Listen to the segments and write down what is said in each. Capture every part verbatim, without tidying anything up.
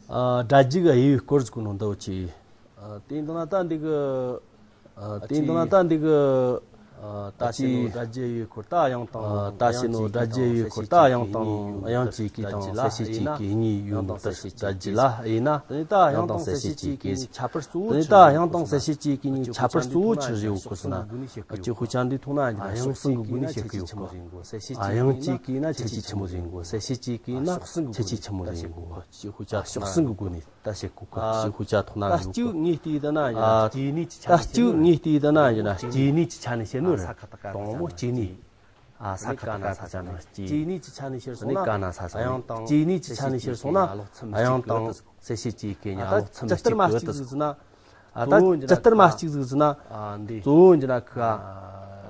ཨ། སྒྲ་རྒྱུ་གི་དབྱེ་བའི་སྐོར་ཟིག་གོ་ནོ་འདི་འོ་ཆི། ཨ། དེ་འདི་ན་ད་འདི་གི། ཨ། དེ་འདི་ན་ད་འདི་གི། ཨ། ད་ཤི་ནོ་སྒྲ་རྒྱུ་དབྱེ་བའི་སྐོར་ད་དབྱངས་དང་། ཨ། ད་ཤི་ནོ་སྒྲ་རྒྱུ་དབྱེ་བའི་སྐོར་ད་དབྱངས་དང་དབྱངས་ཀྱི་གོས་དང་གསལ་བྱེད་ཀྱི་གོས་གཉིས་ཡོད་ནོ་ལྟར་སྒྲ་རྒྱུ་ལ་དབྱེ་ན། དེ་ནས་ད་དབྱངས་དང་གསལ་བྱེད་ཀྱི་གོས་གཉིས་ཁྱད་པར་གཙོ་བོ་དེ་ནས་ད་དབྱངས་དང་གསལ་བྱེད་ཀྱི་གོས་གཉིས་ཁྱད་པར་གཙོ་བོ་ཆི་ཟིག་ཡོད་གོ་ཟེར་ན། ཨ། ཅི་ཤོད་ཆ་འདི་ཐོག་ན་ཡིན་ན་ཕྱོགས་གསུམ་གི་སྒོ་ནས་བཤད་གི་ཡོད་གོ། ཨ། དབྱངས་ཀྱི་གོས་ན་ཁྱད་ཆོས་ཆི་མོ་ཟིག་ཡིན་གོ། གསལ་བྱེད་ཀྱི་གོས་ན་ཁྱད་ཆོས་ཆི་མོ་ཟིག་ཡིན་གོ། ཅི་ཤོད་ཆ་ཕྱོགས་གསུམ་གི་སྒོ་ནས་ད་བཤད་གོ་གོ། ཨ། ཅི་ཤོད་ཆ་ཐོག་ན་ཡོད་གོ། ད་སྐྱེ་བོ་ངོས་བལྟས་ད་ན་ཡིན་ན། ཨ། སྐྱེ་གནས་ཀྱི་ཆ་ནས་བཤད་ནོ་རེད། སྐྱེ་གནས་ཀྱི་ཆ་ནས་བཤད་ནོ་རེད། དང་པོ་སྐྱེ་གནས། ཨ། ས་ཁ་ད་ག་ས་ཆ་ན་སྐྱེ། སྐྱེ་གནས་ཀྱི་ཆ་ནས་བཤད་སོང་ན། གནས་ག་ན་ས་ས་ཡིན། སྐྱེ་གནས་ཀྱི་ཆ་ནས་བཤད་སོང་ན་དབྱངས་དང་གསལ་བྱེད་ཀྱི་གོས་གཉིས་ཀློག་མཚམས་གཅིག་གི་ཡོད་དེ། ཨ། ད་ཇི་ལྟར་མ་གཅིག་ཟིག་ཟེར་ན། ཨ། ད་ཇི་ལྟར་མ་གཅིག་ཟིག་ཟེར་ན། ཨ། འདི་གཙོ་བོ་ཡིན་ན་ཁི་ག།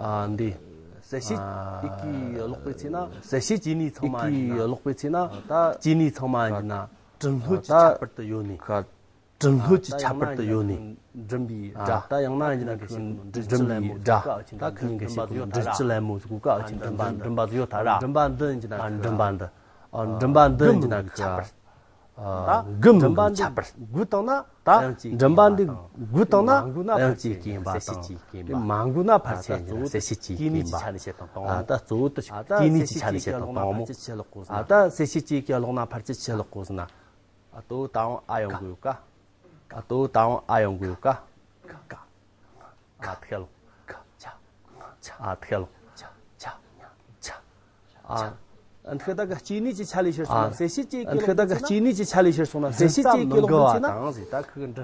ཨ། འདི་གསལ་བྱེད་ཡི་གེ་ཀློག་པའི་ཚེ་ན། གསལ་བྱེད་སྐྱེ་གནས་ཚང་མ་ཡིན་ན། ཀློག་པའི་ཚེ་ན། ད་སྐྱེ་གནས་ཚང་མ་ཡིན་ན། དྲིམ་ལྷོད་ཀྱི་ཁ་ཁྱད་པར་དུ་ཡོད་ནས། ཁ་དྲིམ་ལྷོད་ཀྱི་ཁྱད་པར་དུ་ཡོད་ནས། མགྲིན་པའི་སྒྲ། ཨ། ད་ཡང་ན་ཡིན་ན་ཁི་མགྲིན་པའི་སྒྲ། ད་ཁི་ཉིན་གི་ཞིག་མགྲིན་བཅུ་ལན་མོ་ཟིག་གོ་ག། ཨ། ཆི་མགྲིན་པ་མགྲིན་པ་ཟིག་ཡོད་ད་ར། མགྲིན་པ་འདི་ཡིན་ན། ཨ། མགྲིན་པ་འདི། ཨ། མགྲིན་པ་འདི་ཡིན་ན་ཁི་ག། ཨ། མགུ་མི་འགུ་ཁྱད་པར། ད་མགྲིན་པ་འདི་མགུ་བཏང་ན། ད་མགྲིན་པ་འདི་མགུ་བཏང་ན་དབྱངས་ཀྱི་གོས་ཡིན་པ་དང་། མ་མགུ་ན་ཕལ་ཆེར་ཡིན་ན་གསལ་བྱེད་ཀྱི་གོས་ཡིན་པ། ཨ། ད་གཙོ་བོ་དེ་སྐྱེ་གནས་ཀྱི་ཆ་ནས་བཤད་དང་དང་པོ། ཨ། ད་གཙོ་བོ་དེ་སྐྱེ་གནས་ཀྱི་ཆ་ནས་བཤད་དང་དང་པོ། ཨ། ད་གསལ་བྱེད་ཀྱི་གོས་ཀློག་ན་ཕལ་ཆེར་ཆི་ཀློག་གོ་ཟེར་ན། ཨ། ཏོ་ད་འང་ཨ་ཡོང་གི་ཡོད་ཀ། ཨ། ཏོ་ད་འང་ཨ་ཡོང་གི་ཡོད་ཀ། ཨ། ཐིག་ལོག་ཨ། ཐིག་ལོག་ཨ། འདི་ད་གི་སྐྱེ་གནས་ཀྱི་ཆ་ལས་ཕྱིར་སོང་ན། ཨ། གསལ་བྱེད་ཀྱི་གོས་ཀློག་པའི་ཚེ་ན། འདི་ད་གི་སྐྱེ་གནས་ཀྱི་ཆ་ལས་ཕྱིར་སོང་ན། གསལ་བྱེད་ཀྱི་གོས་ཀློག་པའི་ཚེ་ན།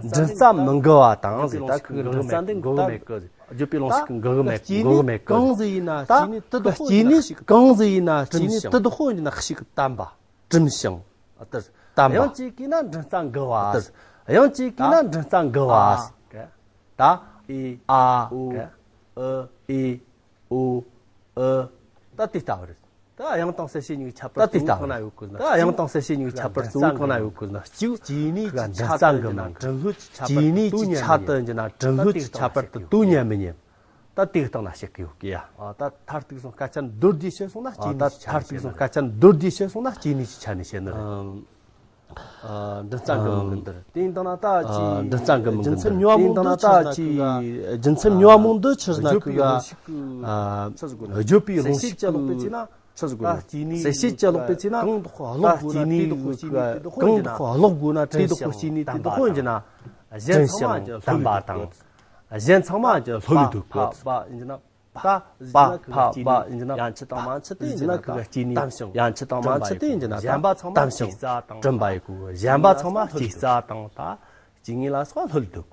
མགྲིན་རྩ་མི་འགུ་བ་དང་ཟེར། ད་ཁི་གི་མགྲིན་རྩ་འདི་འགུ་གི་མེད་གི། བརྗོད་པའི་རླུང་ཞིག་གིས་འགུ་གི་མེད། འགུ་གི་མེད་གི། གང་ཟིག་ཡིན་ན། ད་སྐྱེ་གནས་དེ་དག་གི་སྐྱེ་གནས་གང་ཟིག་ཡིན་ན། སྐྱེ་གནས་དེ་དག་གི་ཡིན་ན་ཞིག་གི་བརྟན་པ། གྲིམ་ཞིང་། ཨ། དེར། བརྟན་པ། དབྱངས་ཀྱི་གོས་ན་མགྲིན་རྩ་འགུ་བ། དེར། དབྱངས་ཀྱི་གོས་ན་མགྲིན་རྩ་འགུ་བ། ད། ད། ཨེ། ཨ། ཨོ། ཨེ། ཨེ། ཨོ། ཨེ། ད་དེ་ལྟ་བུ་རེད། ད་དབྱངས་དང་གསལ་བྱེད་གཉིས་ཀྱི་ཁྱད་པར་གཙོ་བོ་གང་ན་ཡོད་གོ་ན། ད་དབྱངས་དང་གསལ་བྱེད་གཉིས་ཀྱི་ཁྱད་པར་གཙོ་བོ་གང་ན་ཡོད་གོ་ན། གཅིག་སྐྱེ་གནས་ཀྱི་ཆ་དུ་ཡིན་ན་མགྲིན་ལྷོད་ཀྱི་ཁྱད་པར་དུ་དོ་མཉམ་མིན། ད་དེ་ལྟ་བུ་ཞིག་གོ། ད་སྐྱེ་གནས་ཀྱི་ཆ་དུ་ཡིན་ན་མགྲིན་ལྷོད་ཀྱི་ཁྱད་པར་དུ་དོ་མཉམ་མིན། ད་དེ་གི་སྟེང་ན་བཤད་གི་ཡོད་གི་ཡ། ཨ། ད་མཐར་ཐུག་སོང་སྐད་ཆ་མདོར་བསྡུས་བཤད་སོང་ན་སྐྱེ་གནས་ཀྱི་ཆ་ནས་བཤད་ནི་རེད། ཨ། ད་མཐར་ཐུག་སོང་སྐད་ཆ་མདོར་བསྡུས་བཤད་སོང་ན་སྐྱེ་གནས་ཀྱི་ཆ་ནས་བཤད་ནི་རེད། ཨ། ཨ། མགྲིན་རྩ་འགུ་མི་འགུ་འདིར། དེ་ཡིན་དང་ན་ད་ཅི། ཨ། མགྲིན་རྩ་འགུ་མི་འགུ་འདིར། རྒྱུ་མཚན་སྨྱོ་བ་མང་དུ་ཆི་ཟེར་ན་ཁི་ག། རྒྱུ་མཚན་སྨྱོ་བ་མང་དུ་ཆི་ཟེར་ན་ཁི་ག། ཨ། བརྗོད་པའི་རླུང་ཞིག་གིས། གསལ་བྱེད་ཀྱི་གོས་ཀློག་པའི་ཚེ་ན། ཆི་ཟེར་གོ་ནོ། གསལ་བྱེད་ཀྱི་གོས་ཀློག་པའི་ཚེ་ན། གང་དག་གོ་ཀློག་དགོས་ན། དེ་དག་གོ་སྐྱེ་གནས་དེ་དག་གོ་ཡིན་ན། གང་དག་གོ་ཀློག་དགོས་ན་དེ་དག་གོ་སྐྱེ་གནས་དེ་དག་གོ་ཡིན་ན། གྲིམ་ཞིང་བརྟན་པ་དང་། གཞན་ཚང་མ་ཀྱང་ལྷོད་ལྷོད་དུ། གཞན་ཚང་མ་ཀྱང་ལྷོད་ལྷོད་དུ། པ་ཕ་པ་ཡིན་ན། པ་པ་ཕ་པ་ཡིན་ན། ཡང་ཆི་དང་མ་ཆི་དེ་ཡིན་ན། ད་གི་ག་སྐྱེ་གནས། ཡང་ཆི་དང་མ་ཆི་དེ་ཡིན་ན། ད་གྲིམ་པ་ཡོད་གོ། གཞན་པ་ཚང་མ་གྲིམ་ཞིང་བརྟན་པ་ཡོད་གོ། གཞན་པ་ཚང་མ་སྐྱེ་རྩ་དང་ད་སྐྱེ་གནས་ལ་སོགས་ལྷོད་ལྷོད་དུ།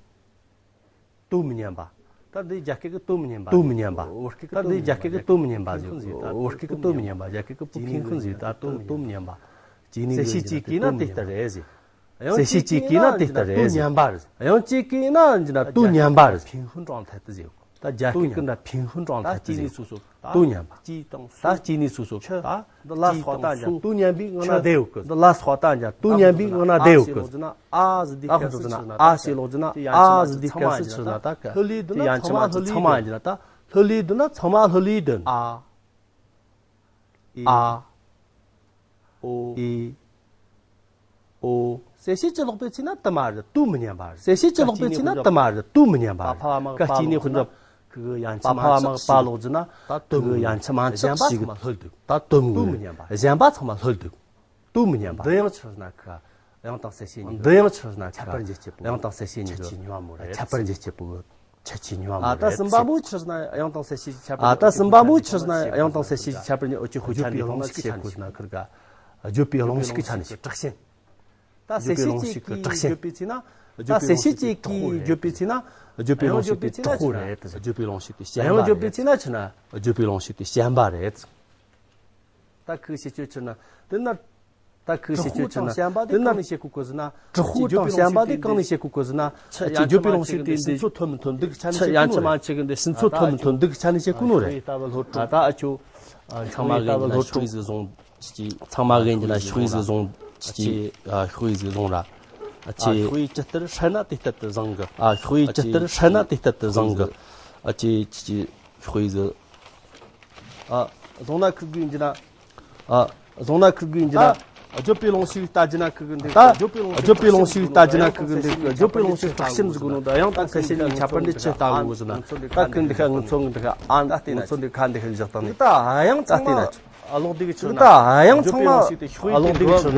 དོ་མི་མཉམ་པ། ད་འདི་རྒྱ་སྐད་གི་དོ་མི་མཉམ་པ། དོ་མི་མཉམ་པ། བོད་སྐད་གི། ད་འདི་རྒྱ་སྐད་གི་དོ་མི་མཉམ་པ་ཟེར། བོད་སྐད་གི་དོ་མི་མཉམ་པ། རྒྱ་སྐད་གི་པོ་ཕིང་ཧུན་ཟེར། ད་དོ་དོ་མི་མཉམ་པ། སྐྱེ་གནས་གསལ་བྱེད་ཀྱི་གོས་ན་དེ་ལྟར་རེད་ཟེར། གསལ་བྱེད་ཀྱི་གོས་ན་དེ་ལྟར་རེད་ཟེར། དོ་མཉམ་པ་རེད། དབྱངས་ཀྱི་གོས་ན་ཡིན་ན་དོ་མཉམ་པ་རེད། ཕིང་ཧུན་ཀྲང་ཐད་དུ་ཟེར། ད་རྒྱ་སྐད་གི་ན་ཕིང་ཧུན་ཀྲང་ཐད་དུ་ཟེར། དོ་མཉམ་པ། དོ་མཉམ་པ། ད་སྐྱེ་གནས་སོ་སོ། ད་སྐྱེ་གནས་སོ་སོ། ཆུ། ད་འདི་ལ་སོགས་ད་འཇག་དོ་མཉམ་པའི་ངང་ན་བསྡད་ཡོད་གི། འདི་ལ་སོགས་ད་འཇག་དོ་མཉམ་པའི་ངང་ན་བསྡད་ཡོད་གི། ཨ་ཟེར་དུས་སྐད་སུ་ཆི་ཟེར་ན། ཨ་ཟེར་ལོག་ཟེར་ན། ཨ་ཟེར་དུས་སྐད་སུ་ཆི་ཟེར་ན། ད་གི། ལྷོད་ལྷོད་དུ་ན་ཚང་མ་ལྷོད་ལྷོད་དུ། ལྷོད་ལྷོད་དུ་ན་ཚང་མ་ལྷོད་ལྷོད་དུ། ཨ། ཨེ། ཨ། ཨོ། ཨེ། ཨོ། གསལ་བྱེད་ཀྱི་ཀློག་པའི་ཚེ་ན་དུ་མ་རེད། དོ་མི་མཉམ་པ་རེད། གསལ་བྱེད་ཀྱི་ཀློག་པའི་ཚེ་ན་དུ་མ་རེད། དོ་མི་མཉམ་པ་རེད། ཀ་སྐྱེ་གནས་ཧུན་འཇོག་གི་ཡང་ཆི་མ་ཆི་ཞིག། ད་དོ་མི་ཡང་ཆི་མ་ཆི་ཞིག། ད་དོ་མི། གཞན་པ་ཚང་མ་ལྷོད་ལྷོད་དུ། དོ་མི་མཉམ་པ། གཞན་པ་ཚང་མ་ལྷོད་ལྷོད་དུ། དོ་མི་མཉམ་པ། འདི་ཡང་ཆི་ཟེར་ན་ཁི་ག། དབྱངས་དང་གསལ་བྱེད་གཉིས་ཀྱི། འདི་ཡང་ཆི་ཟེར་ན་ཁི་ག། ཁྱད་པར་འབྱེད་བྱེད་པོ། དབྱངས་དང་གསལ་བྱེད་གཉིས་ཀྱི་ཁྱད་ཆོས་ཉུང་བ་མོ་རེད། ཁྱད་པར་འབྱེད་བྱེད་པོ། ཁྱད་ཆོས་ཉུང་བ་མོ་རེད། ཨ། ད་གསུམ་པ་མོ་ཆི་ཟེར་ན་དབྱངས་དང་གསལ་བྱེད་ཀྱི་ཁྱད་པར་ཉུང་། ཨོ་ཅི་ཧུ་ཆ་ནི་ལོང་ཞིག་གི་ཆ་ནི་ཞིག་གོ་ན་ཁིར་ག། བརྗོད་པའི་རླུང་ཞིག་གི་ཆ་ནི་ཞིག། དྲག་ཞན། ད་གསལ་བྱེད་ཀྱི་གོས་བརྗོད་པའི་ཚེ་ན། ད་གསལ་བྱེད་ཀྱི་གོས་བརྗོད་པའི་ཚེ་ན། བརྗོད་པའི་རླུང་ཞིག་གི་དྲག་པོ་རེད། བརྗོད་པའི་རླུང་ཞིག་གི་ཞན་པ་རེད། བརྗོད་པའི་ཚེ་ན་ཆི་ན། བརྗོད་པའི་རླུང་ཞིག་གི་ཞན་པ་རེད། ད་ཁི་གི་ཁྱད་ཆོས་ཆི་ན། དེ་ན། ད་ཁི་གི་ཁྱད་ཆོས་ཆི་ན། དྲག་པོ་དང་ཞན་པ་དེ་གང་ནས་བཤད་གོ་གི་ཟེར་ན། དྲག་པོ་དང་ཞན་པ་དེ་གང་ནས་བཤད་གོ་གི་ཟེར་ན། ཆུ་ཡང་ཆི་མ་ཆི་གི་འདི་ཕྱི་ཚོ་ཐོན་མི་ཐོན་འདི་གི་ཆ་ནས་བཤད་གོ་ནོ་རེད། ཆུ་ཡང་ཆི་མ་ཆི་གི་འདི་ཕྱི་ཚོ་ཐོན་མི་ཐོན་འདི་གི་ཆ་ནས་བཤད་གོ་ནོ་རེད། ད་ད་ཨ་ཆོ། ཚང་མ་གི་ཡིན་ན་ཤོག་ཡིག་ཟིག་བཟུང་། ཅི། ཚང་མ་གི་ཡིན་ན་ཤོག་ཡིག་ཟིག་བཟུང་། ཅི། ཨ། ཤོག་ཡིག་ཟིག་བཟུང་ར། ཨ། ཅི། ཤོག་ཡིག་ཇི་ལྟར་ཧྲལ་ན་དེ་ལྟར་དུ་བཟང་གི། ཨ། ཤོག་ཡིག་ཇི་ལྟར་ཧྲལ་ན་དེ་ལྟར་དུ་བཟང་གི། ཨ། ཅི། ཅི། ཅི། ཤོག་ཡིག་ཟིག། ཨ། བཟུང་ན་ཁིར་གི་ཡིན་གྱི་ན། ཨ། བཟུང་ན་ཁིར་གི་ཡིན་གྱི་ན། ཨ། བརྗོད་པའི་རླུང་ཤུགས་ལྟ་རྒྱུ་ན་ཁུ་གི་འདུག་ད་བརྗོད་པའི་རླུང་ཤུགས་ལྟ་རྒྱུ་ན་ཁུ་གི་འདུག་བརྗོད་པའི་རླུང་ཤུགས་དྲག་ཞན་ཟིག་གོ་ནོ་ད་ཡང་ད་ཁ་ཤས་ནས་ཁྱད་པར་འདི་ཆི་ལྟ་གོ་ཟེར་ན། ད་ཁུ་འདི་ཁ་ངུ་ཚོ་ངུ་འདི་ཁ་ཨ་འདི་ངུ་ཚོ་འདི་ཁ་འདི་ཁ་བཞག་སྟངས་ནི། ད་ཡང་ཚང་མ་ཨ་ལོག་འདི་གི་ཆོད་ན། ད་ཡང་ཚང་མ་ཨ་ལོག་འདི་གི་ཆོད་ན།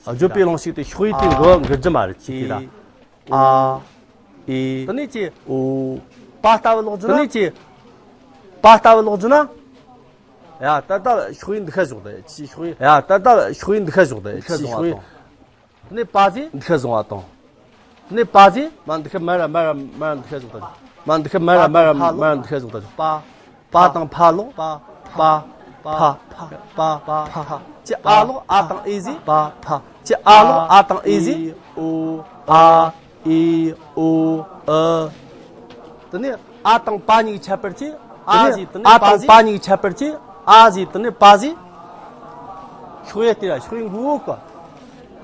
བརྗོད་པའི་རླུང་ཤུགས་དེ་ཤོག་ཡིག་དེ་འགོ་འགུལ་རྒྱུ་མ་རེད་ཅེས་ད། ཨ། ཨི། དེ་ནས་ཅི། ཨོ། པ་ལྟ་བུ་ལོག་རྒྱུ་ན། དེ་ནས་ཅི། པ་ལྟ་བུ་ལོག་རྒྱུ་ན། ཡ་ད་ལྟ་ཤོག་ཡིག་འདི་ཤ་ཞོག་ད་ཅི་ཤོག་ཡིག་ཡ་ད་ལྟ་ཤོག་ཡིག་འདི་ཤ་ཞོག་ད་ཅི་ཤོག་ཡིག་དེ་ནས་པ་ཟེ། འདི་ཤ་བཟུང་བ་དང་། དེ་ནས་པ་ཟེ། མ་འདི་ཤ་མ་ར་མ་ར་མ་ར་འདི་ཤ་ཞོག་ད་ཅི། མ་འདི་ཤ་མ་ར་མ་ར་མ་ར་འདི་ཤ་ཞོག་ད་ཅི། པ། པ་དང་ཕ་ལོག་པ། པ། ཕ། པ། ཕ། ཅི་ཨ་ལོག་ཨ་དང་ཨི་ཟེ། པ། ཕ། ཅི་ཨ་ལོག་ཨ་དང་ཨི་ཟེ། ཨོ། ཨ། ཨི། ཨོ། ཨ། དེ་ནས་ཨ་དང་པ་གཉིས་ཁྱད་པར་ཆེ། ཨ་ཟེ། དེ་ནས་ཨ་དང་པ་གཉིས་ཁྱད་པར་ཆེ། ཨ་ཟེ། དེ་ནས་པ་ཟེ། ཤོག་ཡ་དེ་ར་ཤོག་ཡིག་མགོ་བོ་ག་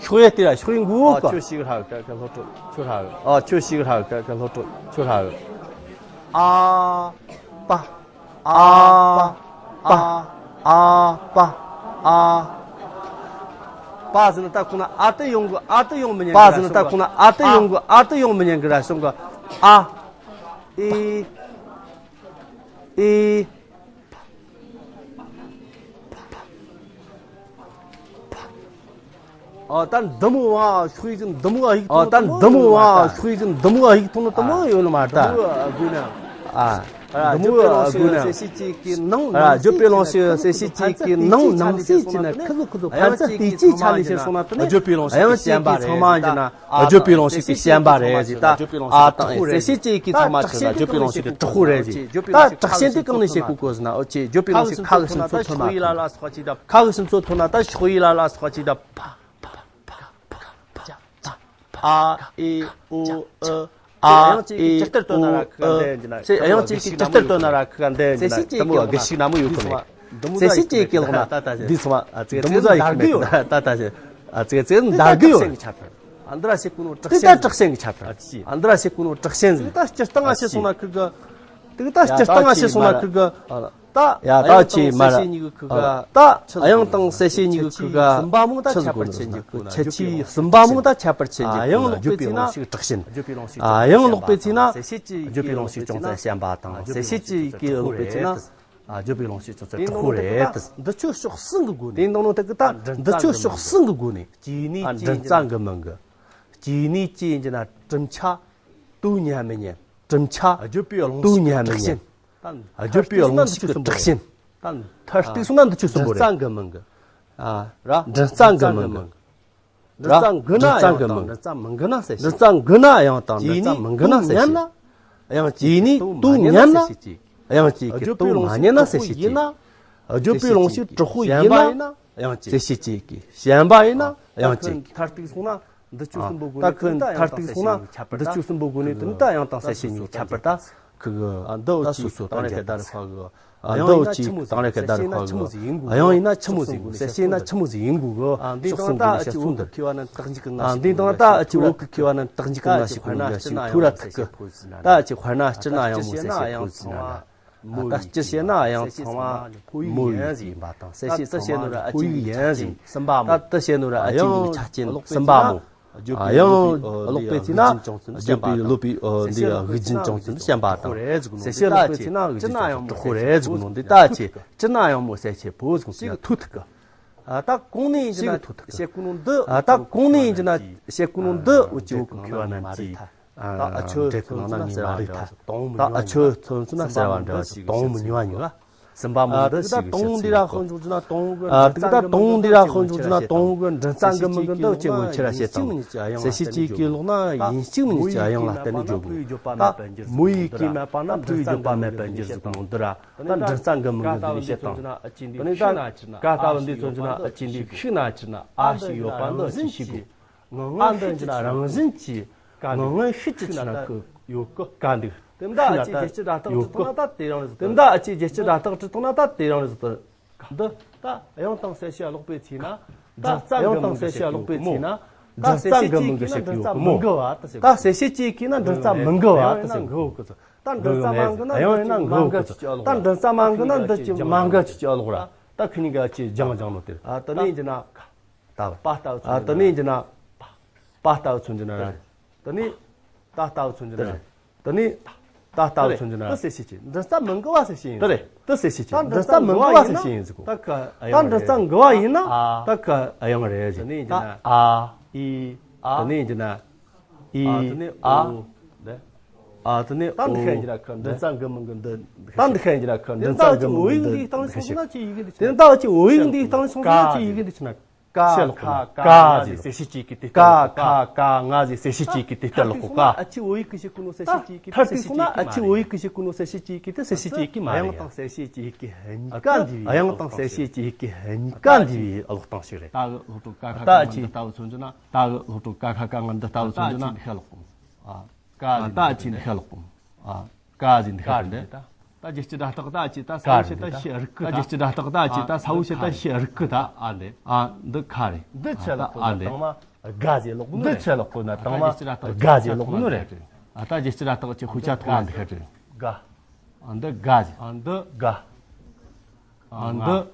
ཤོག་ཡ་དེ་ར་ཤོག་ཡིག་མགོ་བོ་ག་ཁྱོད་ཤིག་ཧྲ་ག་ག་སློབ་ཕྲུག་ཁྱོད་ཧྲ་ག་ཨ་ཁྱོད་ཤིག་ཧྲ་ག་ག་སློབ་ཕྲུག་ཁྱོད་ཧྲ་ག་ཨ། པ། ཨ། པ། ཨ། པ། ཨ། པ་ཟེར་ན་ད་ཁོ་ན་ཨ་ཏི་ཡོང་གི་ཨ་ཏི་ཡོང་མི་ཉན་པ་གི་ཟེར་ན་ད་ཁོ་ན་ཨ་ཏི་ཡོང་གི་ཨ་ཏི་ཡོང་མི་ཉན་གི་ར་སོང་གི་ཨ། ཨི། ཨི། ཨ་ད་འདི་མོ་བ་ཤོག་ཡིག་འདི་མོ་བ་ཡིག་ཨ་ད་འདི་མོ་བ་ཤོག་ཡིག་འདི་མོ་བ་ཡིག་ཐོག་ནི་དུ་མོ་ཡོད་ནི་མ་ད། འདི་མོ་བ་དགོས་ན། ཨ། འདི་མོ་བ་དགོས་ན། གསལ་བྱེད་ཅིག་གི་ནང་ཨ་བརྗོད་པའི་རླུང་ཤུགས་གསལ་བྱེད་ཅིག་གི་ནང་ནང་གསེས་ཅི་ན་ཁི་ཟིག་ཁི་ཟིག་ཕན་ཚུན་བལྟས་ཅི་ཆ་ལས་ཤེར་སོང་ན་དུ་ནི་བརྗོད་པའི་རླུང་ཤུགས་དེ་བཤད་པ་རེད་ཟེར་ད། བརྗོད་པའི་རླུང་ཤུགས་དེ་བཤད་པ་རེད་ཟེར་ད། ཨ་དང་ཨེ་གསལ་བྱེད་ཅིག་གི་ཚང་མ་ཆགས་ན་བརྗོད་པའི་རླུང་ཤུགས་དེ་དྲག་པོ་རེད་ཟེར། ད་དྲག་ཞན་དེ་གང་ནས་བཤད་གོ་གོ་ཟེར་ན་ཨོ་ཅེ་བརྗོད་པའི་རླུང་ཤུགས་ཁ་གི་སུན་ཚོད་ཐོན་མ་ཐོན། ཁ་གི་སུན་ཚོད་ཐོན་ན་ད་ཤོག་ཡིག་ལ་ལ་སོགས་ཅིག་ད། ཕ། ཕ། ཕ། ཕ། ཕ། ཨ། ཨེ། ཨོ། ཨ། ཨ། ཨེ། ཨོ། ཨ། ཚེ་ཡང་གཅིག་གིས་ཇི་ལྟར་བཏོན་ན་ར་ཁི་ག་འདི་ཡིན་ན་དུ་མོ་གི་ཞིག་ན་མོ་ཡོད་གི་མེད། ཚེ་ཤི་ཅེ་གི་ལོག་ན་འདི་སོང་བ་ཚེ་ཚེ་འདར་གི་ཡོད། ད་ད་ཚེ་ཚེ་འདར་གི་ཡོད། ཨ་འདི་ར་ཞེ་གོ་ནོ་དྲག་ཞན་གི་ཆ་ཕྲ། ཨ་འདི་ར་ཞེ་གོ་ནོ་དྲག་ཞན་ཟིག་ད་སྤྱིར་བཏང་ང་ཤེས་སོང་ན་ཁི་ག་དེ་གི་ད་སྤྱིར་བཏང་ང་ཤེས་སོང་ན་ཁི་ག་ད། ཡ་ད་ཆེ་མ་ར། ད་དབྱངས་དང་གསལ་བྱེད་གཉིས་ཀྱི་ཁུ་ག་ད་དབྱངས་དང་གསལ་བྱེད་གཉིས་ཀྱི་ཁུ་ག་སུམ་པ་མོ་ད་ཁྱད་པར་ཆེན་གྱི་ཁུ་ཁྱད་ཆོས་གསུམ་པ་མོ་ད་ཁྱད་པར་ཆེན་གྱི་ཁུ་ན་བརྗོད་པའི་རླུང་ཤུགས་དྲག་ཞན། དབྱངས་ལོག་པའི་ཚེ་ན་བརྗོད་པའི་རླུང་ཤུགས་ཅུང་ཙམ་ཞན་པ་དང་གསལ་བྱེད་ཀྱི་ལོག་པའི་ཚེ་ན་བརྗོད་པའི་རླུང་ཤུགས་ཅུང་ཙམ་དྲག་པོ་རེད། འདི་ཆོས་ཕྱོགས་གསུམ་གྱི་སྒོ་ནས། དེ་འདང་ནོ་དེ་གི་ད་འདི་ཆོས་ཕྱོགས་གསུམ་གྱི་སྒོ་ནས། སྐྱེས་ནས་སྐྱེས་ཡིན་གྱི་ན་སྐྲུམ་ཆ་དུ་ཉན་མི་ཉན། གྲུབ་ཆ་བརྗོད་པའི་རླུང་དུ་ཞིག་ཉན་མི་ཉན། གྲུབ་ཆ་དུ་ཉན་མི་ཉན། བརྗོད་པའི་རླུང་ཞིག་གི་གྲུབ་ཆེན། མཐར་གཏུགས་སོང་ན་འདི་ཆོས་གསུམ་པོ་རེད། མགོན་གི་མིང་གི། ཨ། ར། མགོན་གི་མིང་གི། ར། མགོན་གི་མིང་གི། མགོན་གི་ན་གསལ་བྱེད། མགོན་གི་ན་དབྱངས་དང་མགོན་གི་ན་གསལ་བྱེད། དབྱངས་ཀྱིས་དུ་མ་ཉན་ན། དབྱངས་ཀྱིས་དུ་མ་ཉན་ན་གསལ་བྱེད། དབྱངས་ཀྱིས་དུ་མ་ཉན་ན་གསལ་བྱེད་ཀྱི། བརྗོད་པའི་རླུང་ཞིག་དྲག་པོ་ཡིན་ན། དབྱངས་ཀྱིས་གསལ་བྱེད་ཀྱི། ཞན་པ་ཡིན་ན་དབྱངས་ཀྱིས། མཐར་གཏུགས་སོང་ན། འདི་ཆོས་གསུམ་པོ་སྒོ་ནས་ད་ཁོས་མཐར་གཏུགས་སོང་ན་འདི་ཆོས་གསུམ་པོ་སྒོ་ནས་དུ་ནི་ད་དབྱངས་དང་གསལ་བྱེད་གཉིས་ཁྱད་པར་ད་ཁུ་གི། འདི་འུ་ཅི་དང་རེ་ཁ་ད་རེ་ཁ་གི། འདི་འུ་ཅི་དང་རེ་ཁ་ད་རེ་ཁ་གི། དབྱངས་ཡིན་ན་ཆི་མོ་ཟིག་ཡིན་དགོས། གསལ་བྱེད་ན་ཆི་མོ་ཟིག་ཡིན་དགོས་གི། ཕྱོགས་གསུམ་སྒོ་ནས་བཤད་སོང་འདི། འདི་དང་ད་འུ་ཅི་འུ་ཀི་ཁེ་བ་ན་དག་འཇིག་གི་ང་ཞིག་ཐུག་ར་ཐུག་གི། ད་འུ་ཅི་དཔེར་ན་སྤྱིར་ན་དབྱངས་མོ་གསལ་བྱེད་ཕོ་ཟིག་ན། ད་སྤྱིར་བཤད་ན་དབྱངས་ཚང་མ་མོ་ཡིག་ཡིན་པ་དང་གསལ་བྱེད་ཚང་མ་ཕོ་ཡིག་ཡིན་ཟེར། ད་འདི་བཤད་ནོ་ར་ཨ་ཅེ་གི་ཆ་རྐྱེན་གསུམ་པ་མོ། ད་འདི་བཤད་ནོ་ར་ཨ་ཅེ་གི་ཆ་རྐྱེན་གསུམ་པ་མོ། དབྱངས་ཀློག་པའི་ཚེ་ན་བརྗོད་པའི་ཀློག་པའི་འདི་དབུགས་འབྱིན་ཅུང་ཙམ་ཞན་པ་དང་གསལ་བྱེད་ཀློག་པའི་ཚེ་ན་བརྗོད་པའི་དྲག་པོ་རེད་ཟེར་གོ་ནོ་འདི་ད་ཨ་ཅེ་སྤྱིར་ན་དབྱངས་མོ་གསལ་བྱེད་ཕོ་ཟེར་གོ་ནོ་ཐུག་ཐུག་གི། ད་གོང་ནས་ཡིན་ན་བཤད་གོ་ནོ་འདི། ད་གོང་ནས་ཡིན་ན་བཤད་གོ་ནོ་འདི་འུ་ཅི་འུ་ཀི་ཁེ་བ་ན་ཅི། ད་ཨ་ཆོས་ཚོན་ཚོན་ན་ཟེར་བ་འདྲ་བ་ཞིག་དང་མི་ཉུང་བ་ཉུང་བ། སེམས་པ་མང་པོ་ཞིག་ཡོད་ཟེར་གོ་ནོ་འདི་ར། སེམས་པ་མང་པོ་ཞིག་ཡོད་ཟེར་གོ་ནོ་འདི་ར། ཨ་དེ་གི་ད་དང་པོ་འདི་ར་ཁོང་བྱུང་ན་དང་པོ་གི་འབྲིང་རྩ་འགུལ་མི་འདི་ཅི་ངོ་ཁྱེར་ར་བཤད་དང་། གསལ་བྱེད་ཅིག་གི་ལོག་ན་ཡིན་གཅིག་མིན་གཅིག་དབྱངས་ལ་བརྟེན་ནས་བརྗོད་དགོས། ད་མོ་ཡིག་གིས་མེད་པ་ན་བུ་ཡིས་བརྗོད་པ་མེད་པར་འགྱུར་ཟེར་གོ་ནོ་འདི་ར། ད་འབྲིང་རྩ་འགུལ་མི་འདི་ནས་བཤད་དང་། དེ་ནས་ད་ག་ལྟ་བུ་འདི་ཚོ་བྱུང་ན་ཨ་ཅེ་འདི་ཤིག་ན་ཅི་ན་ཨ་ཞིག་ཡོད་པ་འདི་ཅི་ཤེས་དགོས། ཨ་འདི་ཅི་ན་རང་བཞིན་གྱིས་ངང་ངམ་ཤུགས་ཀྱིས་ཅི་ན་ཡོད་གི། ག་འདུག་དེ་འདྲ་ཨ་ཅེ་རྒྱལ་སྤྱི་སྒྲ་ཐག་ཅིག་ཐོག་ན་ད་དེ་རང་རེད་ཟེར། དེ་འདྲ་ཨ་ཅེ་རྒྱལ་སྤྱི་སྒྲ་ཐག་ཅིག་ཐོག་ན་ད་དེ་རང་རེད་ཟེར། འདི་ད་དབྱངས་དང་གསལ་བྱེད་ཀློག་པའི་ཚེ་ན། ད་དབྱངས་དང་གསལ་བྱེད་ཀློག་པའི་ཚེ་ན། ད་གསལ་བྱེད་ཀྱི་མིང་གི་ཞིག་ཡོད་གི་མོ། ད་གསལ་བྱེད་ཀྱི་ཀྱི་ན་འབྲིང་རྩ་མི་འགུལ་བ་ད་ཟེར། ད་གསལ་བྱེད་ཀྱི་ཀྱི་ན་འབྲིང་རྩ་མི་འགུལ་བ་ད་ཟེར། ད་འབྲིང་རྩ་མ་འགུལ་ན་འདི་ཅི་མ་འགུལ་ཅི་ཅི་ཀློག་ར། ད་འབྲིང་རྩ་མ་འགུལ་ན་འདི་ཅི་མ་འགུལ་ཅི་ཅི་ཀློག་ར། ད་ཁི་གཉིས་ཀ་ཅི་སྦྱང་སྦྱང་ནོ་དེ། ད་དེ་ནས་ཡིན་ན། པ་ལྟ་བུ་མཚོན་རྒྱུ་ན། དེ་ནས་ཡིན་རྒྱུ་ན། པ་ལྟ་བུ་མཚོན་རྒྱུ་ན། དེ་ནས་ད་ལྟ་བུ་མཚོན་རྒྱུ་ན། དེ་ནས་ད་ལྟ་བུ་མཚོན་རྒྱུ་ན། དེ་གསལ་བྱེད་ཀྱི་འབྲིང་རྩ་མི་འགུལ་བ་གསལ་བྱེད་ཡིན། དེ་རེད། དེ་གསལ་བྱེད་ཀྱི་འབྲིང་རྩ་མི་འགུལ་བ་གསལ་བྱེད་ཡིན་ཟེར་གོ། ད་འབྲིང་རྩ་འགུལ་བ་ཡིན་ན་ད་ག་དབྱངས་རེད་ཟེར། ད་ཨ། ཨི། ཨ། དེ་ནས་ཡིན་རྒྱུ་ན། ཨི། ཨ། ཨ། དེ་ནས་ད་འདི་ཤན་གྱི་ར་ཁ་འདི་རྩ་འགུལ་མི་འགུལ་འདི། ད་འདི་ཤན་གྱི་ར་ཁ་འདི་རྩ་འགུལ་མི་འགུལ་འདི། དེ་ད་ཅི་འོ་ཡིག་འདི་སྟེང་སོང་ན་ཅི་ཡི་གེ་འདི་ཆི་ན། དེ་ད་ཅི་འོ་ཡིག་འདི་སྟེང་སོང་ན་ཅི་ཡི་གེ་འདི་ཆི་ན། ཀ་ཁ་ཀ་ང་ཟེར་གསལ་བྱེད་ཀྱི་དེ། ཀ་ཁ་ཀ་ང་ཟེར་གསལ་བྱེད་ཀྱི་དེ་ལྟར་ལོག་གོ། ཀ་ཨ་ཅི་འོ་ཡིག་གི་ཞིག་གོ་ནོ་གསལ་བྱེད་ཀྱི་གི་ཐར་དེ་སོང་ན་ཨ་ཅི་འོ་ཡིག་གི་ཞིག་གོ་ནོ་གསལ་བྱེད་ཀྱི་གི་དེ་གསལ་བྱེད་ཀྱི་གི་མ་རེད། དབྱངས་དང་གསལ་བྱེད་ཀྱི་ཡི་གེ་གཉིས་ཀ་འདུས་པའི། དབྱངས་དང་གསལ་བྱེད་ཀྱི་ཡི་གེ་གཉིས་ཀ་འདུས་པའི་ཀློག་སྟངས་ཤིག་རེད། ད་གི་སློབ་ཕྲུག་ཀ་ཁ་ཀ་ང་འདི་ལྟ་བུ་མཚོན་རྒྱུ་ན། ད་གི་སློབ་ཕྲུག་ཀ་ཁ་ཀ་ང་འདི་ལྟ་བུ་མཚོན་རྒྱུ་ན། ད་ཅི་འདི་ཤ་ལོག་གོ། ཨ། ཀ་ཟེར་ད་ཅི་འདི་ཤ་ལོག་གོ། ཨ། ཀ་ཟེར་འདི་ཤ་ལོག་གོ། ད་རྒྱལ་སྤྱི་སྒྲ་རྟགས་ད་ཅི་ད་ས་བོ་ཤ་ད་ཤ་རིག་གི་ད། རྒྱལ་སྤྱི་སྒྲ་རྟགས་ད་ཅི་ད་ས་བོ་ཤ་ད་ཤ་རིག་གི་ད། ཨ་འདི། ཨ་འདི་ཁ་རེད། འདི་ཆ་ལོག་གོ་ན་དང་མ་ག་ཟེར་ལོག་གོ་ནི་རེད། འདི་ཆ་ལོག་གོ་ན་དང་མ་ག་ཟེར་ལོག་གོ་ནི་རེད། ཨ་ད་རྒྱལ་སྤྱི་སྒྲ་རྟགས་ཀྱི་དཔེ་ཆ་ཐོག་ལ་འདི་ཤ་རེད། ག། ཨ་འདི་ག་ཟེར། ཨ་འདི་ག། ཨ་འདི།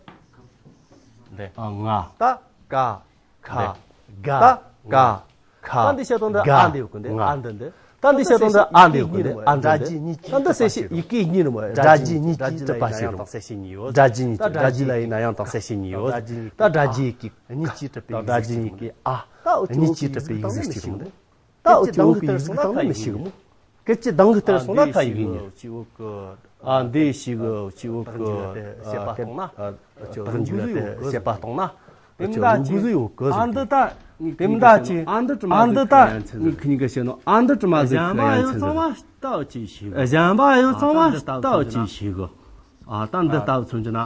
འདི། ཨ་ང་། ད་ཀ། ཁ། འདི། ག། ད་ཀ། ཁ། ད་འདི་བཤད་དོན་འདི། ག། ཨ་འདི་ཡོད་གི་འདི། ང་། ཨ་འདི་འདི། ད་འདི་བཤད་དོན་འདི། ཨ་འདི་ཡོད་གི་འདི། ཨ་འདི་འདི། ད་འདི་གསལ་བྱེད་ཡི་གེ་གཉིས་ནི་མོ། སྒྲ་བརྗིད་གཉིས་ཀྱིས་གྲུབ་པ་ཞིག་རེད། སྒྲ་བརྗིད་གཉིས་ཀྱིས། སྒྲ་བརྗིད་ལ་ཡིན་ན་ཡང་དང་གསལ་བྱེད་གཉིས་ཡོད། ད་སྒྲ་བརྗིད་ཀྱིས། གཉིས་ཀྱིས་གྲུབ་པའི། སྒྲ་བརྗིད་གཉིས་ཀྱིས། ཨ། གཉིས་ཀྱིས་གྲུབ་པའི་ཡིག་གཟུགས་ཅིག་རེད། ད་འུ་ཅག་འུ་གི་ཡིག་གཟུགས་དང་ནི་མི་ཤེས་གི་མོ། སྐད་ཅིག་གདངས་ཀྱི་ལྟར་སོང་ན་ཁ་ཡི་གེ་གཉིས། ཨ་འདི་ཞིག་ཅི་འུ་གི། ཨ་དཔེ་གཏོང་ན། ཨ་ཅོ་རང་འཇུག་ཡོད་གི། ཞེས་པ་གཏོང་ན། དེ་མི་འདྲ་ཅི། ཨ་འདི་ད་ངས་ཁི་གཉིས་ཀ་བཤད་ནོ། ཨ་འདི་དྲི་མ་ཟིག་ཁི་ཡ་མཚན་ཟིག། ཨ་འདི་དྲི་མ་ཟིག་ཁི་ཡ་མཚན་ཟིག། གཞན་པ་ཡང་ཚང་མ་ལྟ་བ་ཅི་ཞིག། གཞན་པ་ཡང་ཚང་མ་ལྟ་བ་ཅི་ཞིག། ཨ་ད་འདི་ལྟ་བུ་མཚོན་རྒྱུ་ན།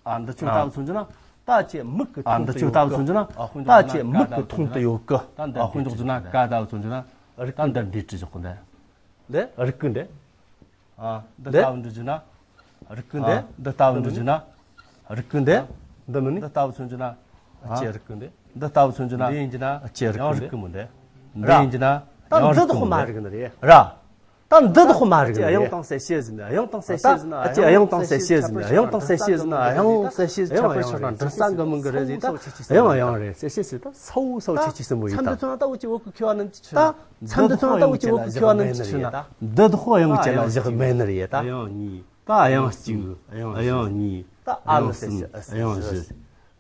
ཨ་འདི་ཆོ་ལྟ་བུ་མཚོན་རྒྱུ་ན། ད་ཅི་མིག་གི། ཨ་འདི་ཆོ་ལྟ་བུ་མཚོན་རྒྱུ་ན། ད་ཅི་མིག་གི་མཐོང་དུ་ཡོད་གི། ཨ་དཔེ་འཇོག་རྒྱུ་ན་ཀ་ལྟ་བུ་མཚོན་རྒྱུ་ན། ད་འདི་འདི་བྲིས་ཆོག་གི་འདི། འདི་རིག་གི་འདི། ཨ་འདི་ལྟ་བུ་འབྲི་རྒྱུ་ན། རིག་གི་འདི། འདི་ལྟ་བུ་འབྲི་རྒྱུ་ན། རིག་གི་འདི། འདི་མིན་ནི། འདི་ལྟ་བུ་མཚོན་རྒྱུ་ན། ཨ་ཅི་རིག་གི་འདི། འདི་ལྟ་བུ་མཚོན་རྒྱུ་ན། འདི་ཡིན་རྒྱུ་ན། ཅི་རིག་གི་འདི། འདི་ཡིན་རྒྱུ་ན། ད་འདི་དག་མ་རིག་ནི་རེད། ར། ད་འདི་དག་མ་རིག་ནི་རེད། དབྱངས་དང་གསལ་བྱེད་ཟེར་ནས། དབྱངས་དང་གསལ་བྱེད་ཟེར་ན། ཨ་ཅི་དབྱངས་དང་གསལ་བྱེད་ཟེར་ནས། དབྱངས་དང་གསལ་བྱེད་ཟེར་ན། དབྱངས་གསལ་བྱེད་ཁྱད་པར་ཕྱོགས་ན་འབྲིང་རྩ་འགུལ་མི་འགུལ་རེད་ཟེར། ད་དབྱངས་དབྱངས་རེད། གསལ་བྱེད་ཟེར་ད་ས་བོ་ས་བོ་ཆེ་ཆེ་གསུམ་པོ་ཡིན། ད་མཚན་འདི་ཚོ་ན་ད་འུ་ཅི་འུ་གི་ཁེ་བ་ནི་ཆི་ན། མཚན་འདི་ཚོ་ན་ད་འུ་ཅི་འུ་གི་ཁེ་བ་ནི་ཆི་ན། འདི་དག་དབྱངས་ཅན་ལ་བཞག་མེད་ནི་རེད་ད། དབྱངས་གཉིས། ད་དབྱངས་གཅིག། དབྱངས་གཉིས། ད་ཨ་ལ་གསལ་བྱེད་ཨ་གསལ་བྱེད།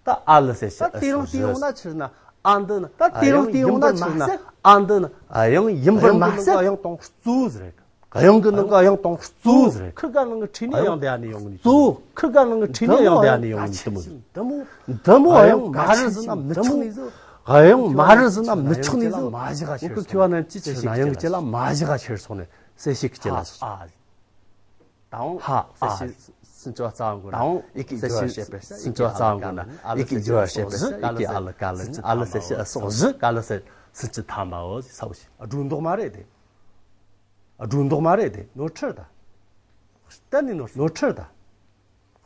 ད་ཨ་ལ་གསལ་བྱེད། ད་དེ་རིང་དེ་ཡོང་ན་ཆི་ན། ཨ་འདི་ནི། ད་དེ་རིང་དེ་ཡོང་ན་ཆི་ན། ཨ་འདི་ནི། ཨ་དབྱངས་ཡིན་པར་མ་ཟད། དབྱངས་དང་གཙོ་བོ་ཟེར་རེད། དབྱངས་ཀྱི་ནང་གི་དབྱངས་དང་གཙོ་བོ་ཟེར་རེད། ཁུ་ག་ནང་གི་ཁྲི་ནས་དབྱངས་དེ་ཨ་ནི་ཡོང་ནི། གཙོ་བོ། ཁུ་ག་ནང་གི་ཁྲི་ནས་དབྱངས་དེ་ཨ་ནི་ཡོང་ནི། འདི་མོ། འདི་མོ་དབྱངས་མ་རུ་ཟིན་ན་མི་ཆོག་ནི་ཟིག། དབྱངས་མ་རུ་ཟིན་ན་མི་ཆོག་ནི་ཟིག། འུ་གི་ཁེ་བ་ནི་ཅི་ཆི་ན། དབྱངས་ཀྱི་ལ་མ་གཞི་ག་ཁྱེར་སོང་ནས་གསལ་བྱེད་ཀྱི་ལ་སོང་། ད་འོང་ཧ་ཨ། གསལ་བྱེད་སུམ་ཅུ་པ་རྩ་བ་འགོ་ན། ད་འོང་ཡི་གེ་སྦྱོར་བ་བྱེད་པའི་ཨི་ཀའི་སྦྱོར་བ་བྱེད་པ་ཟེར། ཡི་གེ་ཨ་ལ་ཀ་ལ་ནི། ཨ་ལ་གསལ་བྱེད་ཨ་སོགས་བཞི། ཀ་ལ་གསལ་སུམ་ཅུ་ཐ་མའོ་ཟེར་ས་བོ་ཞིག། སྒྲོ་འདོགས་མ་རེད་དེ། སྒྲོ་འདོགས་མ་རེད་དེ། ནོར་འཁྲུལ་ད། གཏན་ནས་ནོར་སོང་། ནོར་འཁྲུལ་ད།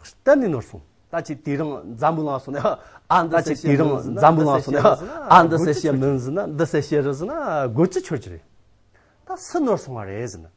གཏན་ནས་ནོར་སོང་། ད་ཅི་དེ་རིང་འཛམ་བུ་གླིང་སོང་ནས་ཨ་འདི་གསལ་བྱེད་མིན་ཟེར་ན། འཛམ་བུ་གླིང་སོང་ནས་ཨ་འདི་གསལ་བྱེད་མིན་ཟེར་ན། འདི་གསལ་བྱེད་རེད་ཟེར་ན་དགོད་ཀྱི་ཆོད་ཀྱི་རེད། ད་སུ་ནོར་སོང་བ་རེད་ཟེར་ན།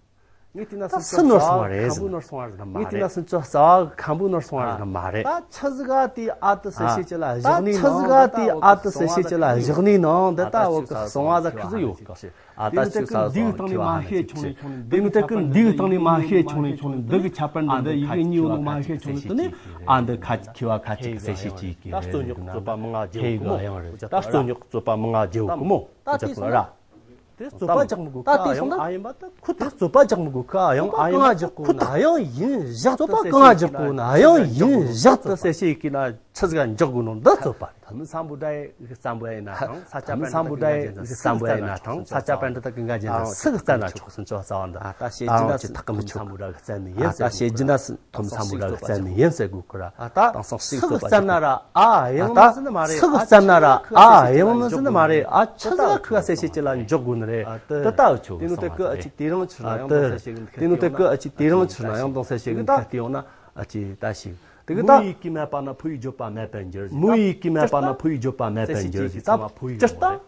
ངས་བལྟས་ན་ད་སུ་ནོར་སོང་བ་རེད་ཟེར་ན། ངས་བལྟས་ན་སུམ་ཅུ་རྩ་བ་མཁན་པོ་ནོར་སོང་བ་རེད་ཟེར་ན་མ་རེད། ད་ཆི་ཟིག་ག་དེ་ཨ་འདི་གསལ་བྱེད་ཅི་ལ་བཞག་ནི་ནང་། ད་ཆི་ཟིག་ག་དེ་ཨ་འདི་གསལ་བྱེད་ཅི་ལ་བཞག་ནི་ནང་། འདི་ད་འུ་གི་གསང་བ་ཟིག་ཁུ་ཟིག་ཡོད་གི། ཨ་ད་ཅི་ས་ཟ་འདིའི་སྟེང་ནས་མ་བཤད་ཆོག་ནས་ཆོག་ནས། དེ་ནི་དེ་གི་འདིའི་སྟེང་ནས་མ་བཤད་ཆོག་ནས་ཆོག་ནས། འདི་གི་ཁྱད་པར་འདི། འདི་ཡི་གེ་གཉིས་ཡོད་ནོ་མ་བཤད་ཆོག་ནས། དེ་ནི་ཨ་འདི་ཁ་ཁེ་བ་ཁ་ཅིག་གི་གསལ་བྱེད་ཅིག་གི། ད་རྩོད་རྙོག་རྩོད་པ་མང་ང་རྒྱལ་གི་མོ། ད་རྩོད་རྙོག་རྩོད་པ་མང་ང་རྒྱལ་གི་མོ། ད་དེ་སོང་ན། དེ་རྩོད་པ་རྒྱག་མི་དགོས་ད། དེ་སོང་ན། ཨ་ཡིན་པ་ད་ཁུ་ད། རྩོད་པ་རྒྱག་མི་དགོས་ཁུ། ཨ་ཡང་ཨ་ཡིན་པ་ད་ཁུ་ད། ཡང་ཡིན་བཞག་རྩོད་པ་གང་རྒྱག་དགོས་ན། ཡང་ཡིན་བཞག་ཏུ་གསལ་བྱེད་ཀྱི་ན་ཆི་ཟིག་འཇོག་དགོས་ནོ་འདི་རྩོད་པ་རེད། ད་མི་སམ་བྷོ་ཊ་ཡི་སམ་བྷོ་ཊ་ཡིན་ན་ཐང་། ས་ཆ་པན་ཏི་ད་གི་འགའ་ཅན་ས་ཆ་པན་ཏི་ད་གི་འགའ་ཅན་སུ་གི་བཙལ་ན་ཆོག་སུམ་ཅུ་རྩ་བ་འདི། ད་བཤད་རྒྱུ་ན་ཐག་གི་མི་ཆོད། སམ་བྷོ་ཊ་གི་བཙལ་ནི་ཡིན་ཟེར། ད་བཤད་རྒྱུ་ན་ཐོམ་སམ་བྷོ་ཊ་གི་བཙལ་ནི་ཡིན་ཟེར་དགོས་ཀི་ར། ད་དེང་སང་སུ་གི་བཙལ་ན་ར་ཨ་ཡང་ཟེར་ནི་མ་རེད། སུ་གི་བཙལ་ན་ར་ཨ་ཡང་ཟེར་ནི་མ་རེད། ཨ་ཆི་ཟིག་ཁུ་ག་གསལ་བྱེད་ཅི་ལ་འཇོག་དགོས་ནི་རེད། དེ་ལྟ་བུ་ཆོག་གི། སོང་བ་རེད། དེ་ནི་དེ་གི་ཨ་ཅིག་དེ་རིང་ཕྱིར་ན་ཡང་དང་གསལ་བྱེད་གི་འདི་ཁ་དེ་ཡོང་ན། ཨ་ཅིག་དེ་རིང་ཕྱིར་ན་ཡང་དང་གསལ་བྱེད་གི་འདི་ཁ་དེ་ཡོང་ན། ཨ་ཅིག་ད་ཞིག་དེ་གི་ད། མུ་ཡི་གེ་མེད་པ་ན་ཕོ་ཡིག་བརྗོད་པ་མེད་པར་འགྱུར། མུ་ཡི་གེ་མེད་པ་ན་ཕོ་ཡིག་བརྗོད་པ་མེད་པར་འགྱུར། ད་སྤྱིར་བཏང་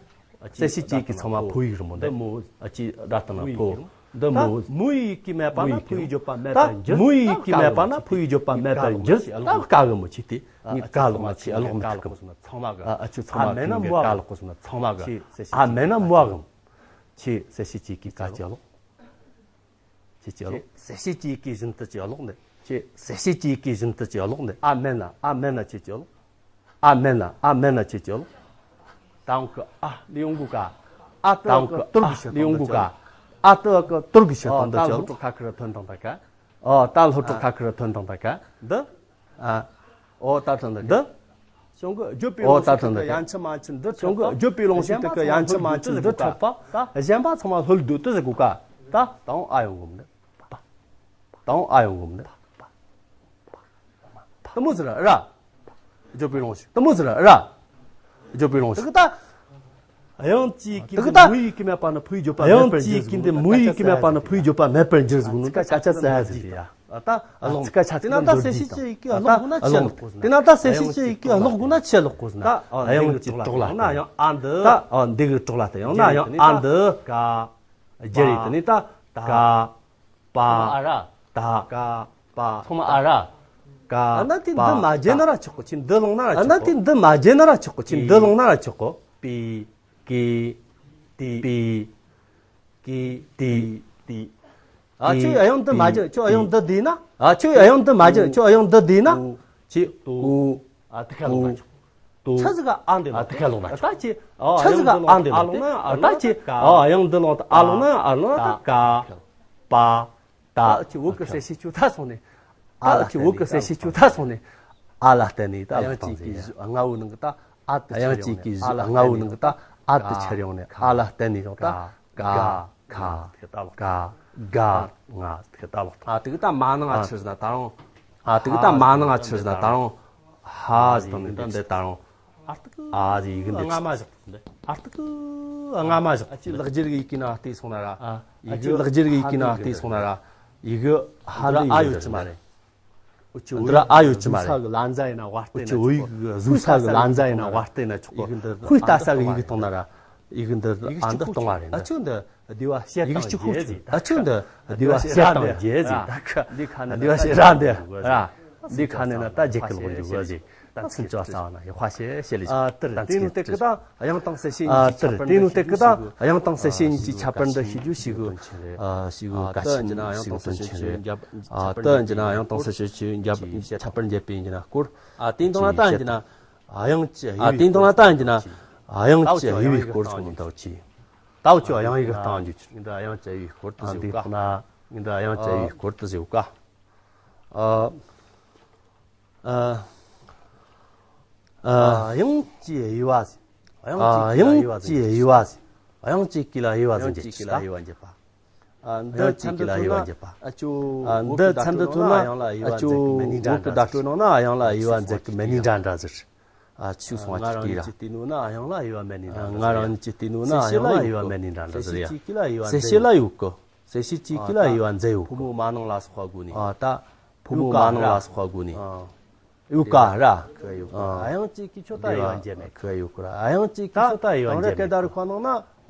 གསལ་བྱེད་ཀྱི་ཚང་མ་ཕོ་ཡིག་རེད་མོ། འདི་མོ། ཨ་ཅིག་སྒྲ་དང་ན་ཕོ། འདི། ད་མོ། མོ་ཡི་ཡི་གེ་མེད་པ་ན་ཕོ་ཡི་བརྗོད་པ་མེད་པར་འགྱུར། ད་མོ་ཡི་ཡི་གེ་མེད་པ་ན་ཕོ་ཡི་བརྗོད་པ་མེད་པར་འགྱུར། ད་དཀའ་གི་མོ་ཆེ་སྟེ། ངས་དཀའ་ལོག་མ་ཆེ་ཀློག་མི་ཐུབ་གི། ཚང་མ་གི། ཨ། ཨ་ཆུ་ཚང་མ་མེད་ན་མོ་གི། ཀློག་གོ་སོང་ན་ཚང་མ་གི། ཨ་མེད་ན་མོ་གི། ཆེ་གསལ་བྱེད་ཀྱི་ཀ་ཅི་ཀློག་ཆེ་ཅི་ཀློག་གསལ་བྱེད་ཀྱི་ཀ་བཞིན་དུ་ཅི་ཀློག་ནི། ཆེ་གསལ་བྱེད་ཀྱི་ཀ་བཞིན་དུ་ཅི་ཀློག་ནི། ཨ་མེད་ན། ཨ་མེད་ན་ཆེ་ཅི་ཀློག་ཨ་མེད་ན། ཨ་མེད་ན་ཆེ་ཅི་ཀློག་ད་འོང་གི། ཨ་ལེའུ་འགོ་ག་ཨ་ད་འོང་གི། ཨ་ལེའུ་འགོ་ག་ཨ་ད་གི་དོར་གི་ཤི་དང་འདི་ཅི་ཀློག་ད་སློབ་གྲོགས་ཁ་ཁི་རི་ཐོན་དང་ད་ག་ཨོ་ད་སློབ་གྲོགས་ཁ་ཁི་རི་ཐོན་དང་ད་ག་འདི། ཨ། ཨོ་ད་ཐོན་ད་ག་འདི། གཞུང་གི་བརྗོད་པའི། ཨོ་ད་ཐོན་ད་ག་ཡན་ཆད་མན་ཆད་འདི། གཞུང་གི་བརྗོད་པའི་ལུང་ཞིག་དེ་གི་ཡན་ཆད་མན་ཆད་འདི་འཕྲོད་པ། ད་གཞན་པ་ཚང་མ་ལྷོད་སྡོད་དུ་ཟེར་གོ་ཀ་ད་དང་ཨ་ཡོང་གོ་མི་འདི། དང་ཨ་ཡོང་གོ་མི་འདི། དུ་མོ་ཟེར་ར། བརྗོད་པའི་ལུང་ཞིག་དུ་མོ་ཟེར་ར། བརྗོད་པའི་ལུང་ཞིག་དེ་གི་ད། དབྱངས་ཀྱི་གི་འདི་མོ་ཡི་གི་མེད་པ་ན་ཕོ་ཡི་བརྗོད་པ་མེད་པར་འགྱུར་ཟེར་གོ་ནོ། དབྱངས་ཀྱི་གི་འདི་མོ་ཡི་གི་མེད་པ་ན་ཕོ་ཡི་བརྗོད་པ་མེད་པར་འགྱུར་ཟེར་གོ་ནོ། ད་སྐད་ཆ་ཙི་ཡ་ཟེར་ཡ། ད་ཨ་ལོང་། སྐད་ཆ་ཙི་ན་ད་གསལ་བྱེད་ཀྱི་ཡི་གེ་ཀློག་དགོས་ན་ཆི་ཀློག་དགོས་ཟེར་ན། དེ་ན་ད་གསལ་བྱེད་ཀྱི་ཡི་གེ་ཀློག་དགོས་ན་ཆི་ཀློག་དགོས་ཟེར་ན། ད་ཨ་ཡང་གི་གྲོགས་ལ་ཡང་ན་ཡང་ཨ་འདི། ད་ཨ་འདི་གི་གྲོགས་ལ་ད་ཡང་ན་ཡང་ཨ་འདི། ཀ་རྒྱལ་རེད། དེ་ནས་ད་ཀ་པ། ད་ཀ་པ། ཚང་མ་ཨ་ར། ཀ་ཨ་ན་དེ་འདི་མ་བརྗེད་ན་ར་ཆོག་གོ་ཆི་འདི་ལོང་ན་ར་ཆོག་གོ་ཨ་ན་དེ་འདི་མ་བརྗེད་ན་ར་ཆོག་གོ་ཆི་འདི་ལོང་ན་ར་ཆོག་གོ་པི། ཀི། ཏི། པི། ཀི། ཏི། ཏི། ཨ་ཁྱོད་ཨ་ཡང་འདི་མ་བརྗེད། ཁྱོད་ཨ་ཡང་འདི་བསྡུས་ན། ཨ་ཁྱོད་ཨ་ཡང་འདི་མ་བརྗེད། ཁྱོད་ཨ་ཡང་འདི་བསྡུས་ན། ཆི། ཨུ། ཨ་དེ་ཁ་ལོང་ན་ཆོག་ཏུ། ཆི་ཟིག་ག་ཨ་འདི་ལོག་ཨ་དེ་ཁ་ལོང་ན་ཆོག་ད་ཆི། ཆི་ཟིག་ག་ཨ་འདི་ལོག་ཨ་ལོང་ན་ཨ་ད་ཆི། ཨ་ཡང་འདི་ལོང་ཨ་ལོང་ན་ཨ་ལོང་ན་ད་ཀ། པ། ད་ཆི་འུ་གི་གསལ་བྱེད་ཆུ་ད་སོང་ནས། ཨ་ལ་ཆི་འུ་གི་གསལ་བྱེད་ཆུ་ད་སོང་ནས། ཨ་ལ་བརྟེན་ནས་ད་ཨ་ཡང་ལོག་ཅིག་གི་ལྔ་བོའི་ནང་གི་ད་ཨ་དེ་ཨ་ཡང་ཆི་ཡོང་ནས། ཨ་ལ་ལྔ་བོའི་ནང་གི་ད་ཨ་དེ་ཆི་ཡོང་ནས། ཨ་ལ་བརྟེན་ནས་ཡོང་ད་ཀ། ཁ། ཀ། ག། ང་། ཨ་དེ་གི་ད་མ་ནང་ང་ཆི་ཟེར་ན་ད་རུང་། ཨ་དེ་གི་ད་མ་ནང་ང་ཆི་ཟེར་ན་ད་རུང་། ཧ་ཟེར་དང་ནི་ད་འདི་ད་རུང་། ཨ་ཟེར་ཡི་གེ་འདི་ཆི། ཨ་དེ་གི་ལྔ་མ་བཞག་ཨ་ཅི་ལག་སྒྱེར་གི་ཡི་གེ་ན་བལྟས་སོང་ན་ར། ཨ་ཅི་ལག་སྒྱེར་གི་ཡི་གེ་ན་བལྟས་སོང་ན་ར། ཡི་གེ་ཧ་འདི་ཨ་ཡོད་ཀྱི་མ་རེད། འུ་ཆོ་འདི་ར་ཨ་ཡོད་ཀྱི་མ་རེད། ཟུག་ས་གི་ལ་མཛའ་ཡིན་ན་བར་བལྟས་ན་ཆོག་གོ། ཟུག་ས་གི་ལ་མཛའ་ཡིན་ན་བར་བལྟས་ན་ཆོག་གོ། ཡི་གེ་འདི་ཁོས་ལྟ་ས་གི་ཡི་གེ་གཏོང་ན་ར། ཡི་གེ་འདི་ཨ་འདི་གཏོང་བ་རེད། ཨ་ཆོ་འདི་སྡེ་བ་བཤད་སྟངས་རྒྱས་ཟེར། ཨ་ཆོ་འདི་སྡེ་བ་བཤད་སྟངས་རྒྱས་ཟེར། ད་ཁ་འདི་ཁ་ནས་སྡེ་བ་བཤད་ར་འདི་ར། འདི་ཁ་ནས་ན་ད་རྒྱ་སྐད་ལོག་འཇུག་གོ་ཟེར། ད་ཚུན་ཆོག་ས་བ་ན་ཡག་པ་བཤད་བཤད་ལེ། ཨ་དེར་དེ་ནི་དེ་གི་ད་དབྱངས་དང་གསལ་བྱེད་གཉིས་ཀྱི་ཁྱད་པར་འདི་ཨ་དེར་དེ་ནི་དེ་གི་ད་དབྱངས་དང་གསལ་བྱེད་གཉིས་ཀྱི་ཁྱད་པར་འདི་ཤེས་རྒྱུ་ཞེ་གི་ཨ་ཞེ་གི་གལ་ཆེན་ཞེ་གི་དོན་ཆེན་རེད། ཨ་དེ་ཡིན་ན་དབྱངས་དང་གསལ་བྱེད་ཀྱི་ཁྱད་པར་འབྱེད་པའི་ཡིན་ན་སྐོར། ཨ་དེ་དང་ལ་ད་ཡིན་ན་དབྱངས་ཀྱི་དབྱེ་བའི་སྐོར་ཆུང་ངུ་འདུག་ཅི། དབྱངས་ཀྱི་དབྱེ་བའི་སྐོར་ཆུང་ངུ་འདུག་ཅི། ད་འུ་ཆོ་དབྱངས་ཡིག་གི་སྟེང་འཇུག་ཅི། འདི་དབྱངས་ཀྱི་དབྱེ་བའི་སྐོར་དུ་ཟེར་ག་ན། འདི་དབྱངས་ཀྱི་དབྱེ་བའི་སྐོར་དུ་ཟེར་ག་ཨ། ཨ། ཨ། དབྱངས་ཀྱི་དབྱེ་བ་ཟེར། དབྱངས་ཀྱི་དབྱེ་བ་ཟེར། དབྱངས་ཀྱི་སྐད་ལ་དབྱེ་བ་འབྱེད་ཅི། ཨ་འདི་མཚན་དུ་ཐོན་ན་ཨ་ཅོ་འདི་མཚན་དུ་ཐོན་ན་ཨ་ཅོ་འོག་གི་བརྡ་སྤྲོད་ནང་ན་དབྱངས་ལ་དབྱེ་བ་འཛད་གི་མེད་ནི་འདྲ་འདྲ་ཟེར། ཨ་ཅོ་འོག་གི་བརྡ་སྤྲོད་ནང་ན་དབྱངས་ལ་དབྱེ་བ་འཛད་གི་མེད་ནི་འདྲ་འདྲ་ཟེར། ཨ་ཆུ་སོང་བ་ཅིག་གིས་ར། ང་རང་ཉིད་ཀྱི་ལྟས་ནོ་ན་དབྱངས་ལ་དབྱེ་བ་མེད་ནི་འདྲ་འདྲ་ཟེར་ཡ། གསལ་བྱེད་ལ་ཡོད་གི། གསལ་བྱེད་ལ་ཡོད་གི། གསལ་བྱེད་ཀྱི་སྐད་ལ་དབྱེ་བ་འཛད་ཡོད་གི། ཕོ་མོ་མ་ནིང་ལ་སོགས་པ་སྒོ་ནས། ཨ་ད། ཕོ་མོ་མ་ནིང་ལ་སོགས་པ་སྒོ་ནས། ཡོད་ག་ར། ཁོ་ཡོད་ག་ཨ་དབྱངས་ཀྱི་སྐད་ཆོ་ད་དབྱེ་བ་འབྱེད་མེད་གི། ཁོ་ཡོད་གི་ར། དབྱངས་ཀྱི་སྐད་ཆོ་ད་དབྱེ་བ་འབྱེད་མེད་གི། ད་དེང་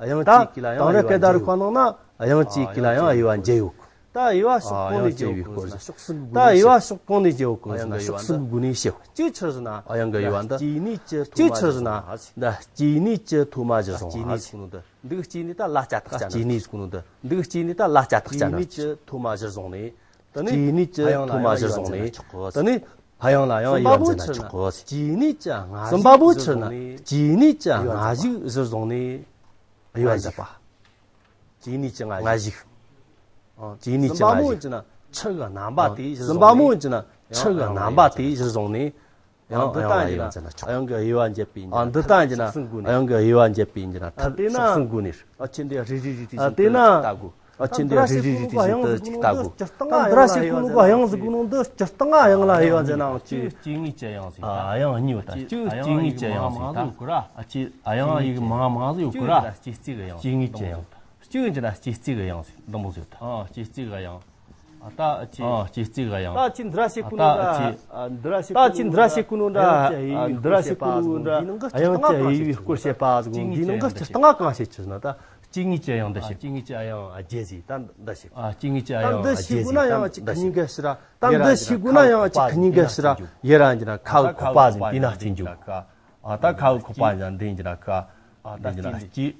རབས་སྐད་བརྡ་རིག་པ་ནང་ན་དབྱངས་ཀྱི་སྐད་ལ་ཡང་དབྱེ་བ་འབྱེད་ཡོད་གི། ད་དབྱེ་བ་ཕྱོགས་གང་ནས་འབྱེད་ཡོད་གི་ཟེར་ན་ཕྱོགས་གསུམ་གི་སྒོ་ནས། ད་དབྱེ་བ་ཕྱོགས་གང་ནས་འབྱེད་ཡོད་གི་ཟེར་ན་ཕྱོགས་གསུམ་གི་སྒོ་ནས་བཤད། གཅིག་ཆི་ཟེར་ན། དབྱངས་ཀྱི་དབྱེ་བ་འདི། གཅིག་ནས་ཅི་ཐོ་མ་བཞི་བཟུང་བ་ཟེར། འདི་གཅིག་ནས་ཅི་ཐོ་མ་བཞི་བཟུང་བ་ཟེར། འདི་གཅིག་ནས་ད་ལ་ལྕགས་ཐག་བཅད་ན། གཅིག་ནས་ཟེར་གོ་ནོ་འདི། འདི་གཅིག་ནས་ད་ལ་ལྕགས་ཐག་བཅད་ན། གཅིག་ནས་ཅི་ཐོ་མ་བཞི་བཟུང་ནས། དེ་ནས་གཅིག་ནས་ཅི་ཐོ་མ་བཞི་བཟུང་ནས། དེ་ནས་དབྱངས་ལ་ཡང་དབྱེ་བ་འཛིན་ན་ཆོག་གོ་ཟེར། གཅིག་ནས་ཅི་ལྔ་བཞི། གསུམ་པ་བོ་ཆི་ཟེར་ན། གཅིག་ནས་ཅི་ལྔ་བཞི་ཟེར་བཟུང་ནས་དབྱེ་བ་འཛིན་པ། གཅིག་ནས་ཅི་ལྔ་བཞི། གཅིག་ནས་ཅི་ལྔ་བཞི། གསུམ་པ་མོ་ཡིན་ན་ཆི་གི་རྣམ་པ་དེ་ཟེར་བཟུང་ནས། གསུམ་པ་མོ་ཡིན་ན་ཆི་གི་རྣམ་པ་དེ་ཟེར་བཟུང་ནས། ཡང་འདི་ལྟ་ཡིན་ན་དབྱངས་ཀྱི་དབྱེ་བ་འབྱེད་པའི་ཡིན་ན། འདི་ལྟ་ཡིན་ན་དབྱངས་ཀྱི་དབྱེ་བ་འབྱེད་པའི་ཡིན་ན་ཐབས་ཕྱོགས་གསུམ་སྒོ་ནས། ཨ་ཆི་འདི་རེ་རེ་རེ་རེ་བཞིན་དུ་ལྟ་དགོས། ཨ་ཆི་འདི་རེ་རེ་རེ་རེ་བཞིན་དུ་ཅིག་ལྟ་དགོས། ད་འདི་ར་ཞིག་གོ་ནོ་གི་དབྱངས་ཟིག་གོ་ནོ་འདི་སྤྱིར་བཏང་ང་དབྱངས་ལ་དབྱེ་བ་འཛིན་ནའང་ཅི། སྐྱེ་དངོས་ཀྱི་དབྱངས་ཟིག་ད། དབྱངས་གཉིས་ཡོད་ད། གཅིག་སྐྱེ་དངོས་ཀྱི་དབྱངས་ཟིག་ད། ཡོད་གི་ར། ཨ་ཆི་དབྱངས་ཡིག་མང་མང་ཟིག་ཡོད་གི་ར། སྐྱེ་དངོས་ཀྱི་དབྱངས། སྐྱེ་དངོས་ཀྱི་དབྱངས་ད། གཅིག་ཡིན་གྱི་ན་སྐྱེ་རྩིས་ཀྱི་དབྱངས་ཟིག་འདི་མོ་ཟིག་ད། ཨ་སྐྱེ་རྩིས་ཀྱི་དབྱངས། ཨ་ད་ཨ་ཆི། ཨ་སྐྱེ་རྩིས་ཀྱི་དབྱངས། ད་ཨ་ཆི་འདི་ར་ཞིག་གོ་ནོ་ད། ཨ་ཆི། འདི་ར་ཞིག་ད་ཨ་ཆི་འདི་ར་ཞིག་གོ་ནོ་ད། ཨ་འདི་ར་ཞིག་གོ་ནོ་ད། དབྱངས་ཀྱི་དབྱེ་བའི་སྐོར་བཤད་པ་ཟིག་འདི་ནང་གི་སྤྱིར་བཏང་གང་བཤད་ཆི་ཟེར་ན་ད། སྐྱེ་དངོས་ཀྱི་དབྱངས་འདི་ཞིག་སྐྱེ་དངོས་ཀྱི་དབྱངས་རྒྱས་ཟིག་ད་འདི་ཞིག་ཨ། སྐྱེ་དངོས་ཀྱི་དབྱངས་རྒྱས་ཟིག་ད་འདི་ཞིག་དགོས་ན་ཡང་གཅིག་ཁ་ཉིན་ག་ཕྱིར་ར། ད་འདི་ཞིག་དགོས་ན་ཡང་གཅིག་ཁ་ཉིན་ག་ཕྱིར་ར། ཡེ་ར་འཇི་ན་ཁ་བུ་ཁོག་པ་ཟིན་དེ་ན་སྐྱེ་འཇུག་ཨ། ད་ཁ་བུ་ཁོག་པ་ཟིན་དེ་འཇི་ན་ཁ། ཨ། ད་འདི་འཇི་ན་སྐྱེ།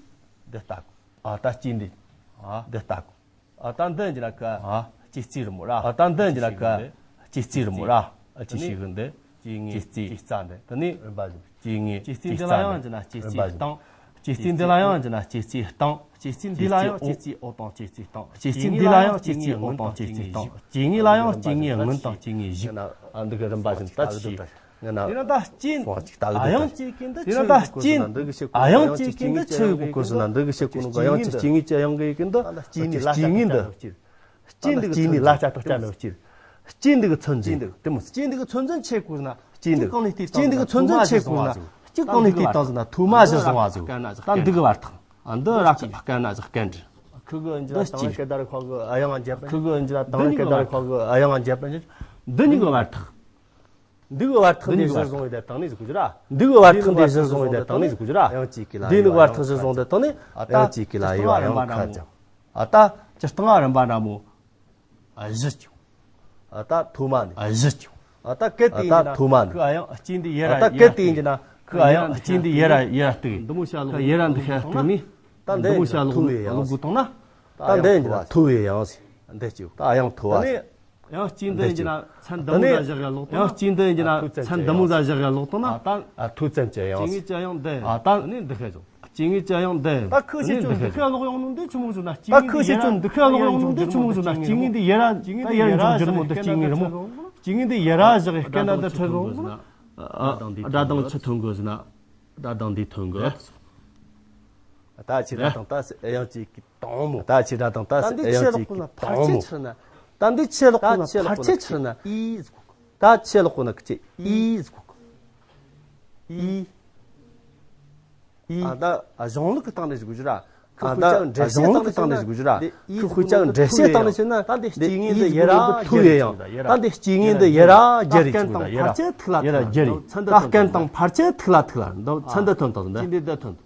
འདི་ལྟ་གོ་ཨ། ད་སྐྱེ་འདི། འདི་ལྟ་གོ་ཨ། ད་འདི་འཇི་ན་ཁ། སྐྱེ་རྩིས་རི་མོ་ར། ཨ། ད་འདི་འཇི་ན་ཁ། སྐྱེ་རྩིས་རི་མོ་ར། ཨ། སྐྱེ་ཤི་གི་འདི། སྐྱེ་དངོས་སྐྱེ་རྩིས་སྐྱེ་རྩ་འདི། དེ་ནས་རིམ་པ་བཞིན། སྐྱེ་དངོས་སྐྱེ་རྩིས་འདི་ལ་ཡང་འཇི་ན་སྐྱེ་རྩིས་སྟངས། སྐྱེ་རྩིས་འདི་ལ་ཡང་འཇི་ན་སྐྱེ་རྩིས་སྟངས། སྐྱེ་རྩིས་འདི་ལ་ཡང་སྐྱེ་རྩིས་འོ་དང་སྐྱེ་རྩིས་སྟངས། སྐྱེ་རྩིས་འདི་ལ་ཡང་སྐྱེ་རྩིས་འོ་དང་སྐྱེ་རྩིས་སྟངས། སྐྱེ་དངོས་ལ་ཡང་སྐྱེ་དངོས་སྔོན་དང་སྐྱེ་དངོས་གཞུག་ཨ། འདི་གི་རིམ་པ་བཞིན་ད་ཅི། ཡིན་ན་ད་སྐྱེ། ཨ། ཡང་སྐྱེ་གི་འདི་ཡིན་ན་ད་སྐྱེ། ཨ། ཡང་སྐྱེ་གི་འདི་ཆི་ཡོད་གོ་ཟིན་ན་འདི་གི་ཤེས་གོ་ནོ་ག་ཡང་ཅི་སྐྱེ་དངོས་ཀྱི་དབྱངས་གི་གི་འདི། སྐྱེ་དངོས་འདི་ལ་ལྟ་ལྟ་ཅི་ལ་ལ་ལྟ་ལ་ཅི། སྐྱེ་དངོས་འདི་ལ་ལྟ་ལྟ་ལ་ཅི། སྐྱེ་འདི་གི་ཚོད་འཛིན་དེ་མོ། སྐྱེ་འདི་གི་ཚོད་འཛིན་ཆི་གོ་ཟིན་ན། སྐྱེ་འདི། སྐྱེ་འདི་གི་ཚོད་འཛིན་ཆི་གོ་ཟིན་ན། གཅིག་གང་ལས་བལྟས་བཏང་ཟིན་ན་ཐོག་མ་གཞིར་བཟུང་བ་ཟིག་ད་འདི་གི་བར་ཐག་ཨ། འདི་ར་ཁ་སྐད་ན་ཟིག་སྐད་འདྲི། ཁུ་གི་འཇི་ལ་དང་ལ་སྐད་དར་ཁོག་གི་ཨ་ཡང་འཇབ་པ། ཁུ་གི་འཇི་ལ་དང་ལ་སྐད་དར་ཁོག་གི་ཨ་ཡང་འཇབ་པ། འདི་གཉིས་གི་བར་ཐག་འདི་གི་བར་ཐག་འདི་གཞིར་བཟུང་བའི་དེ་དང་ནས་ཟིག་གོ་རྒྱུ་ར། འདི་གི་བར་ཐག་འདི་གཞིར་བཟུང་བའི་དེ་དང་ནས་ཟིག་གོ་རྒྱུ་ར། ཡང་གཅིག་གི་ལ་འདི་ནི་བར་ཐག་གཞིར་བཟུང་དེ་དང་ནས་ཡང་གཅིག་གི་ལ་ཡོད་ཡང་ཁ་ཅང་། ཨ། ད་སྤྱིར་བཏང་རིམ་པ་འདྲ་མོ། ཨ། བཞི་ཅུ། ཨ། ད་ཐོག་མ་ནས། ཨ། བཞི་ཅུ། ཨ། ད་སྐད་དེ་ཡིན་ན་ཐོག་མ་ནས། ཁུ་ཨ་ཡང་སྐྱེ་འདི་ཡེ་ར། ཨ། ད་སྐད་དེ་ཡིན་ན་ཁུ་ཨ་ཡང་སྐྱེ་འདི་ཡེ་ར་ཡེ་ར་གཏུག་ཡེ་ར་འདི་ཤ་གཏུག་ནི། ད་འདི་ཡིན་ན་ཐོ་བའི་ཡང་ལོག་དགོས་བཏང་ན། ད་འདི་ཡིན་ན་ཐོ་བའི་ཡང་ཟེར། འདི་ཅིག་ད་ཡང་ཐོ་བ་ཟེར། ཡང་སྐྱེ་འདི་ཡིན་ན་ཚན་འདི་མོ་ཟ་བཞག་ཡ་ལོག་བཏང་ན། ཡང་སྐྱེ་འདི་ཡིན་ན་ཚན་འདི་མོ་ཟ་བཞག་ཡ་ལོག་བཏང་ན། ཨ། ཐོ་ཙམ་གྱི་ཡང་ཟེར། སྐྱེ་དངོས་ཀྱི་ཡང་འདི། ཨ། ད་ནི་འདི་ཤ་ཟོ། སྐྱེ་དངོས་ཀྱི་ཡང་འདི། ད་ཁུ་ཤེས་ཀྱང་འདི་ཁུ་ལོག་ཡོང་ནོ་འདི་ཆི་མོ་ཟོ་ན། ད་ཁུ་ཤེས་ཀྱང་འདི་ཁུ་ལོག་ཡོང་ནོ་འདི་ཆི་མོ་ཟོ་ན། སྐྱེ་དངོས་འདི་ཡེ་ར། ད་ཡེ་ར་འཇོག་རྒྱུ་རེད་མོ། འདི་སྐྱེ་དངོས་རེད་མོ། སྐྱེ་དངོས་འདི་ཡེ་ར་བཞག་སྐད་ན་འདི་ཁྲིད་རོགས། སྒྲ་གདངས་ཆི་ཐོན་དགོས་ཟེར་ན། སྒྲ་གདངས་འདི་ཐོན་དགོས། ད་ཆི་ད་དང་ད་ཡང་གཅིག་གི་དང་མོ། ད་ཆི་ད་དང་ད་ཡང་གཅིག་གི་དང་མོ། ད་འདི་ཆི་ལོག་གོ་ན་ཕར་ཆེ་ཆི་ན། ད་འདི་ཆི་ལོག་གོ་ན་ཕར་ཆེ་ཆི་ན། ད་ཆི་ལོག་གོ་ན་ཁི་ཆེ་ཨི་ཟིག་གོ། ཨི། ཨི། ཨ། ད་གཞུང་ལུགས་ཀྱི་སྟེང་ནས་ཞུ་རྒྱུ་ར། ཨ། ད་གཞུང་ལུགས་ཀྱི་སྟེང་ནས་ཞུ་རྒྱུ་ར། ཁུ་ཁུ་ཅག་འགྲེལ་བཤད་སྟེང་ནས་བཤད་ན། ད་འདི་སྐྱེ་དངོས་འདི་ཡེ་ར་ཐུ་ཡེ་ཡང་། ད་འདི་སྐྱེ་དངོས་འདི་ཡེ་ར་རྒྱལ་རེད་ཅིག་ད་ཡེ་ར་ཡེ་ར་རྒྱལ་རེད། ད་སྐད་དང་ཕར་ཆེར་ཐུག་ལ་ཐུག་ལ། ད་ཚན་འདི་ཐོན་ཐོན་ད།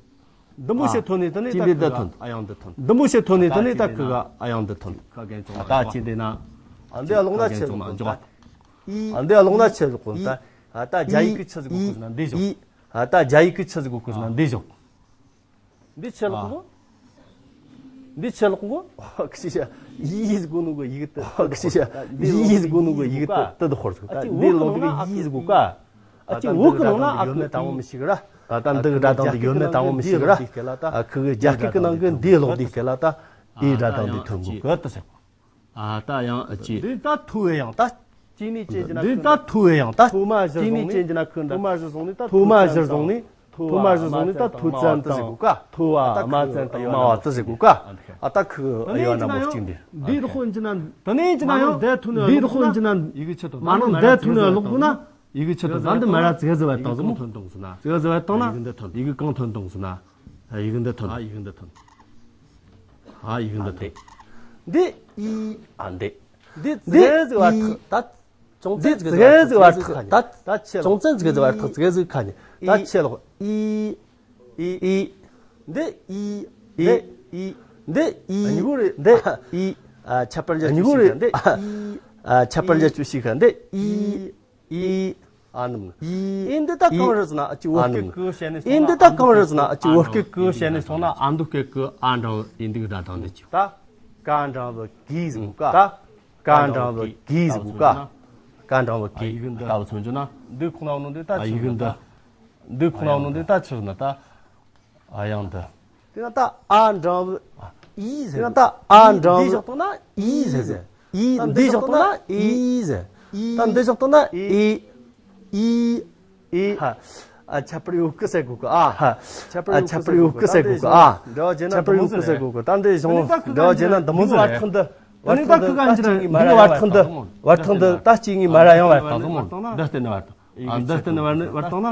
འདི་མོ་ཞིག་ཐོན་ནས་ད་ནི་ད་ཁུ་ག་ཨ་ཡང་འདི་ཐོན། འདི་མོ་ཞིག་ཐོན་ནས་ད་ནི་ད་ཁུ་ག་ཨ་ཡང་འདི་ཐོན། ད་ཅི་འདི་ན། ཨ། འདི་ཀློག་ན་ཆི་ཟིག་གོ་ད། ཨ། འདི་ཀློག་ན་ཆི་ཟིག་གོ་ད། ཨ། ད་རྒྱ་ཡིག་གི་ཆི་ཟིག་གོ་ཟེར་ན་འདི་ཞོག་ཨ། ད་རྒྱ་ཡིག་གི་ཆི་ཟིག་གོ་ཟེར་ན་འདི་ཞོག་འདི་ཆི་ལོག་གོ། འདི་ཆི་ལོག་གོ། ཁི་ཤ་ཡིས་གོ་ནོ་གོ་ཡིག་ཏི། ཁི་ཤ་ཡིས་གོ་ནོ་གོ་ཡིག་ཏི་ཏི་ཏི་ཧོར་ཟིག་འདི་ལོག་གི་ཡིས་གོ་ཀ་ད་ལྟ་འདི་གི་སྒྲ་གདངས་འདི་ཡོད་མེད་དང་པོ་མི་ཤེས་གི་ར། ད་ལྟ་འདི་གི་སྒྲ་གདངས་འདི་ཡོད་མེད་དང་པོ་མི་ཤེས་གི་ར། ཨ། ཁུ་གི་རྒྱ་སྐད་ཀྱི་ནང་གི་འདི་ལོག་འདི་སྐད་ལ་ད་ཨི་སྒྲ་གདངས་འདི་ཐོན་གོ་ཀི་ཏི་ཟེར། ཨ། ད་ཡང་ཨ་ཅི། འདི་ད་ཐུ་བའི་ཡང་ད། སྐྱེ་དངོས་ཅན་གྱི་ན་འདི་ད་ཐུ་བའི་ཡང་ད། ཐོག་མ་གཞིར་བཟུང་ནས། སྐྱེ་དངོས་ཅན་གྱི་ན་ཁུ་འདྲ། ཐོག་མ་གཞིར་བཟུང་ནས་ད། ཐོག་མ་གཞིར་བཟུང་ནས། ཐོག་མ་གཞིར་བཟུང་ནས་ད་ཐུ་ཙན་དང་ཐུ་བ་མ་ཙན་དང་མ་བ་ཙི་ཟེར་གོ་ཀ་ཨ། ད་ཁུ་ཡོད་ན་མོ་གཅིག་འདི། འདི་ལོག་འཇི་ན། དེ་ནས་འཇི་ན་ཡང་འདི་ལོག་འཇི་ན། ཡི་གེ་ཆི་ཐོན། མ་ནང་འདི་ཐོན་ནས་ལོག་གོ་ན། ཡི་གེ་ཆི་ཐོན། ད་འདི་མ་ར་ཙི་ག་ཟི་བ་བཏང་ཟིག་མོ། ཙི་ག་ཟི་བ་བཏང་ན། ཡི་གེ་གང་ཐོན་བཏང་ཟིག་ན། ཡིག་འདི་ཐོན། ཨ། ཡིག་འདི་ཐོན། ཨ། ཡིག་འདི་ཐོན། འདི་ཨི། ཨ། འདི། འདི་ཙི་ག་ཟི་བ་ཐག་ད། ཅུང་ཙན་ཙི་ག་ཟི་བ་ཐག་ད། ཅུང་ཙན་ཙི་ག་ཟི་བ་ཐག་ཙི་ག་ཟི་ཁ་ནས་ད་ཆེ་ལོག་ཨི། ཨི། ཨི། འདི་ཨི། འདི་ཨི། འདི་ཨི། གཉིས་པོ་རེད། འདི་ཨི། ཨ། ཁྱད་པར་འཇལ་གཉིས་པོ་རེད། འདི་ཨི། ཨ། ཁྱད་པར་འཇལ་ཆུ་ཤིག་ཁ་འདི་ཨི། ཨི། ཨ་ནུ། ཨི། འདི་ད་གང་རེད་ཟེར་ན་ཨ་ཅི་བོད་སྐད་གི་བཤད་ནས་སོང་ན། ཨི། འདི་ད་གང་རེད་ཟེར་ན་ཨ་ཅི་བོད་སྐད་གི་བཤད་ནས་སོང་ན་ཨ་མདོ་སྐད་གི་ཨ་འདྲ་བོ་ཨི་འདུག་སྒྲ་གདངས་འདི་ཅིག་ད་ཀ་འདྲ་བོ་གི་ཟེར་གོ་ཀ་ཀ་འདྲ་བོ་གི་ཟེར་གོ་ཀ་ཀ་འདྲ་བོ་གི། ཡིག་འདི་ལྟ་བུ་མཚོན་རྒྱུ་ན། འདི་ཁོ་ན་ནོ་འདི་ད་ཨ། ཡིག་འདི། འདི་ཁོ་ན་ནོ་འདི་ད་ཆི་ཟེར་ན་ད། ཨ། ཡང་འདི། དེ་ན་ད་ཨ་འདྲ་བོ་ཨི་ཟེར། དེ་ན་ད་ཨ་འདྲ་བོ། འདི་བཞག་ཏོ་ན་ཨི་ཟེར་ཟེར། ཨི། འདི་བཞག་ཏོ་ན་ཨི་ཟེར། ད་འདི་བཞག་ཏོ་ན་ཨི། ཨི། ཨི། ཨ། ཁྱད་པར་ཡོད་གི་ཟེར་གོ་གི་ཨ། ཁྱད་པར་ཡོད་གི་ཟེར་གོ་གི་ཨ། འདྲ་བ་བྱས་ན་ཁྱད་པར་ཡོད་གི་ཟེར་གོ་གི་ད་འདི་བྱུང་འདྲ་བ་བྱས་ན་འདི་མོ་ཟེར། འདི་ནི་ད་ཁུ་ག་འཇི་ན་འདི་གི་བར་ཐག་འདི། བར་ཐག་འདི་ད་སྐྱེ་དངོས་མ་ར་ཡང་བར་ཐག་འདི་མོ། འདི་བརྟེན་ནས་བར་ཐག་འདི་བརྟེན་ནས་བར་ནས་བར་ཐག་ན།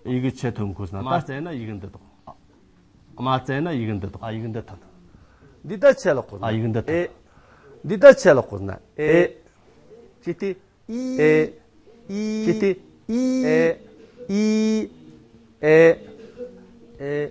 ཡི་གེ་ཆི་ཐོན་གོ་ཟེར་ན་ད། མ་བཙལ་ན་ཡི་གེ་འདི་དག་མ་བཙལ་ན་ཡི་གེ་འདི་དག་ཨ། ཡི་གེ་འདི་ཐོན། འདི་ད་ཆི་ལོག་གོ་ན། ཨ། ཡི་གེ་འདི་ཐོན། ཨེ། འདི་ད་ཆི་ལོག་གོ་ན། ཨེ། ཅི་སྟེ། ཨི། ཨེ། ཨི། ཅི་སྟེ། ཨི། ཨེ། ཨི། ཨེ། ཨེ།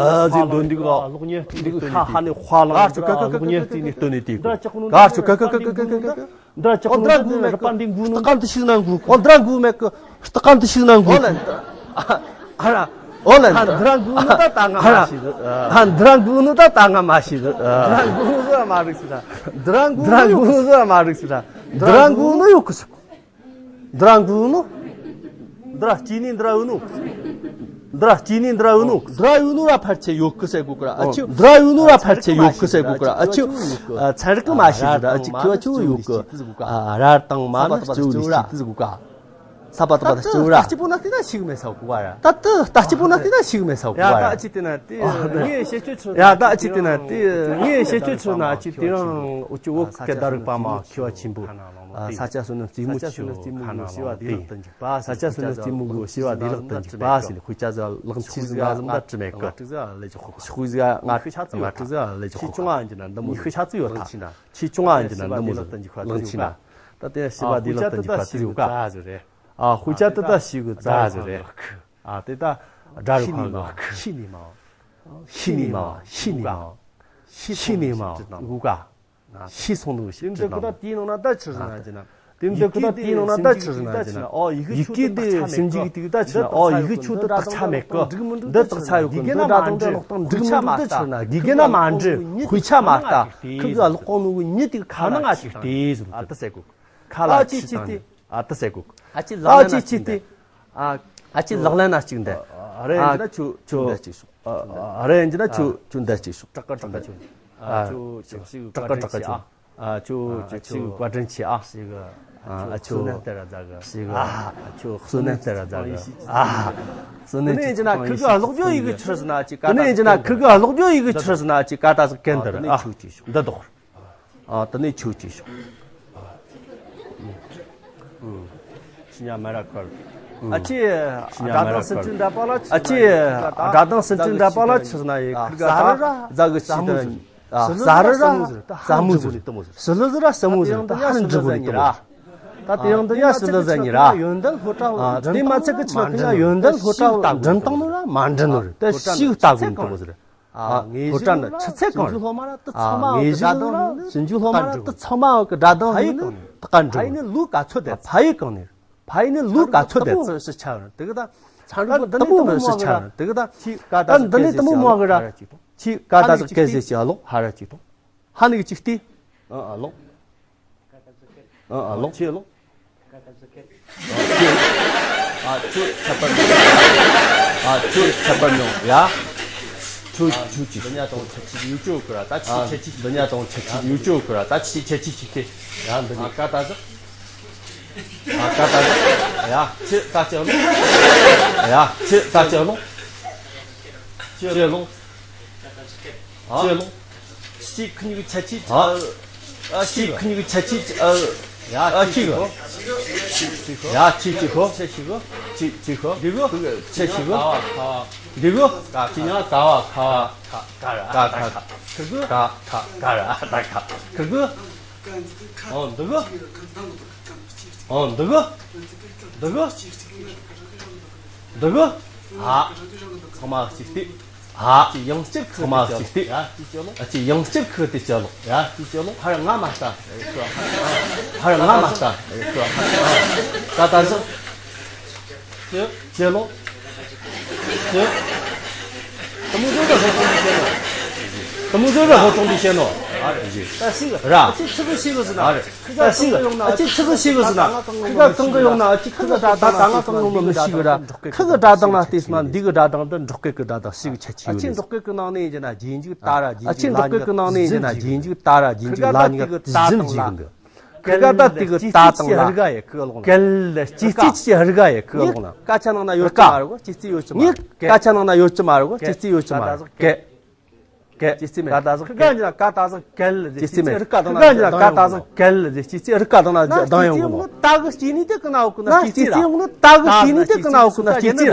ཨ་ཟིག་འདོན་འདུག་ག་གློག་བརྙན་བརྩིས་ནས་སྟོན་ནས་དེ་ག་ཧ་ལས་དཔའ་ལང་ག་ཆོ་ག་ག་ག་ག་ག་ག་ག་ག་ག་ག་ཆོ་ག་ག་ག་ག་ག་ག་ག་ག་འདྲ་ཅག་ནོ་འདྲ་འགུ་མེད་གི། སྟག་ཀམ་དུ་ཞིག་ན་འགུ་གོ། འདྲ་འགུ་མེད་གི། སྟག་ཀམ་དུ་ཞིག་ན་འགུ་གོ། ཨོ་ལན། ཨ་ར། ཨོ་ལན། ཧ་འདྲ་འགུ་ནོ་ད་ད་ང་མ་ཤི་ཟིག་ཧ་འདྲ་འགུ་ནོ་ད་ད་ང་མ་ཤི་ཟིག་འདྲ་འགུ་ནོ་ཟིག་མ་རིག་ཟིག་འདྲ་འགུ་ནོ་ཟིག་མ་རིག་ཟིག་འདྲ་འགུ་ནོ་ཡོད་གི་ཟིག་འདྲ་འགུ་ནོ། འདྲ་སྐྱེས་ནི་འདྲ་འུ་ནོ། འདྲ་སྐྱེས་ནི་འདྲ་འུ་ནོ། འདྲ་འུ་ནོ་ར་ཕལ་ཆེར་ཡོད་གི་ཟེར་གོ་གི་ར་ཨ་ཆུ། འདྲ་འུ་ནོ་ར་ཕལ་ཆེར་ཡོད་གི་ཟེར་གོ་གི་ར་ཨ་ཆུ། ཚན་རིག་གི་མ་ཤེས་ཟིག་ར་ཨ་ཆུ་ཁི་བ་ཆུ་ཡོད་གི། ར་དང་མ་ནི་སྤྱི་བོ་ལས་སྐྱེས་ཏེ་ཟིག་གོ་ག་ས་པ་ཏི་པ་ད་སྤྱི་བོ་ར། ལྟ་སྐྱིད་པོ་ན་དེ་ན་ཞིག་མེད་ས་གོ་ག་ར། ད་ལྟ་ལྟ་སྐྱིད་པོ་ན་དེ་ན་ཞིག་མེད་ས་གོ་ག་ར། ཡ་ད་ཨ་ཆི་དེ་ན་དེ་ངས་བཤད་ཆོས་ཆོས། ཡ་ད་ཨ་ཆི་དེ་ན་དེ་ངས་བཤད་ཆོས་ཆོས་ན་ཨ་ཆི་དེ་རང་ཨུ་ཆུ་བོ་སྐད་བརྡ་རིག་པ་མ་མཁས་པ་ཆེན་པོ། ས་སྐྱ་བསོད་ནམས་རྩེ་མོ་ཆོ་ཁ་ན་ལོང་དེ། ས་སྐྱ་བསོད་ནམས་རྩེ་མོ་གི་ཞེས་པ་དེ་ལག་ཏུ་འཇུག་པ་ཟེར་ལེ་དཔེ་ཆ་ཟ་ལག་མཐིལ་ཟིན་མ་ཟིན་ད་བྲི་མེད་གི། ཤོག་ཟིག་ང་ང་དྲུག་ཟིག་ལས་ཀྱི་ཤོག་ཤོག་ཟིག་ལས་ཀྱི་ཤོག་ཁ་ཆུང་ང་འཇི་ན་འདི་མོ་ཉི་ཤུ་ཆ་ཙི་ཡོད་ད། ཆི་ཆུང་ང་འཇི་ན་འདི་མོ་ལག་ཏུ་འཇུག་པ་ལག་ཆི་ན། ད་དེ་ཤི་བ་དེ་ལག་ཏུ་འཇུག་པ་ཙི་ཡོད་ག་ཟེར་རེད། ཨ་ཧུ་ཅ་ཏི་ད་ཤི་གི་ཙ་ཟེར་རེད། ཨ་དེ་ད་དགྲ་རུ་ཁང་གི་ཤི་ནི་མ། ཤི་ནི་མ། ཤི་ནི་མ། ཤི་ནི་མ། ཤི་སོང་ནི་ཞིག་ཅི་ན། ཤི་སོང་ནི་ཞིག་ཅི་ན། དེ་འདི་ཁོ་ད་དེའི་ནང་ན་ད་ཆི་ཟེར་ན་ཅི་ན། དེ་འདི་ཁོ་ད་དེའི་ནང་ན་ད་ཆི་ཟེར་ན་ཅི་ན། ཨོ་ཡི་གེ་ཆོ་དེ་ད་ཆ་མེད་གི། འདི་དག་ས་ཡོད་གི། འདི་དག་ས་ཡོད་གི། འདི་དག་ས་ཡོད་གི། འདི་དག་ས་ཡོད་གི། འདི་དག་ས་ཡོད་གི། འདི་དག་ས་ཡོད་གི། འདི་དག་ས་ཡོད་གི། འདི་དག་ས་ཡོད་གི། འདི་དག་ས་ཡོད་གི། འདི་དག་ས་ཡོད་གི། འདི་དག་ས་ཡོད་གི། འདི་དག་ས་ཡོད་གི། ཨ་ད་ཟེར་གོ། ཁ་ལ་ཆི་ཏི། ཨ་ད་ཟེར་གོ། ཨ་ཅི་ཅི་ཏི། ཨ་ད་ཟེར་གོ། ཨ་ཅི་ལག་ལེན་ན་ཅིག་འདི། ཨ་ཅི་ལག་ལེན་ན་ཅིག་འདི། ཨ་རེ་འདི་ན་ཆུ་ཆུ་འདི་ཅིག་ཤོག་ཨ་རེ་འདི་ན་ཆུ་ཆུ་འདི་ཅིག་ཤོག་ཏྲག་ཀ་ཏྲག་ཀ་ཆུ། ཨ་ཆུ་ཆུ་ཤིག་ཏྲག་ཀ་ཏྲག་ཀ་ཆུ། ཨ་ཅོ་ཅིག་བཀའ་དྲིན་ཆེ་ཨ། ཞིག་ཨ་ཅོ་བསོད་ནམས་སྟེར་ར་ཛ་གི། ཞིག་ཨ་ཅོ་བསོད་ནམས་སྟེར་ར་ཛ་གི། ཨ་བསོད་ནམས་ཅི་ན་ཁི་གི་ཀློག་རྒྱུ་ཡི་གི་ཆི་ཟེར་ན་ཅིག་ཀ་ཏ་ཟིག་ཀི་ན་ཁི་གི་ཀློག་རྒྱུ་ཡི་གི་ཆི་ཟེར་ན་ཅིག་ཀ་ཏ་ཟིག་ཀན་དེ་ར་ཨ་འདི་དོག་ཨ་དེ་ནས་ཆོས་ཅིག་ཤོག་ཨ། ཤི་ཉ་མ་ར་ཁར། ཨ་ཅེ་སྒྲ་གདངས་སུམ་ཅུ་འདྲ་པ་ལ་ཆི། ཨ་ཅེ་སྒྲ་གདངས་སུམ་ཅུ་འདྲ་པ་ལ་ཆི་ཟེར་ན་ཡི་ཁི་ག་ད་ཟ་གི་ཆི་ད། ཟ་རི་ར་ཟ་མོ་ཟེར། ཟི་ལི་ཟི་ར་ཟི་མོ་ཟེར། ད་ཧ་ལ་འབྲི་གོ་ནི་དེ་མོ་ཟེར། ད་དེ་ཡང་འདི་ཡ་ཟི་ལི་ཟ་ཉི་ར། ཨ་དེ་མ་ཚད་ཀི་ཆི་ལ་ཁི་ཡ་ཡོན་ཏན་སློབ་གྲྭ་འགྲིམ་བཏང་ནོ་ར་མ་འགྲིམ་ནོ་རེད། ད་ཞིག་ལྟ་གོ་ནི་དེ་མོ་ཟེར། ཨ་སློབ་གྲྭ་ནི་ཆུ་ཚད་གང་རེད། ཨ་ངེས་ཤེས་ལ་ད་ཚང་མ་གི་སྒྲ་གདངས་ནི་ནི་ཕ་ཡི་གང་ནས། ཕ་ཡི་ནི་ལུག་ག་ཚོད་དེ། ཕ་ཡི་གང་ནས། ཕ་ཡི་ནི་ལུག་ག་ཚོད་དེ། ཚོད་སི་ཆ་ར་དེ་གི་ད། ཚན་རིག་ད་འདི་ནི་དུ་མོ་མོ་གི་ར་དེ་གི་ད། ཁྱི་ཀ་ད་འདི་ནི་དུ་མོ་མོ་གི་ར། ཁྱི་ཀ་ད་ཟིག་གེ་ཟེ་ཅི་ཨ་ལོ་ཧ་ར་ཅིག་དང་། ཧ་ནི་གི་ཅིག་སྟེ། ཨ་ཨ་ལོ། ཨ་ཨ་ལོ། ཁྱི་ལོ། ཨ་ཁྱོད་ཁྱད་པར་མྱོང་། ཨ་ཁྱོད་ཁྱད་པར་མྱོང་ཡ། ཁྱོད་ཁྱོད་ཀྱིས། འདི་ཉ་དང་ཁྱད་ཆོས་ཡོད་ཅོ་གི་ར་ད་ཁྱི་ཁྱད་ཆོས་ཤིག་འདི་ཉ་དང་ཁྱད་ཆོས་ཡོད་ཅོ་གི་ར་ད་ཁྱི་ཁྱད་ཆོས་ཤིག་སྟེ། ཡ་འདི་ནི་ཀ་ད་ཟིག་ཨ་ཀ་ད་ཟིག་ཡ་ཁྱི་ད་ཅི་ལོ། ཡ་ཁྱི་ད་ཅི་ལོ། ཅི་ལོ། ཅི་ལོ། ཅི་ཁི་ཉིག་ཆ་ཅི། ཨ། ཨ་ཅི་ཁི་ཉིག་ཆ་ཅི། ཨ། ཡ་ཨ་ཅི་གི། ཡ་ཅི་ཅི་གོ། ཅི་ཅི་གོ། ཅི་ཅི་གོ། འདི་གོ། ཅི་ཅི་གོ། འདི་གོ། ཀ་ཅི་ཉ་ཀ་བ་ཁ་བ། ཁ་ཁ་ར་ཁ་ཁ། ཁི་གུ། ཁ་ཁ་ཁ་ར་ད་ཁ། ཁི་གུ། ཨོ་འདི་གོ། ཨོ་འདི་གོ། འདི་གོ། འདི་གོ། ཨ། ཚང་མ་གཅིག་སྟེ། ཨ། ཅི་ཡང་སྤྱིར་ཁུ་ཚང་མ་གཅིག་སྟེ། ཡ་ཅི་ཅི་ལོ། ཨ་ཅི་ཡང་སྤྱིར་ཁུ་དེ་ཅི་ལོ། ཡ་ཅི་ཅི་ལོ། ཧར་ང་མ་ལྟ། ཧར་ང་མ་ལྟ། ད་ད་ཟིག་ཅི་ཅི་ལོ། ཅི། དེ་མོ་ཟོ་ད་ཧོ་ཚོང་དུ་བཤད་ནོ། དེ་མོ་ཟོ་ད་ཧོ་ཚོང་དུ་བཤད་ནོ། ཨ་རེ་ར། ཅི་ཚི་གི་ཤི་གི་ཟི་ན། ཨ་རེ། ད་ཤི་གི་ཡོང་ན་ཨ་ཅི་ཚི་གི་ཤི་གི་ཟི་ན། ཁི་ག་གང་གི་ཡོང་ན་ཨ་ཅི་ཁི་གི་སྒྲ་གདངས་ད་ང་གང་ཡོང་ན་མི་ཤི་གི་ར། ཁི་གི་སྒྲ་གདངས་ལ་བལྟས་སོང་ན་འདི་གི་སྒྲ་གདངས་འདི་འབྲོག་སྐད་ཀྱི་སྒྲ་གདངས་ཤི་གི་ཆ་ཆི་ཡོད་རེད། ཨ་ཅི་འབྲོག་སྐད་ཀྱི་ནང་ནས་ཡིན་ན་རྗེས་འཇུག་ད་ར་རྗེས་འཇུག་ལ་ཉག་ཨ་ཅི་འབྲོག་སྐད་ཀྱི་ནང་ནས་ཡིན་ན་རྗེས་འཇུག་ད་ར་རྗེས་འཇུག་ལ་ཉག་ཟིན་བྱེད་གི་འདུག་ཁི་ག་ད་དེ་གི་ད་དང་ལ། གལ་སྐྱེས་རྩིས་ཀྱི་རི་ག་ཡི་ཁི་ག་ལོག་ན། གལ་སྐྱེས་རྩིས་ཀྱི་རི་ག་ཡི་ཁི་ག་ལོག་ན། སྐད་ཆ་ནང་ན་ཡོད་ཀྱི་མ་རེད་གོ་སྐྱེས་རྩིས་ཡོད་ཀྱི་མ་རེད། སྐད་ཆ་ནང་ན་ཡོད་ཀྱི་མ་རེད་གོ་སྐྱེས་རྩིས་ཡོད་ཀྱི་མ་རེད། གལ། གལ། སྐྱེས་རྩིས་མེད། ཀ་ད་ཟིག་ཁི་ག་ཉིན་ཀ་ད་ཟིག་གལ་ཟེར་སྐྱེས་རྩིས་མེད། ཁི་ག་ཉིན་ཀ་ད་ཟིག་གལ་ཟེར་སྐྱེས་རྩིས་རི་ཀ་དང་ན་ད་ཡོང་གོ་ནོ། ད་གི་སྐྱེས་ནི་དེ་ཀི་ན་འོ་ཀི་ན་སྐྱེས་རྩིས་ར། ད་གི་སྐྱེས་ནི་དེ་ཀི་ན་འོ་ཀི་ན་སྐྱེས་རྩིས་ར།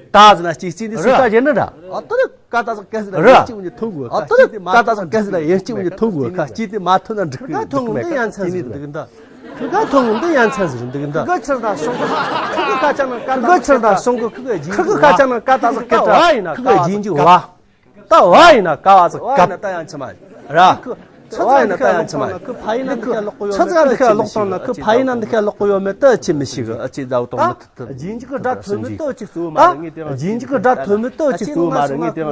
ད་ཟེར་ན་སྐྱེས་རྩིས་ནི་སུ་ཀ་ཡིན་ནི་ར། ཨ་ཏི་རི་ཀ་ད་ཟིག་གལ་ཟེར་ན་ཡིན་གཅིག་མིན་གཉིས་ཐོན་དགོས། ཨ་ཏི་རི་ཀ་ད་ཟིག་གལ་ཟེར་ན་ཡིན་གཅིག་མིན་གཉིས་ཐོན་དགོས། ཁ་སྐྱེས་དེ་མ་ཐོན་ན་འགྲིག་གི་ཁི་ག་ཐོན་ནི་ཡ་མཚན་ཟིག་འདུག་འདི། ཁི་ག་ཐོན་ནི་ཡ་མཚན་ཟིག་འདུག་འདི། ཁི་ག་ཆི་ན་སོང་གི་ཁི་ག་ཆི་ན་ཀ་ད་ཟིག་ཁི་ག་ཆི་ན་ཀ་ད་ཟིག་གལ་ད་ཁི་ག་རྗེས་འཇུག་བ། ད་བ་ཡིན་ན་ཀ་བ་ཟིག་བ་ཡིན་ན་ད་ཡང་ཆི་མ་རེད། ཁི་ཆི་ཚ་ཡིན་ན་ད་ཡང་ཆི་མ་རེད། ཁི་ཕ་ཡིན་ན་འདི་ཁ་ལོག་གི་ཡོད་མེད་ད་ཆི་མི་ཤེས་གི། ཨ་ཅེ་ཟ་བོ་དང་མི་ཐུབ་ཐུབ། རྗེས་འཇུག་གི་སྒྲ་ཐོན་མི་ད་ཨ་ཅེ་གཙོ་བོ་མ་རེད། ངས་དེ་རྗེས་འཇུག་གི་སྒྲ་ཐོན་མི་ད་ཨ་ཅེ་གཙོ་བོ་མ་རེད། ངས་དེ་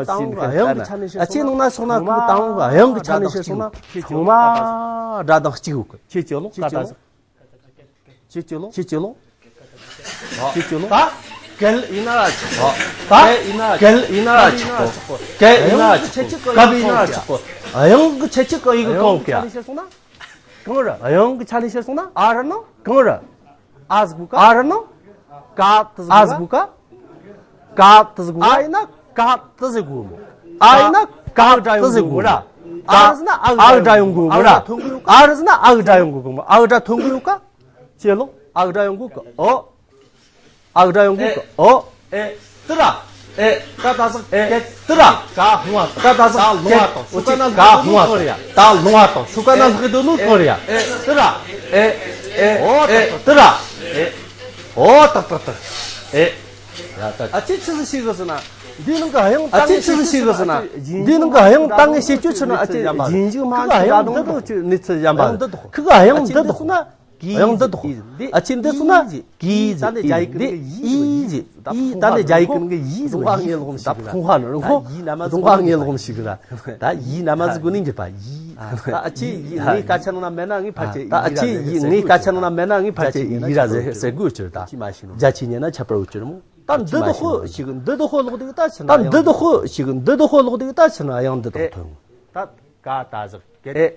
ཨ་ཅེ་ནང་ན་སོང་ན་ཁི་དང་བ་དབྱངས་གི་ཆ་ནས་བཤད་སོང་ན་ཚང་མ་སྒྲ་གདངས་གཅིག་ཡོད་གི། ཁྱེད་ཀྱི་ལོ་ཀ་ད་ཟིག་ཁྱེད་ཀྱི་ལོ། ཁྱེད་ཀྱི་ལོ། ཁྱེད་ཀྱི་ལོ། ད་གལ་ཡིན་ན་ར་ཆོག་གོ། ད་གལ་ཡིན་ན་ར་ཆོག་གོ། གལ་ཡིན་ན་ར་ཆོག་གོ། གལ་ཡིན་ན་ར་ཆོག་གོ། གལ་ཡིན་ན་ར་ཆོག་གོ། དབྱངས་གི་ཆ་ཆི་ག་ཡི་གི་གང་གི་ཡ། གང་ར། དབྱངས་གི་ཆ་ནས་བཤད་སོང་ན། ཨ་ར་ནོ། གང་ར། ཨ་ཟིག་གོ་ཀ་ཨ་ར་ནོ། ཀ་ཏི་ཟིག་གོ་ཀ་ཨ་ཟིག་གོ་ཀ་ཀ་ཏི་ཟིག་གོ་ཨ་ཡིན་ན་ཀ་ཏི་ཟིག་གོ་མོ། ཨ་ཡིན་ན་ཀ་ཏི་ཟིག་གོ་ར། ཨ་ཟིག་ན་ཨ་གི་སྒྲ་ཡོང་གོ་མོ་ར། ཨ་ཟིག་ན་ཨ་གི་སྒྲ་ཡོང་གོ་གི་མོ། ཨ་གི་སྒྲ་ཐོན་གི་ཡོད་ཀ་ཅེ་ལོ། ཨ་གི་སྒྲ་ཡོང་གོ་གི་ཨོ། ཨ་གི་སྒྲ་ཡོང་གོ་གི་ཨོ། ཨེ། ཏི་ར། ཨེ། ཀ་ད་ཟིག་ཨེ། ཏི་ར། ཀ་ཧུང་བ་ཀ་ད་ཟིག་ཀ་ཧུང་བ་དང་ཤུ་ཀ་ན་ཀ་ཧུང་བ་དང་ད་ལོང་བ་དང་ཤུ་ཀ་ན་ལྷག་དོ་ནོ་གང་རེད་ཡ། ཨེ། ཏི་ར། ཨེ། ཨེ། ཨོ་ཏི་ར། ཨེ། ཨོ་ཏག་ཏག་ཏག་ཨེ། ཡ་ད། ཨ་ཅེ་ཆི་ཟིག་ཤེས་གི་ཟེར་ན། འདིའི་ནང་གི་དབྱངས་ཨ་ཅེ་ཆི་ཟིག་ཤེས་གི་ཟེར་ན། འདིའི་ནང་གི་དབྱངས་ད་ངས་བཤད་རྒྱུ་ཆི་ན་ཨ་ཅེ་རྗེས་འཇུག་མ་ཁི་ག་དབྱངས་འདི་དང་ཆི་གནས་ཚུལ་གཞན་པ་རེད། ཁི་ག་དབྱངས་འདི་དང་། ཁི་ག་དབྱངས་འདི་དང་། དབྱངས་འདི་དང་། ཨ་ཅེ་འདི་སོང་ན་གི་ཟེར། ད་ནི་རྒྱ་ཡིག་གི་ཡི་ཟེར། ཡི་ཟེར། ད་ནི་རྒྱ་ཡིག་གི་ཡི་ཟེར། ཡི་ཟེར། ད་ཕུང་ཧ་ནི་རུང་ཧོ། ཕུང་ཧ་ནི་རུང་ཧོ། ད་ཡི་ན་མ་ཟིག་གོ་ནི་འགྱུར་པ་ཡི། ད་ཨ་ཅེ་ཡི་ངའི་སྐད་ཆ་ནང་ན་མེད་ན་ངའི་ཕལ་ཆེར་ཡི་ར་ཟེར། ད་ཨ་ཅེ་ཡི་ངའི་སྐད་ཆ་ནང་ན་མེད་ན་ངའི་ཕལ་ཆེར་ཡི་ར་ཟེར་ཟེར་དགོས་ཕྱིར་ད། རྒྱ་ཆེ་ཉན་ན་ཁྱད་པར་ཡོད་ཕྱིར་མོ། ད་འདི་དུ་ཧོ་ཞིག་འདི་དུ་ཧོ་ལོག་དེ་ད་ཕྱིར་ན། ད་འདི་དུ་ཧོ་ཞིག་འདི་དུ་ཧོ་ལོག་དེ་ད་ཕྱིར་ན་དབྱངས་འདི་དང་ཐོན། ད་ཀ་ད་ཟིག་གེ།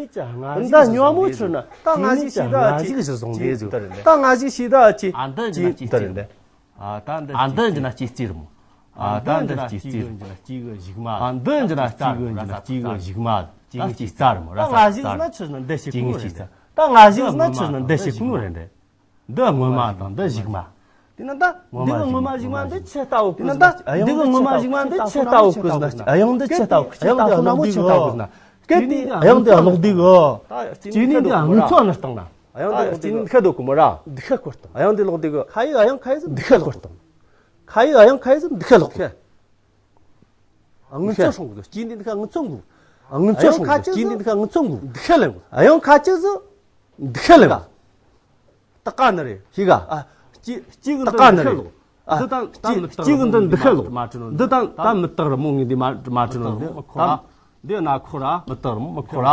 ནས་ཀྱི་སྔ་གཞུག། ད་སྔ་མོ་ཕྱིར་ན་ད་སྔ་གཞུག་ཞེས་ད་ཅི། སྔ་གཞུག་གཞིར་བཟུང་སྟེ་ཟིག། ད་སྔ་གཞུག་ཞེས་ད་ཅི། ཨ། འདི་ཡིན་ན་ཅི་སྟེ་རེད། ཨ། ད་འདི་ཅི་སྟེ་རེད། ཨ། ད་འདི་ཅི་སྟེ། འདི་ཡིན་ན་ཅི་གི་གཞུག་མ། ཨ། འདི་ཡིན་ན་ཅི་གི་གཞུག་མ། ཅི་གི་གཞུག་མ། ད་ཅི་སྟེ་རེད་མོ། ད་སྔ་གཞུག་ན་ཕྱིར་ན་འདི་ཞིག་གོ་རེད། ད་སྔ་གཞུག་ན་ཕྱིར་ན་འདི་ཞིག་གོ་རེད། འདི་སྔོན་མ་དང་འདི་གཞུག་མ། དེས་ན་ད་འདི་གི་སྔོན་མ་གཞུག་མ་འདི་ཆི་ལྟ་བུ་གི། དེས་ན་ད་འདི་གི་སྔོན་མ་གཞུག་མ་འདི་ཆི་ལྟ་བུ་གི་ཟེར་ན། གཡང་འདི་ཆི་ལྟ་བུ། གཡང་འདི་ལོག་འདི་གི། གཡང་འདི་ལོག་འདི་གི། གཡང་འདི་ལོག་འདི་གི། སྐྱེ་གནས་འདི་ངུ་ཚོ་ནི་སྟེང་ན། གཡང་འདི་ལོག་འདི་གི། འདི་ཤ་དོ་གི་མོ་ར། འདི་ཤ་སྐོར་སྟེང་། གཡང་འདི་ལོག་འདི་གི། ཁ་ཡི་གཡང་ཁ་ཡི་ཟིག་འདི་ཤ་སྐོར་སྟེང་། ཁ་ཡི་གཡང་ཁ་ཡི་ཟིག་འདི་ཤ་ལོག་གི། ངུ་ཚོ་སྲུང་གི། སྐྱེ་འདི་འདི་ཁ་ངུ་ཚོ་གི། ངུ་ཚོ་སྲུང་གི། སྐྱེ་འདི་འདི་ཁ་ངུ་ཚོ་གི། འདི་ཤ་ལེན་གི། གཡང་ཁ་ཅིག་ཟིག་འདི་ཤ་ལེན་གི། ད་ཀ་ནི་རེད། ཤེས་ག། ཨ། སྐྱེ་སྐྱེ་གི་ད་འདི་ཀ་ནི་འདི་ཤ་ལོག། ཨ། འདི་དང་ད་མི་སྐྱེ་གི་འདི་འདི་ཤ་ལོག། འདི་དང་ད་མི་སྟག་རི་མོ་ངས་འདི་མ་མ་བྲིས་ནོ། འདི་ད་འདི་ན་ཁོ་ར། མི་སྟག་རི་མོ་མི་ཁོ་ར།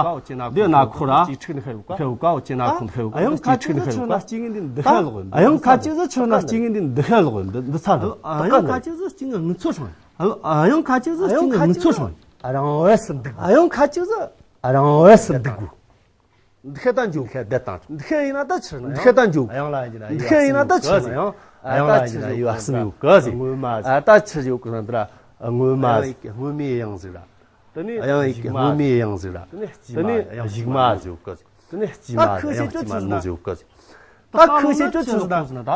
འདི་ན་ཁོ་ར། སྐྱེ་ཕྲུག་ནི་ཤ་ཡོད་ཀ། ཤ་ཡོད་ཀ། འོ་ཅེ་ན་ཁོ་ཤ་ཡོད་ཀ། གཡང་ཁ་ཅིག་ཟིག་ཕྱིར་ན་སྐྱེ་གི་འདི་འདི་ཤ་ལོག། གཡང་ཁ་ཅིག་ཟིག་ཕྱིར་ན་སྐྱེ་གི་འདི་འདི་ཤ་ལོག། འདི་འདི་ཚ་འདི། གཡང་ཁ་ཅིག་ཟིག་སྐྱེ་གི་ངུ་ཚོ་སྲུང་། གཡང་ཁ་ཅིག་ཟིག་སྐྱེ་གི་ངུ་ཚོ་སྲུང་། རང་བས་སུ་འདུག། གཡང་ཁ་ཅིག་ཟིག་རང་བས་སུ་འདུག་གོ། འདི་ཤ་ད་འཇུག། འདི་ཤ་ད་འཇུག། འདི་ཤ་ཡིན་ན་ད་ཕྱིར་ན། འདི་ཤ་ད་འཇུག། གཡང་ལ་ཡིན་ན་འདི་ཤ་ཡིན་ན་ད་ཕྱིར་ན། གཡང་ལ་ཡིན་ན་ཡོད་སུ་ཡོད་གི་ཟེར། སྔོན་མ་ཟེར། ད་ཕྱིར་ཡོད་གི་ན་འདི་ར་སྔོན་མ་ཟེར། སྔོན་མའི་གཡང་ཟེར་ར། དེ་ནས་གཡང་ཡིག་གི་སྔོན་མའི་གཡང་ཟེར་ར། དེ་ནས་གཞུག་མ་ཟེར་གི། དེ་ནས་དཀྱུས་མ་གཡང་དཀྱུས་མ་ནོ་ཟེར་གི། ད་ཁུ་ཤེས་ཅོ་ཆི་ཟེར་ན། ད་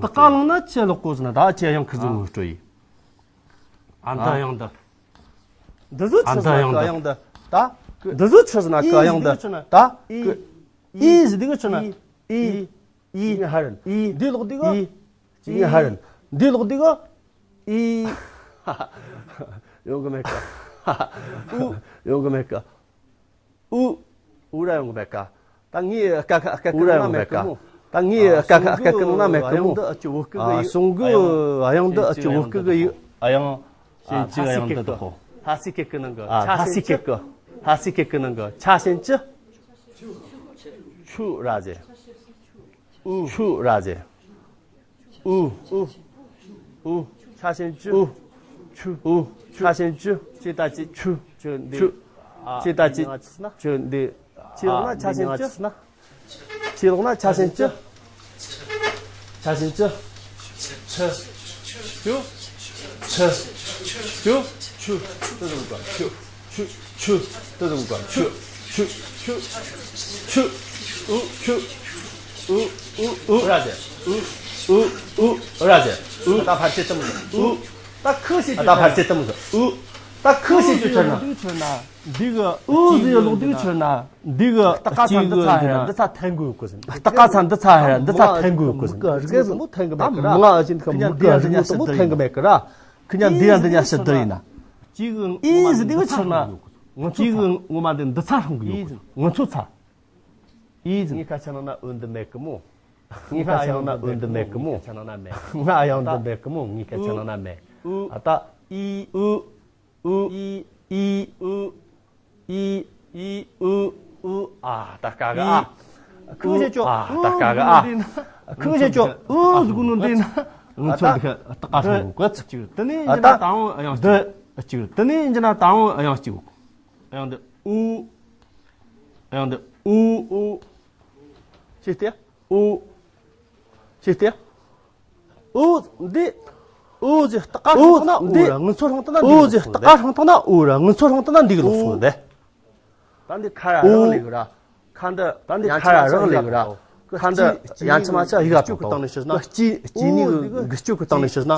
ཁ་ལོང་ན་ཆི་ལོག་གོ་ཟེར་ན། ད་ཁྱེད་གཡང་ཁུ་ཟིག་ངོ་སྤྲོད་ཡིན། ད་ཁ་ལོང་ན་ཆི་ལོག་གོ་ཟེར་ན། ད་ཁྱེད་གཡང་ཁུ་ཟིག་ངོ་སྤྲོད་ཡིན། ཨ་འདི་གཡང་འདི། འདི་ཟོ་ཆི་ཟེར་ན་ག་གཡང་འདི། ད་འདི་ཟོ་ཆི་ཟེར་ན་ག་གཡང་འདི། ད་ཨི་ཟེར་འདི་གི་ཆི་ན། ཨི་ཟེར་འདི་གི་ཆི་ན། ཨི། ཨི། ཧ་རན། ཨི། འདི་ལོག་འདི་གི། ཨི། ཧ་རན། འདི་ལོག་འདི་གི། ཨི། ཡོང་གི་མེད་ཀ། ཨུ། ཡོང་གི་མེད་ཀ། ཨུ། ཨུ་ར་ཡོང་གི་མེད་ཀ། ད་ངའི་སྐད་ཁ་སྐད་ཁ་ནང་ན་མེད་ཀི་མོ། ད་ངའི་སྐད་ཁ་སྐད་ཁ་ནང་ན་མེད་ཀི་མོ། ཨ། གསུང་གི་གཡང་འདི་ཨ་ཅི་བོད་སྐད་གི་ཡིག་གཡང་། ཤན་ཅི་གཡང་འདི་དག་གོ། ལྷ་སའི་སྐད་གི་ནང་གི། ཨ། ལྷ་སའི་སྐད་གི། ལྷ་སའི་སྐད་གི་ནང་གི་ཆ་ཤན་ཅི། ཆུ་ར་ཟེར། ཨུ། ཆུ་ར་ཟེར། ཨུ། ཨུ། ཨུ། ཆ་ཤན་ཅི། ཨུ། ཆུ། ཨུ། ཆ་ཤན་ཅི། ཅི་ད་ཅི། ཆུ། ཆུ་འདི། ཆུ། ཨ། ཅི་ད་ཅི། ང་ཚོ་ན། ཆུ་འདི། ཆི་ལོག་ན་ཆ་ཤན་ཅི། ཆི་ལོག་ན་ཆ་ཤན་ཅི། ཆ་ཤན་ཅི། ཆུ། ཆུ། ཆུ། ཆུ། ཆུ། ཆུ། དེ་ཟིག་ག་ཆུ། ཆུ། ཆུ། དེ་ཟིག་ག་ཆུ། ཆུ། ཆུ། ཆུ། ཨུ། ཆུ། ཨུ། ཨུ། ཨུ་ར་ཟེར། ཨུ། ཨུ། ཨུ། ཨུ་ར་ཟེར། ཨུ། ད་ཕར་ཆེ་ཙམ་ཟེར། ཨུ། ད་ཁུ་ཤེས་ད་ཕར་ཆེ་ཙམ་ཟེར། ཨུ། ད་ཁུ་ཤེས་ཀྱི་ཆར་ན། འདི་གི། ཨུ་ཟེར་ཡོད་ལོག་འདི་གི་ཆར་ན། འདི་གི། ད་ཀ་ཚ་འདི་ཚ་ཧེ་ར་འདི་ཚ་ཐན་དགོས་གོ་ཟེར། ད་ཀ་ཚ་འདི་ཚ་ཧེ་ར་འདི་ཚ་ཐན་དགོས་གོ་ཟེར། མི་ག་རིགས་མོ་ཐན་གི་མེད་གི་ར། མི་ག་ཨ་ཅིན་ཁ་མི་ག་རིགས་མོ་ཐན་གི་མེད་གི་ར། ཁི་ཉ་འདི་ཡ་འདི་ཉ་ཤི་འདི་ཡིན་ན། ཨི་ཟེར་འདི་གི་ཆར་ན། ཨི་གི་ངོ་མ་འདི་འདི་ཚ་ཧྲོང་གི་ཡོད་གོ། ངོ་ཚོ་ཚ། ཨི་ཟེར། ངའི་སྐད་ཆ་ནང་ན་འོན་འདི་མེད་གི་མོ། ངའི་སྐད་ཆ་ནང་ན་འུ་འདི་མེད་གི་མོ། ང་ཡང་འདི་མེད་གི་མོ། ངའི་སྐད་ཆ་ནང་ན་མེད། ཨ་ད། ཨི། ཨུ། ཨི། ཨི། ཨུ། ཨི། ཨི། ཨུ། ཨུ། ཨ། ད་དཀའ་གི་ཨ། ཁུ་བྱེད་ཆོག་ཨ། ད་དཀའ་གི་ཨ། ཁུ་བྱེད་ཆོག་ཨུ་ཟེར་གོ་ནོ་འདི་ན། ང་ཚོ་འདི་ཁ་ད་དཀའ་སོང་གི། དེ་ནས་ཡིན་ན་ད་འོང་ཡང་གཅིག་དེ་ནས་ཡིན་ན་ད་འོང་ཡང་གཅིག་ཡང་འདི་ཨུ། ཡང་འདི་ཨུ། ཨུ། ཤེས་ཏེ། ཨུ། ཤེས་ཏེ། ཨུ་འདི། ཨུ་ཟེར་སྟག་ག་ཧྲང་ཐང་ན་ཨུ་ར་ངུ་ཚོ་ཧྲང་ཐང་ན་འདི། ཨུ་ཟེར་སྟག་ག་ཧྲང་ཐང་ན་ཨུ་ར་ངུ་ཚོ་ཧྲང་ཐང་ན་འདི་གི་ལོག་སོང་རེད། ད་འདི་ཁ་ར་རང་ལེགས་ར། ཁ་འདི་ད་འདི་ཁ་ར་རང་ལེགས་ར། ཁ་འདི་ཡང་ཆི་མ་ཆ་ཡིག་ར་སྤྱོད་གི་སྟེང་ནས་ཤི་ན། སྐྱེ་སྐྱེ་ནི་གི་སྤྱོད་གི་སྟེང་ནས་ཤི་ན།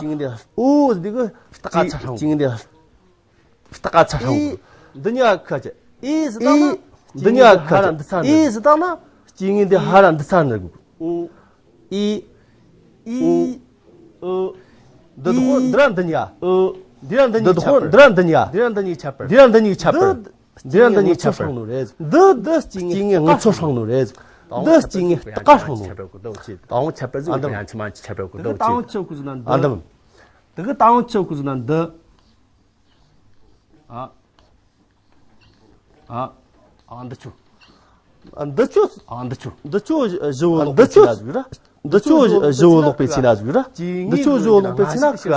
ཨུ་འདི་གི་སྟག་ག་ཚ་ཧྲང་། སྟག་ག་ཚ་ཧྲང་། ཨི། འདི་གཉིས་ཀ་ཁ་ཅི། ཨི་ཟི་དང་ན། ཨི། འདི་གཉིས་ཀ་ཁ་ཅི། ཨི་ཟི་དང་ན། སྐྱེ་ངན་འདི་ཧ་ར་འདི་ཚ་ནི་གི། ཨུ། ཨི། ཨི། ཨུ། འདི་དག་འདི་ར་འདི་གཉིས་ཀ་འདི་ར་འདི་གཉིས་འདི་དག་འདི་ར་འདི་གཉིས་ཀ་འདི་ར་འདི་གཉིས་ཁྱད་པར། འདི་ར་འདི་གཉིས་ཁྱད་པར་ཧྲང་ནོ་རེད། འདི་འདི་སྐྱེ་ངན་ངུ་ཚོ་ཧྲང་ནོ་རེད། འདི་སྐྱེ་ངན་སྟག་ག་ཧྲང་ནོ། ད་འོང་ཁྱད་པར་ཟིག་ཡང་ཆི་མ་ཆི་ཁྱད་པར་གོ་ད་འོང་ཆི། ད་འོང་ཁྱད་པར་ཟིག་གོ་ད་འོང་ཆི། ཨ་འདམ། དེ་གི་ད་འོང་ཆི་གོ་ཟིག་ན་འདི། ཨ། ཨ། ཨ་འདི་ཆོ། ཨ་འདི་ཆོ། ཨ་འདི་ཆོ། འདི་ཆོ་བཞི་བོ་ལོག་པའི་ཚེ་ན་ཟིག་ར། འདི་ཆོ་བཞི་བོ་ལོག་པའི་ཚེ་ན་ཟིག་ར། འདི་ཆོ་བཞི་བོ་ལོག་པའི་ཚེ་ན་ཁི་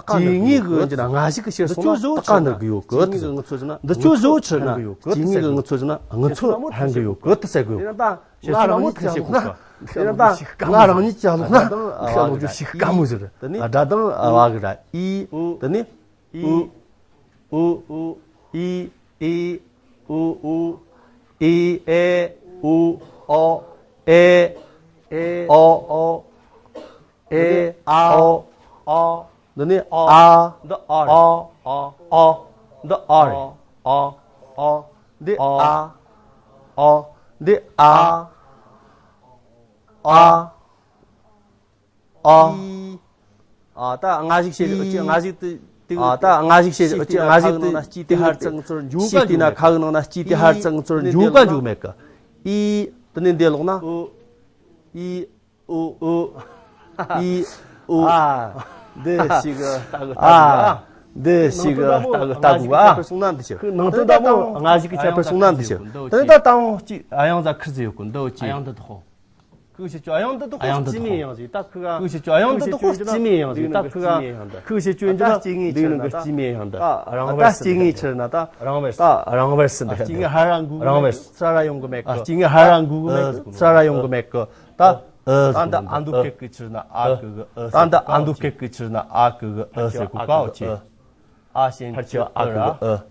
སྐྱེ་ངེས་གི་འདི་ན་ང་ཞིག་གི་ཕྱིར་སོང་ན་སྟག་ག་ནི་གི་ཡོད་གི། འདི་ཆོ་བཞི་བོ་ཆི་ན་སྐྱེ་ངེས་གི་ངུ་ཚོ་ཟིག་ན་ངུ་ཚོ་ཧན་གི་ཡོད་གི་དེ་ཟེར་གི་ཡོད། ང་རང་ཉིད་ཀྱི་ལོག་ན་ང་རང་ཉིད་ཀྱི་ལོག་ན་ཁ་ལོག་རྒྱུ་ཞིག་དཀའ་མོ་ཟིག་རེད། སྒྲ་དང་བ་གི་ར། ཨི། དེ་ནི། ཨི། ཨུ། ཨུ། ཨི། ཨི། ཨུ། ཨུ། ཨི། ཨེ། ཨུ། ཨོ། ཨེ། ཨེ། ཨོ། ཨོ། ཨེ། ཨ། ཨོ། ཨོ། འདི་ནི་ཨ། འདི་ཨ་རེད། ཨོ། ཨོ། འདི་ཨ་རེད། ཨོ། ཨོ། འདི་ཨ། ཨོ། འདི་ཨ། ཨ། ཨ། ཨི། ཨ། ད་ང་ཞིག་བྱེད་ཅི། ང་ཞིག་དེ་དེ། ཨ། ད་ང་ཞིག་བྱེད་ཅི། ང་ཞིག་དེ་སྐྱེས་དེ་ཧར་ཙང་ཚུར་འཇུག་ག་འཇུག་མེད། ཁ་གི་ནང་ན་སྐྱེས་དེ་ཧར་ཙང་ཚུར་འཇུག་ག་འཇུག་མེད་གི། ཨི། དེ་ནས་འདི་ལོག་ན། ཨོ། ཨི། ཨོ། ཨོ། ཨི། ཨོ། ཨ། འདི་ཞིག་ལྟ་གི་ལྟ་གི། ཨ། འདི་ཞིག་ལྟ་གི་ལྟ་གི། ཨ། ནང་དོན་ད་མོ་ང་ཞིག་གི་ཁྱད་པར་སོང་ན་འདི་ཞིག་དེ་ནས་ད་ལྟ་འོང་གཅིག་ཨ་ཡང་ཟ་ཁིར་ཟི་ཡོད་གི། འདི་ཨོ་ཅི། ཨ་ཡང་འདི་དོ། ཁུ་ཞེ་ཅོ་ཨ་ཡང་འདི་དོ་ཁོ་སྐྱེ་མེད་ཡང་ཟིག་ད་ཁུ་ག་ཁུ་ཞེ་ཅོ་ཨ་ཡང་འདི་དོ་ཁོ་སྐྱེ་མེད་ཡང་ཟིག་ད་ཁུ་ག་ཁུ་ཞེ་ཅོ་འདི་ད་སྐྱེ་ངེས་ཆེར་ན་ད་སྐྱེ་མེད་ཡང་ད་རང་བར་ད་སྐྱེ་ངེས་ཆེར་ན་ད་རང་བར་ད་རང་བར་སི་འདི་སྐྱེ་ངེས་ཧ་ར་འགུག་རང་བར་སི་ས་ར་ཡོང་གི་མེད་གི། སྐྱེ་ངེས་ཧ་ར་འགུག་གི་མེད་གི། ས་ར་ཡོང་གི་མེད་གི། ད་ད་འདི་ཨ་འདུ་ཁེ་གི་ཆེར་ན་ཨ་གི་གི་ཨ། ད་འདི་ཨ་འདུ་ཁེ་གི་ཆེར་ན་ཨ་གི་གི་ཨ་ཟེར་གོ་ག་ཨོ་ཅེ། ཨ་ཞེན་ཕར་ཅི་ཨ་གི་གི་ཨ།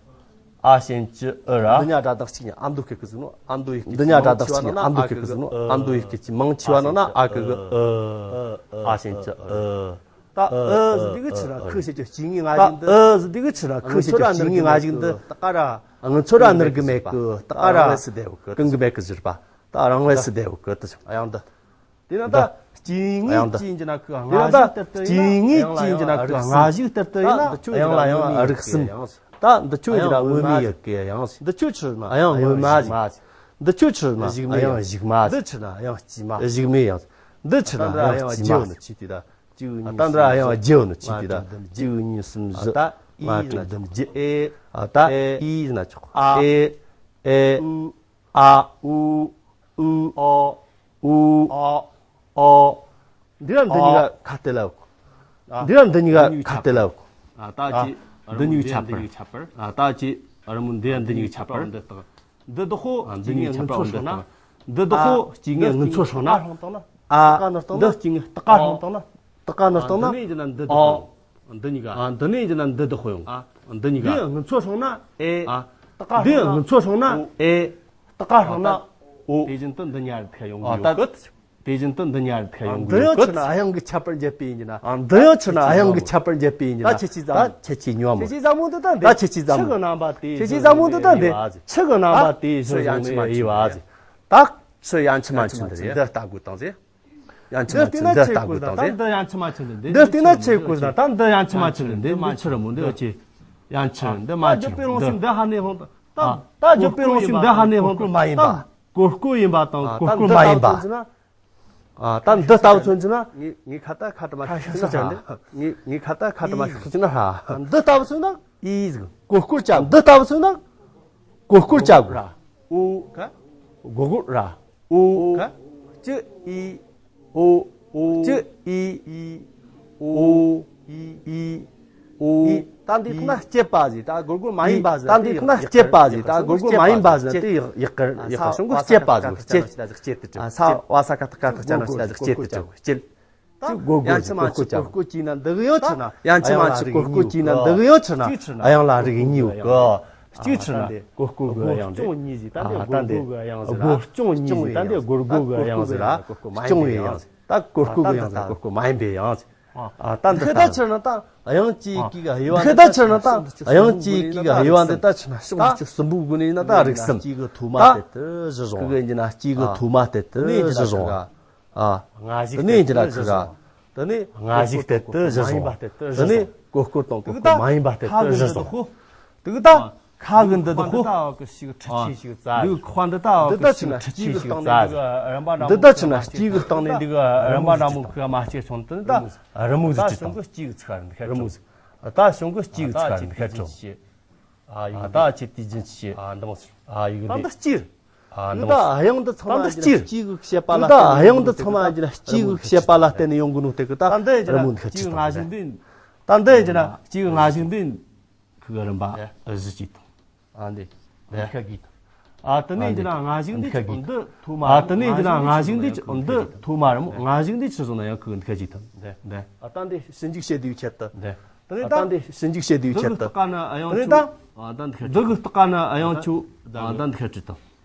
ཨ་ཞེན་ཅི་ཨི་ར། འདི་ཉ་སྒྲ་དག་གཅིག་ཉིད་ཨ་མདོ་ཁེ་གི་ཟིག་ནོ། ཨ་མདོ་ཡི་སྐད་ཅིག་མང་ཆེ་བ་ནང་ན་ཨ་གི་གི་ཨི། ཨ་མདོ་ཡི་སྐད་ཅིག་མང་ཆེ་བ་ནང་ན་ཨ་གི་གི་ཨི། ཨ་ཞེན་ཅི་ཨི། ད་ཨི་ཟེར་དེ་གི་ཆི་ར་ཁུ་ཞེ་ཅོ་སྐྱེ་ངེས་ང་ཞིག་འདི། ད་ཨི་ཟེར་དེ་གི་ཆི་ར་ཁུ་ཞེ་ཅོ་སྐྱེ་ངེས་ང་ཞིག་འདི། ད་ཀ་ར། ང་ཚོ་ར་ནར་གི་མེད་གི། ད་ཀ་ར་རང་བས་སི་བདེ་བོ་གི། ཀུན་གི་མེད་གི་ཟེར་པ། ད་རང་བས་སི་བདེ་བོ་གི་ད་ཆ། ཨ་ཡང་འདི། དེ་ན་ད་སྐྱེ་ངེས་ཀྱི་འཇི་ན་ཁུ་ང་ཞིག་ལྟར་དུ་ཡིན་ན། སྐྱེ་ངེས་ཀྱི་འཇི་ན་ཁུ་ང་ཞིག་ལྟར་དུ་ཡིན་ན། ཡང་ལ་ཡང་རིགས་གསུམ། ད་འདི་ཆོས་ཀྱི་ན་དངོས་མེད་ཡོད་གི་ཡང་། འདི་ཆོས་ཆི་ན་ཡང་དངོས་མ་ཟིག། འདི་ཆོས་ཆི་ན་ཡང་གཞུག་མ་ཟིག། འདི་ཆི་ན་ཡང་སྐྱེས་མ་གཞུག་མེད་ཡང་། འདི་ཆི་ན་ཡང་སྐྱེས་མ་ཟིག། ད་འདི་ཡང་རྒྱུ་ནི་ཆི་དེ་ད། གཅིག་གཉིས་གསུམ་བཞི། ད་འདི་ཡང་རྒྱུ་ནི་ཆི་དེ་ད། གཅིག་གཉིས་གསུམ་བཞི། ད་ཨི་ན་ཆོག་ཨེ། ད་ཨི་ན་ཆོག་ཨེ། ཨེ། ཨུ། ཨ། ཨུ། ཨུ། ཨོ། ཨུ། ཨོ། ཨོ། འདི་ལ་འདི་གཉིས་ཀ་ཁ་གཏད་ལ་ཡོད། འདི་ལ་འདི་གཉིས་ཀ་ཁ་གཏད་ལ་ཡོད། ཨ། ད་ཅི་འདི་གཉིས་ཁྱད་པར། ཨ། ད་ཅི་རི་མོ་འདི་ལ་འདི་གཉིས་ཁྱད་པར། འདི་དག་འདི་དག་ཧོ་འདི་གཉིས་ཁྱད་པར། འདི་དག་ན། འདི་དག་ཧོ་སྐྱེ་ངེས་ངུ་ཚོ་ཧྲང་ན། ཨ། འདི་སྐྱེ་ངེས་སྟག་ག་ཧྲང་དང་ན། སྟག་ག་ནི་སྟག་ན། འདི་ནས་ཡིན་ན་འདི་དག་ཨོ། འདི་གཉིས་ཀ་ཨ། འདི་ནས་ཡིན་ན་འདི་དག་ཧོ་ཡོང་། ཨ། འདི་གཉིས་ཀ་འདི་ངུ་ཚོ་ཧྲང་ན་ཨེ། ཨ། སྟག་ག་འདི་ཧྲང་ན་ངུ་ཚོ་ཧྲང་ན་ཨོ། ཨེ། སྟག་ག་ཧྲང་ན་ཨོ། དེ་བཞིན་དུ་འདི་ཉར་ཁ་ཡོང་གི་ཡོད་གི། དེ་བཞིན་དུ་འདི་ཉར་ཁ་ཡོང་གི་ཡོད་གི། འདི་ཡང་ཆི་ན་ཨ་ཡང་གི་ཁྱད་པར་འབྱེད་པའི་ཡིན་ན། འདི་ཡང་ཆི་ན་ཨ་ཡང་གི་ཁྱད་པར་འབྱེད་པའི་ཡིན་ན། ད་ཁྱེད་ཀྱིས་ཟ་མོ། ད་ཁྱེད་ཀྱིས་ཉོ་མོ། ཁྱེད་ཀྱིས་ཟ་མོ་འདི་ད་འདི། ད་ཁྱེད་ཀྱིས་ཟ་མོ། ཁྱེད་ཀྱིས་ཟ་མོ་འདི་ད་འདི། ཆི་གི་རྣམ་པ་དེ་ཆི་ཡང་ཆི་མ་ཆི་འདི་རེད། ད་ཆི་ཡང་ཆི་མ་ཆི་འདི་རེད། འདི་ལྟ་དགོས་དང་ཟེར། ཡང་ཆི་མ་ཆི་འདི་ལྟ་དགོས་དང་ཟེར། འདི་ཡང་ཆི་མ་ཆི་འདི་འདི་ལྟ་ན་ཆི་གོ་ཟེར། ད་འདི་ཡང་ཆི་མ་ཆི་འདི་འདི་མ་ཆི་ར་མོ་འདི་ཨ་ཅེ། ཡང་ཆི་འདི་མ་ཆི་འདི། ད་འཇོག་པའི་རང་བཞིན་འདི་ཧ་ནས་ཧོང་། ད་འཇོག་པའི་རང་བཞིན་འདི་ཧ་ནས་ཧོང་། ད་གོ་སྐོ་ཡིན་པ་དང་གོ་སྐོ་མ་ཡིན་པ། ཨ། ད་འདི་ལྟ་བུ་མཚོན་གྱི་ན། ངའི་ངའི་ཁ་ཏ་ཁ་ཏ་མ་ཤོག་ཤོག་ཅན་ཏེ། ངའི་ངའི་ཁ་ཏ་ཁ་ཏ་མ་ཤོག་ཤོག་ཅན་ཧ། འདི་ལྟ་བུ་མཚོན་ན། ཨི་ཟིག་གོ་སྐོར་བྱ། འདི་ལྟ་བུ་མཚོན་ན། གོ་སྐོར་བྱ་དགོས། ཨོ་ག་གོ་སྐོར་ར། ཨོ་ག་ཅི་ཨི། ཨོ། ཨོ། ཅི་ཨི། ཨི། ཨོ། ཨི། ཨི། ཨོ། ཨི། ད་འདི་ཁོ་ན་སྐྱེད་པ་ཟིག་ད་སྒོར་སྒོར་མ་ཡིན་པ་ཟིག་ད་འདི་ཁོ་ན་སྐྱེད་པ་ཟིག་ད་སྒོར་སྒོར་མ་ཡིན་པ་ཟིག་དེ་ཡག་ཡག་གི་ཡག་གི་གཞུང་གི་སྐྱེད་པ་ཟིག་སྐྱེད། ས་བ་ས་ཀ་ཏ་ཀ་ཏ་ཅ་ན་ཤ་ཟིག་སྐྱེད་དེ་ཅི། ས་བ་ས་ཀ་ཏ་ཀ་ཏ་ཅ་ན་ཤ་ཟིག་སྐྱེད་དེ་ཅི་སྐྱེད། ཅི་གོ་གོ་ཡང་ཆི་མ་ཆི་གོ་སྐོར་གོ་གྱིས་ན་འདི་གི་ཡོད་ཆི་ན་ཡང་ཆི་མ་ཆི་གོ་སྐོར་གྱིས་ན་འདི་གི་ཡོད་ཆི་ན་གཅིག་ཆི་ན་ཨ་ཡང་ལ་རིགས་གཉིས་ཡོད་གི། གཅིག་ཆི་ན་གོ་སྐོར་གི་དབྱངས་ཟིག་སྐྱོང་གཉིས་ཟིག་ད་འདི་ད་འདི་སྒོར་སྒོར་གྱི་དབྱངས་ཟིག་ད་འདི་སྒོར་སྒོར་གི་དབྱངས་ཟིག་ར། སྐྱོང་བའི་དབྱངས་ཟིག་ད་གོ་སྐོར་གི་དབྱངས་ཟིག་གོ་སྐོར་མ་ཡིན་པའི་དབྱངས་ཟིག་ད་ད་འདི་ད་ཆི་ན་ད་དབྱངས་ཀྱི་ཡི་གེ་གི་དབྱེ་བ་འདི་ད་ཆི་ན་ད་དབྱངས་ཀྱི་ཡི་གེ་གི་དབྱེ་བ་འདི་ད་ཆི་ན་ཕྱོགས་བཅུ་གསུམ་པོའི་སྒོ་ནས་ཡིན་ན་ད་རིགས་གསུམ། གི་ཐོག་མ་དེ་དུ་གཞི་བཟུང་། གི་ཡིན་ན་གཅིག་གི་ཐོག་མ་དེ་དུ་གཞི་བཟུང་། ཨ། ང་ཞིག་དེ་ནས་ཡིན་ན་ཁི་ག་དེ་ནས་ང་ཞིག་དེ་དུ་གཞི་བཟུང་། དེ་ནས་གོ་སྐོར་དང་གོ་སྐོར་མ་ཡིན་པ་དེ་དུ་གཞི་བཟུང་། དེ་གི་ད་ཁ་གི་འདི་དུ་ཁོ། འདི་ཁོག་འདི་ད་ཁྲི་ཆེན་ཞིག་རྩ། འདི་ད་ཆི་ན་སྐྱེས་གི་སྟེང་ནས་འདི་གི་རིམ་པ་འདྲ་མོ། འདི་ད་ཆི་ན་སྐྱེས་གི་སྟེང་ནས་འདི་གི་རིམ་པ་འདྲ་མོ་ཁི་ག་མ་སྐྱེས་སོང་དུ་ད་རི་མོ་ཟིག་ཅི་དང་། རི་མོ་ཟིག་ད་གཞུང་གི་སྐྱེས་གི་ཚིག་ཁ་ནས་ཁ་ཆོག་ཨ་ཡིག་ད་ཆེ་དུས་རྒྱུན་ཆེ། ཨ་འདི་མོ་ཟེར། ཨ་ཡིག་ད་འདི་སྐྱིར། ཨ་འདི་མོ་ཟེར། ད་ཡང་འདི་ཚང་མ་འདི་སྐྱིར། སྐྱིའི་བཤད་པ་ལ་ད་ཡང་འདི་ཚང་མ་འདི་ལ་སྐྱིའི་བཤད་པ་ལ་བརྟེན་ནས་ཡོང་གི་ནོ་དེ་གི་ད་རི་མོ་འདི་ཁ་ཆེ་དང་། ད་འདི་ཡིན་ན་སྐྱིའི་སྔ་ཞིག་འདི་ཁི་གི་རིམ་པ་བཞི་གཅིག་དང་། ཨ་འདི་འདི་ཁ་གི་དང་། ཨ་དེ་ནས་འདི་ན་སྔ་ཞིག་འདི་འདི་ཐོག་མ། ཨ་དེ་ནས་འདི་ན་སྔ་ཞིག་འདི་འདི་ཐོག་མ་རི་མོ། སྔ་ཞིག་འདི་ཆི་སོང་ན་ཡང་ཁི་གི་འདི་ཁ་ཆེ་དང་། འདི་ཨ་ད་འདི་ཞིབ་འཇུག་བྱེད་དུས་ཁྱད་དུ། འདི། ད་ལྟ་འདི་ཞིབ་འཇུག་བྱེད་དུས་ཆེད་དུ། འདི་གི་སྟེང་ན་ཨ་ཡང་ཆུ། ཨ་ད་འདི་ཁ་འདི་གི་སྟེང་ན་ཨ་ཡང་ཆུ། ཨ་ད་འདི་ཁ་བྲིས་དང་།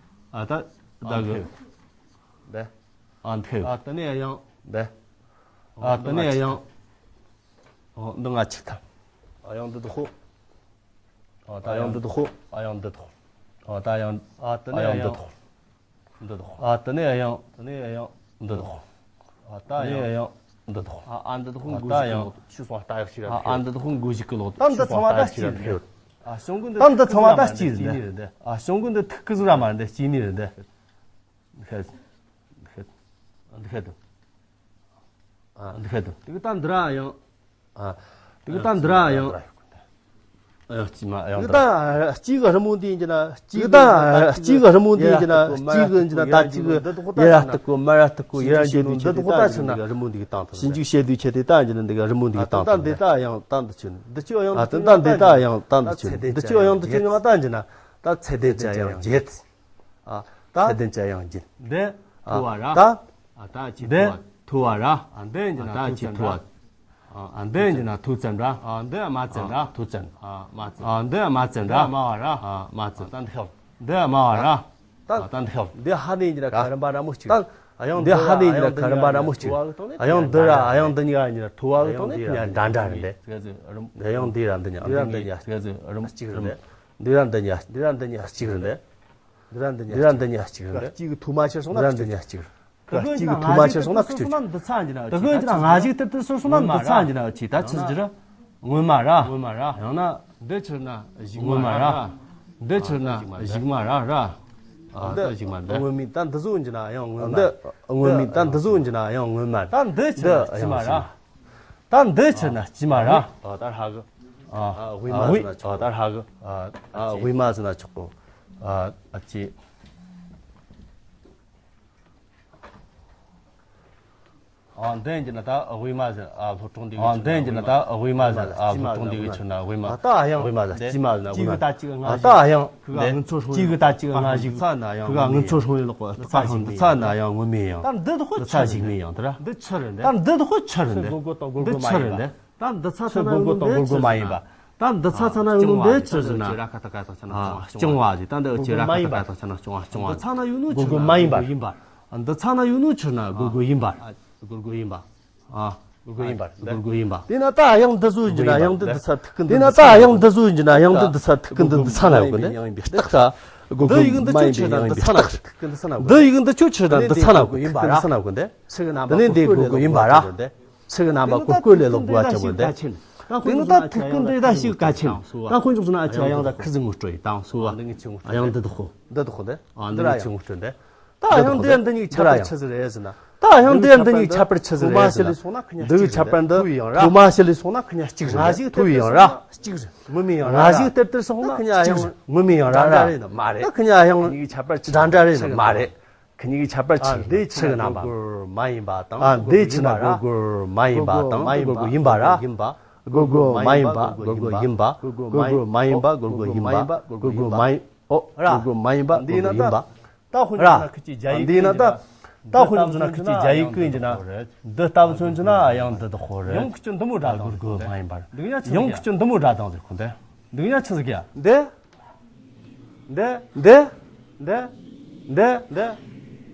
ཨ་ད་ད་གི། འདི། ཨ་འདི། ཨ་དེ་ནས་ཨ་ཡང་། འདི། ཨ་དེ་ནས་ཨ་ཡང་། ཨ་འདི་ང་ཆིག་ཐམ། ཨ་ཡང་འདི་དུ་ཧོ། ཨ་ད་ཡང་འདི་དུ་ཧོ། ཨ་ཡང་འདི་དུ་ཧོ། ཨ་ད་ཡང་། ཨ་དེ་ནས་ཨ་ཡང་འདི་དུ་ཧོ། འདི་དོ། ཨ་དེ་ནས་ཡང་། དེ་ནས་ཡང་། འདི་དོ། ཨ་ད་ཡང་། ཡང་། འདི་དོ། ཨ་ཨ་འདི་དོ་ཨ་མགོ་ད་ཞིག་ཡང་། ཆུ་སོང་ལྟ་ཡག་ཞིག་ར། ཨ་ཨ་འདི་དོ་མགོ་ཞིག་གི་ལོག་ད་འདི་ཚང་མ་ད་སྐྱིད་རེད། ཨ་གཞུང་གི་འདི་ད་འདི་ཚང་མ་ད་སྐྱིད་རེད། ཨ་གཞུང་གི་འདི་ཐུག་གི་ཟིག་ར་མ་རེད། འདི་སྐྱིད་ནི་རེད། འདི་ཤད། འདི་ཤད། འདི་ཤད། ཨ་འདི་ཤད། དེ་གི་ད་འདི་ར་ཡང་། ཨ། དེ་གི་ད་འདི་ར་ཡང་། ཨ་ཡང་སྐྱིད་མ་ཡང་དེ་གི་ད་སྐྱིད་གི་རི་མོ་འདི་ཡིན་གྱི་ན་སྐྱིད་གི་ད་སྐྱིད་གི་རི་མོ་འདི་ཡིན་གྱི་ན་སྐྱིད་གི་ཡིན་གྱི་ན་ད་སྐྱིད་གི་ཡར་ལྟ་གོ་མར་ལྟ་གོ་ཡར་འགྱེལ་དུས་ཆེད་དུ་ད་ཡིན་གྱི་ན་རི་མོ་འདི་གི་སྟེང་དུ། ཞིབ་འཇུག་བྱེད་དུས་ཆེད་དུ་ད་ཡིན་གྱི་ན་འདི་གི་རི་མོ་འདི་གི་སྟེང་དུ། ད་འདི་ད་ཡང་ད་འདི་ཆོད། འདི་ཆོད་ཡང་ད་འདི་ད་ཡང་ད་འདི་ཆོད། འདི་ཆོད་ཡང་འདི་ཆོད་ཡང་ད་ཡིན་གྱི་ན་ད་ཚད་ལྡན་ཅན་ཡང་བརྒྱད། ཨ། ད་ཚད་ལྡན་ཅན་ཡང་བརྒྱད། འདི་ཐོ་བ་ར། ཨ་ད། ཨ་ད་ཆེ་འདི་ཐོ་བ། ཐོ་བ་ར། ཨ་འདི་ཡིན་གྱི་ན་ཨ་ད་ཆེ་ཐོ་བ། ཨ་འདི་ཡིན་གྱི་ན་ཐོ་བཙན་ར། ཨ་འདི་མ་བཙན་ར། ཐོ་བཙན། ཨ་མ་བཙན། ཨ་འདི་མ་བཙན་ར། འདི་དམའ་བ་ར། ཨ་མ་བཙན། ད་འདི་ཤོག་འདི་དམའ་བ་ར། ད་ད་འདི་ཤོག་འདི་ཧ་ནས་ཡིན་གྱི་ན་ཁ་རིམ་པ་ར་མོ་གཅིག་ད་ཡང་འདི་ཧ་ནས་ཡིན་གྱི་ན་ཁ་རིམ་པ་ར་མོ་གཅིག་ཨ་ཡང་འདི་ར་ཨ་ཡང་འདི་གཉིས་ཀ་ཡིན་གྱི་ན་ཐོ་བ་གི་སྟེང་ནས་ཡང་འདྲ་འདྲ་རེད། འདི་ཡང་འདི་ར་འདི་གཉིས་འདི་ར་འདི་གཉིས་གཅིག་རེད། འདི་ར་འདི་གཉིས་འདི་ར་འདི་གཉིས་གཅིག་རེད། འདི་ར་འདི་གཉིས་གཅིག་རེད། འདི་ར་འདི་གཉིས་གཅིག་རེད། འདི་ར་འདི་གཉིས་གཅིག་རེད། འདི་ར་འདི་གཉིས་གཅིག་རེད། གཅིག་གི་ཐོག་མ་ཆེ་སོང་ན་གཅིག་རེད། གཅིག་གི་ཐོག་མ་ཆེ་སོང་ན་གཅིག་རེད། འདི་ཚ་འདི་ན་ད་གོ་ཡིན་ན་ང་ཞིག་དེར་དེར་སོ་སོང་ན་འདི་ཚ་འདི་ན་ཆེ་ད་ཆི་ཟིག་རེད། སྔོན་མ་ར། སྔོན་མ་ར། ཡང་ན། འདི་ཆི་ན་གཞུག་མ་ར། འདི་ཆི་ན་གཞུག་མ་ར་ར། ཨ་ད་གཞུག་མ་འདི། སྔོན་མའི་ད་འདི་བཟོ་འགྱུར་ན་ཡང་སྔོན་མ། འདི་སྔོན་མའི་ད་འདི་བཟོ་འགྱུར་ན་ཡང་སྔོན་མ། ད་འདི་ཆི་ན་དཀྱིལ་མ་ར། ད་འདི་ཆི་ན་དཀྱིལ་མ་ར། ཨ་ད་ཧ་གི། ཨ་དབུས་མ་ཟེར་ན་ཆོག་གོ། ཨ་དབུས་མ་ཟེར་ན་ཆོག་གོ། ཨ་ཨ་ཅེ། ཨ་འདི་ཡིན་གྱི་ན་ད་དབུས་མ་ཟེར། ཨ་སློབ་གྲོགས་འདི་གི། ཨ་འདི་ཡིན་གྱི་ན་ད་དབུས་མ་ཟེར། ཨ་སློབ་གྲོགས་འདི་གི་ཆི་ན་དབུས་མ། ད་ཡང་དབུས་མ་ཟེར། དཀྱིལ་མ་ཟེར་ན་དཀྱིལ་གི་ད་གཅིག་སྔ་ཞིག་ད་ཡང་གཅིག་གི་ད་གཅིག་སྔ་ཞིག་གཅིག་གི་ད་གཅིག་སྔ་ཞིག་ཁུ་ག་ངི་ཚོ་སྲུང་ཡོད་ལོག་གོ། ད་ཧང་འདི་ཚ་ན་ཡང་སྔོན་མེ་ཡང་། ད་འདི་དག་ཆི་རེད། ད་འདི་ཆི་རེད། ད་འདི་དག་ཆི་རེད། འདི་ཆི་རེད། འདི་ཆི་རེད། ད་འདི་ཚ་ཚ་ན་ཡོང་ནོ་འདི་ཆི་ཟེར་ན། ད་འདི་ཚ་ཚ་ན་ཡོང་ནོ་འདི་ཆི་ཟེར་ན། ཨ་སྐྱོང་བ་ཟེར། ད་འདི་ཆི་ར་ཁ་ཏ་ཁ་ཏ་ཆ་ན་སྐྱོང་བ། སྐྱོང་བ་ཟེར། ད་འདི་ཆི་ར་ཁ་ཏ་ཁ་ཏ་ཆ་ན་སྐྱོང་བ། སྐྱོང་བ། འདི་ཚ་ན་ཡོང་ནོ་ཆི་ཟེར་ན་སྒོར་སྒོར་མ་ཡིན་པ། འདི་ཚ་ན་ཡོང་ནོ་ཆི་ཟེར་ན་སྒོར་སྒོར་ཡིན་པ། སྒོར་སྒོར་ཡིན་པ། ཨ་སྒོར་སྒོར་ཡིན་པ། སྒོར་སྒོར་ཡིན་པ། དེ་ན་ད་ཡང་འདི་བཟོ་ཡིན་གྱི་ན་ཡང་འདི་འདི་ཚ་ཐུག་གི་འདི། དེ་ན་ད་ཡང་འདི་བཟོ་ཡིན་གྱི་ན་ཡང་འདི་འདི་ཚ་ཐུག་གི་འདི། འདི་ཚ་ན་ཡོང་གི་འདི་ཡང་ཡིན་པའི་རྟགས་ད། སྒོར་སྒོར་མ་ཡིན་པའི་ཡང་ཡིན་པའི་རྟགས། འདི་ཡིན་གྱི་འདི་ཆོ་ཆི་ཟེར་ན་འདི་ཚ་ན་ཡོང་གི་འདི། ཚ་ན་ཡོང་གི་འདི། ཚེ་གི་རྣམ་པ་སྒོར་སྒོར་ལས་ལོག་དགོས་བ་ཅན་པོ་འདི། ཚེ་གི་རྣམ་པ་སྒོར་སྒོར་ལས་ལོག་དགོས་བ་ཅན་པོ་འདི། དེ་ནི་ད་ཐུག་གི་འདི་ད་ཞིག་གལ་ཆེན། ད་དཀོན་མཆོག་ཟེར་ན་ཨ་ཅེ་ཡང་ད་ཁི་ཟིག་ངོ་སྤྲོད་ཡིན་དང་སོ་བ། ཡང་འདི་དག་གོ། འདི་དག་གོ་འདི། ཨ་འདི་ངི་ཆུང་སྤྲོད་འདི། ད་ཡང་འདི་འདི་ཉིད་ཁྱབ་པ་ཆི་ཟིག་རེད་ཟེར་ན། ད་ཡང་འདི་འདི་གཉིས་ཁྱད་པར་ཆི་ཟིག་རེད། འདི་ཁྱད་པར་འདི་ཐོག་མ་ཤི་ལས་སོང་ན་ཁི་གཉིས་གཅིག་རེད། ཐོག་མ་ཤི་ལས་སོང་ན་ཁི་གཉིས་གཅིག་རེད། ཐོག་མ་ཤི་ལས་སོང་ན་ཁི་གཉིས་གཅིག་རེད། ཐོག་མ་ཤི་ལས་སོང་ན་ཁི་གཉིས་གཅིག་རེད། ངོ་མི་ཡང་ར། ངོ་མི་ཡང་ར། ངོ་མི་ཡང་ར། འདྲ་འདྲ་རེད་མ་རེད། ད་ཁི་གཉིས་ཡང་ཁི་གཉིས་ཁྱད་པར་ཆི་འདྲ་འདྲ་རེད་མ་རེད། ཁི་གཉིས་ཁྱད་པར་ཆི་ཆི་གི་རྣམ་པ། མ་ཡིན་པ་དང་། ཨ། འདི་ཕྱི་ན་སྒོར་སྒོར་མ་ཡིན་པ་དང་། སྒོར་སྒོར་ཡིན་པ་ར། སྒོར་སྒོར་མ་ཡིན་པ་སྒོར་སྒོར་ཡིན་པ། སྒོར་སྒོར་མ་ཡིན་པ་སྒོར་སྒོར་ཡིན་པ། སྒོར་སྒོར་མ་ཡིན། ཨོ། སྒོར་སྒོར་མ་ཡིན་པ་སྒོར་སྒོར་ཡིན་པ། ད་ཧོན་ཇོ་ན་ཁི་ཅི་ཇ་ཡི་ཀི་ཡིན་ན་ད། ད་ཧོན་ཇོ་ན་ཁི་ཅི་ཇ་ཡི་ཀི་ཡིན་ན། འདི་ལྟ་བུ་མཚོན་ཅི་ན་ཡང་འདི་དག་ཧོ་རེད། ཡང་ཁི་ཅི་འདི་མོ་འདྲ་དང་། སྒོར་སྒོར་མ་ཡིན་པར། ཡང་ཁི་ཅི་འདི་མོ་འདྲ་དང་ཟེར་ཁོ་འདི། འདི་གཉིས་ཆི་ཟིག་ཡ། འདི། འདི། འདི། འདི། འདི། འདི།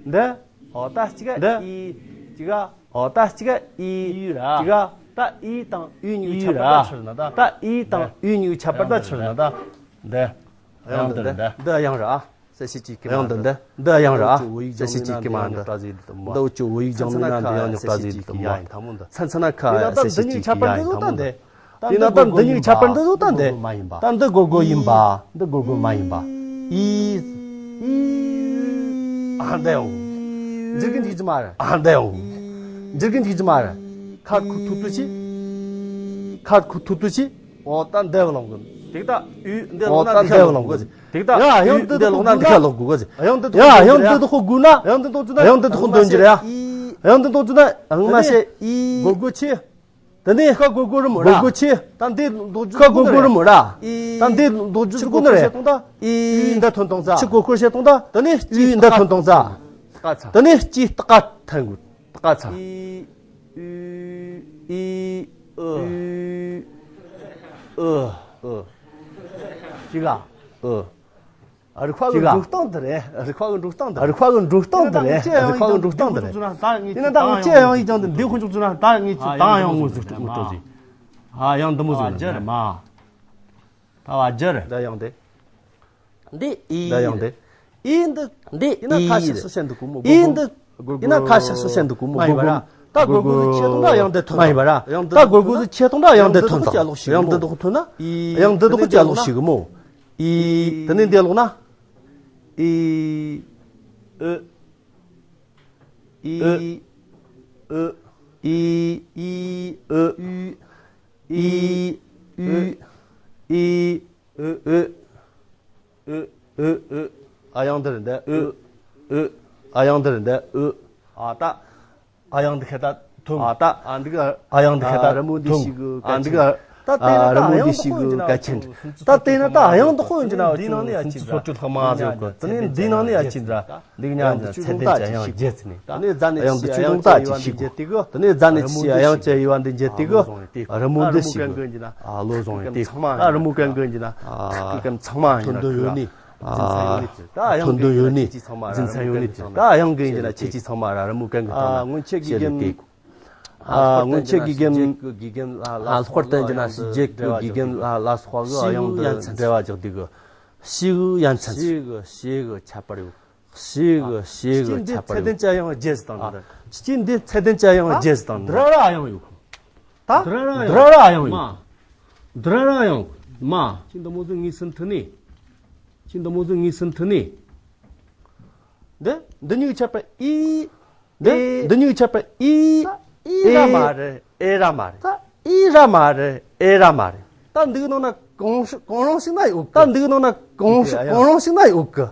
འདི། ཨོ་ད་གཅིག་ག་འདི། ཨི། གཅིག་ག་ཨོ་ད་གཅིག་ག་ཨི། ཨི་ར། གཅིག་ག་ད་ཨི་དང་ཨུ་གཉིས་ཁྱད་པར་ད་ཆི་རེད་ན་ད། ད་ཨི་དང་ཨུ་གཉིས་ཁྱད་པར་ད་ཆི་རེད་ན་ད། འདི། ཡང་འདི་འདི། འདི་ཡང་ར། གསལ་བྱེད་ཀྱི་ཀྱི་མ་འདི། འདི་ཡང་ར། གསལ་བྱེད་ཀྱི་ཀྱི་མ་འདི། འདི་འུ་ཅི་བོད་ཡིག་སྦྱང་མི་ན་འདི་ཡང་ཉོག་ད་ཟེར་དུ་མ། ཚན་ཚན་ན་ཁ་གསལ་བྱེད་ཀྱི་ཀྱི་ཡ་ཡིན་ད་མོ་འདི། ད་འདི་གོ་གོ་ཡིན་པ། ད་འདི་གོ་གོ་ཡིན་པ། འདི་གོ་གོ་མ་ཡིན་པ། ཨི། ཨི། ཨ་འདི་ཡོ། འཇིར་གིན་འཇིག་ཅི་མ་ར། ཨ་འདི་ཡོ། འཇིར་གིན་འཇིག་ཅི་མ་ར། ཁ་ཁུ་ཐུ་ཐུ་ཆི། ཁ་ཁུ་ཐུ་ཐུ་ཆི། འོ་ད་འདི་བ་ལོང་གི། ཏིག་ད་ཨུ་འདི་ལོང་ན་འདི་ཁ་ལོག་གོ། ཏིག་ད་ཡ་ཡང་འདི་ལོག་ན་འདི་ཁ་ལོག་གོ། ཡང་འདི་ཡ་ཡང་འདི་དོ་ཁོ་གུ་ན། ཡང་འདི་དོ་ཚུ་ན། ཡང་འདི་དོ་ཁོ་འདོན་གྱི་རེད་ཡ། ཡང་འདི་དོ་ཚུ་ན་ཨང་མ་ཤེ་ཨི། གོ་གོ་ཆི། ད་ནི་ཁ་གོ་གོ་རུ་མོ་ར། གོ་གོ་ཆི། ད་འདི་ལོག་རྒྱུ་ཁ་གོ་གོ་རུ་མོ་ར། ད་འདི་ལོག་རྒྱུ་ཆི་གོ་ནི་རེད། ཨི་འདི་ཐོན་གཏོང་ཚ། ཆི་གོ་གོ་ཤེ་གཏོང་ད། ད་ནི་ཨི་འདི་ཐོན་གཏོང་ཚ། ད་ནི་ཅི་ཏག་ཏག་ཐན་གོ། ཏག་ཚ། ཨི། ཨུ། ཨི། ཨུ། ཨུ། ཨུ། ཅི་ག་ཨུ། རིག་པ་གི་འགྲོ་སྟངས་འདི་རེད། རིག་པ་གི་འགྲོ་སྟངས་འདི་རེད། རིག་པ་གི་འགྲོ་སྟངས་འདི་རེད། རིག་པ་གི་འགྲོ་སྟངས་འདི་རེད། ཡིན་ན་ད་ངས་ཅི་ཡང་ཡིག་ཀྱང་འདི་འདི་ཁོ་འཇུག་ཚུལ་ན་ད་ངས་ཅི་ད་ཡང་ངོ་ཟིག་ངོ་སྤྲོད་ཟིག་ཨ་ཡང་འདི་མོ་ཟིག་ན་མ། ད་བ་རྒྱུ་རེད། འདི་ཡང་འདི། འདི་ཨི། འདི་ཡང་འདི། ཨི་འདི། འདི་ཡིན་ན་ཁ་ཤགས་སུ་བཤད་འདུག་གོ་མོ། ཨི་འདི། ཡིན་ན་ཁ་ཤགས་སུ་བཤད་འདུག་གོ་མོ། མ་ཡིན་པ་ར། ད་གོ་གོ་ཟིག་ཆེ་གཏོང་ད་ཡང་འདི་ཐོན། མ་ཡིན་པ་ར། ད་གོ་གོ་ཟིག་ཆེ་གཏོང་ད་ཡང་འདི་ཐོན་ད། ཡང་འདི་དོག་ཐོན་ན། ཡང་འདི་དོག་ཅ་ལོག་ཞིག་གི་མོ། ཨི། དེ་ནས་འདི་ལོག་ན། ཨི། ཨུ། ཨི། ཨུ། ཨི། ཨི། ཨུ། ཨི། ཨུ། ཨི། ཨུ། ཨུ། ཨུ། ཨུ། ཨུ། ཨ་ཡང་འདིར་འདི། ཨུ། ཨུ། ཨ་ཡང་འདིར་འདི། ཨུ། ཨ་ད། ཨ་ཡང་འདི་ཁ་ད་ཐོན། ཨ་ད། ཨ་འདི་ག་ཨ་ཡང་འདི་ཁ་ད་རི་མོ་འདི་ཞིག་གི། ཨ་འདི་ག་ད་དེ་ན་ད་རི་མོ་འདི་ཞིག་གི་གལ་ཆེན། ད་དེ་ན་ད་ཨ་ཡང་འདི་ཁོ་ཡིན་གྱི་ན་འདི་ནང་ནས་ཡ་ཆི་འདྲ། སོ་སོ་ལྷག་མ་ཟེར་གོ། དེ་ནས་འདི་ནང་ནས་ཡ་ཆི་འདྲ། འདི་ག་ཉ་ཚད་ལྡན་གྱི་ཨ་ཡང་བརྒྱད་ཚི་ནས། ད་ནས་རྫ་ནས་ཨ་ཡང་འདི་ཆུ་ཀྲུང་ད་ཅི་ཞིག་གོ། དེ་ནས་རྫ་ནས་ཆི་ཨ་ཡང་ཅི་ཡི་བ་འདི་འཇལ་དེ་གོ། རི་མོ་འདི་ཞིག་གི་ཨ་ལོ་བཟང་ཡོད་དེ། ཨ་རི་མོ་གན་གི་འདི་ན་ཨ་ཁུ་གན་ཚང་མ་ཡིན་ན་ཐོན་འདོད་ཡོད་ནི། ཐོན་འདོད་ཡོད་ནི། འཛིན་ཚན་ཡོད་ནི་དེ་ད་ཨ་ཡང་གན་གི་ན་ཁྱེད་ཀྱི་ཚང་མ་ར་རི་མོ་གན་གི་ཐོན་ན་སྔོན་ཆད་ཀྱི་དགེ་རྒན། ཨ་སྔོན་ཆད་ཀྱི་དགེ་རྒན། ཨ་ལྷག་པར་དུ་ཡིན་ན་རྗེས་ཀྱི་དགེ་རྒན་ལ་ལ་སོགས་ཀྱི་ཨ་ཡང་འདི་འབྲེལ་བ་རྒྱག་དུས་ཀྱི་ཤི་གུ་ཡན་ཚན། ཤི་གུ་ཤི་གུ་ཁྱད་པར་ཡོད། ཤི་གུ་ཤི་གུ་ཁྱད་པར་ཡོད། ཚད་ལྡན་གྱི་ཨ་ཡང་རྒྱས་སུ་བཏང་འདི། ཁྱེད་འདི་ཚད་ལྡན་གྱི་ཨ་ཡང་རྒྱས་སུ་བཏང་འདི། འདི་ར་ར་ཨ་ཡང་ཡོད། ད་འདི་ར་ར་ཨ་ཡང་ཡོད། མ། འདི་ར་ར་ཨ་ཡང་ཡོད། མ། ཁྱེད་འདི་མོ་ཟིག་ངས་སུན་ཐུ་ནི། ཁྱེད་འདི་མོ་ཟིག་ངས་སུན་ཐུ་ནི། འདི་འདི་གཉིས་ཁྱད་པར་ཨི། འདི་འདི་གཉིས་ཁྱད་པར་ཨི། ཨི་ར་མ་རེད། ཨེ་ར་མ་རེད། ད་ཨི་ར་མ་རེད། ཨེ་ར་མ་རེད། ད་འདི་གི་ནང་ན་གང་ཤ་གང་རུང་ཞིག་ན་ཡོད་གི། ད་འདི་གི་ནང་ན་གང་ཤ་གང་རུང་ཞིག་ན་ཡོད་གི།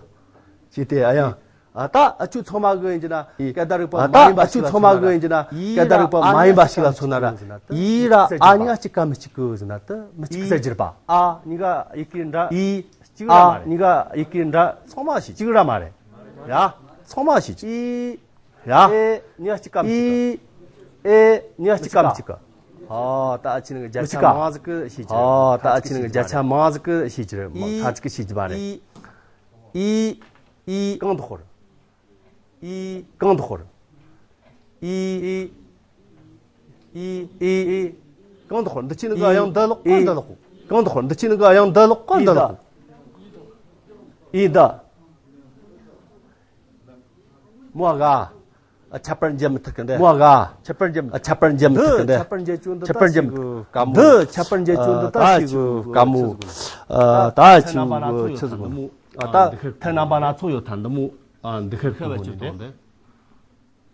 ཅི་སྟེ་ཨ་ཡང་། ཨ་ད་ཨ་ཆུ་ཚང་མ་གི་ཡིན་གྱི་ན་སྐད་བརྡ་རིག་པ་མ་ཡིན་པ་ཞིག་ལ་མཚོན་ན་ར། ཨི་ར་ཨ་གཉིས་ཀ་གཅིག་ག་མི་གཅིག་གི་ཟེར་ན་ད་མི་གཅིག་གི་ཟེར་གྱི་རེད་པ། ཨ་གཉིས་ཀ་ཡི་གེ་འདྲ། ཨི་ཨ་གཉིས་ཀ་ཡི་གེ་འདྲ་ཚང་མ་ཞིག་གཅིག་ར་མ་རེད། ཡ་ཚང་མ་ཞིག་ཅི། ཡ། ཨེ་གཉིས་གཅིག་གམ་གཅིག་ག་ཨེ་གཉིས་གཅིག་གམ་གཅིག་ག་ཨ་ད་ཨ་ཆི་ནི་གི་བརྒྱ་ཆ་མང་ཟིག་གི་ཤེས་ཀྱི་རེད། ཨ་ད་ཨ་ཆི་ནི་གི་བརྒྱ་ཆ་མང་ཟིག་གི་ཤེས་ཀྱི་རེད། མ་ཁ་ཅིག་གི་ཤེས་ཀྱི་མ་རེད། ཨི་ཨི་ཨི་གང་དུ་ཤོར། ཨི་གང་དུ་ཤོར། ཨི་ཨི་ཨི་ཨི་ཨི་གང་དུ་ཤོར། འདི་ཆི་ནི་གི་ཨ་ཡང་འདི་ལོག་ག་འདི་ལོག་གང་དུ་ཤོར། འདི་ཆི་ནི་གི་ཨ་ཡང་འདི་ལོག་ག་འདི་ལོག་ཨི་ད། མོ་ག་ཨ་ཁྱད་པར་འབྱེད་མི་ཐུབ་གི་འདི། མོ་ག་ཁྱད་པར་འབྱེད་མི་ཨ་ཁྱད་པར་འབྱེད་མི་ཐུབ་གི་འདི། ཁྱད་པར་འབྱེད་རྒྱུ་འདི་ཁྱད་པར་འབྱེད་མི་ཐུབ་ག་མོ། འདི་ཁྱད་པར་འབྱེད་རྒྱུ་འདི་ད་ཞིག་གི་ག་མོ། ཨ་ད་ཞིག་གི་ཆི་ཟིག་ག་ཨ་ད་ཐད་རྣམ་པ་སྣ་ཚོགས་ཡོད་ཐལ་འདི་མོ། ཨ་འདི་ཁེར་ཁེར་བ་ཅི་གཏོང་འདི།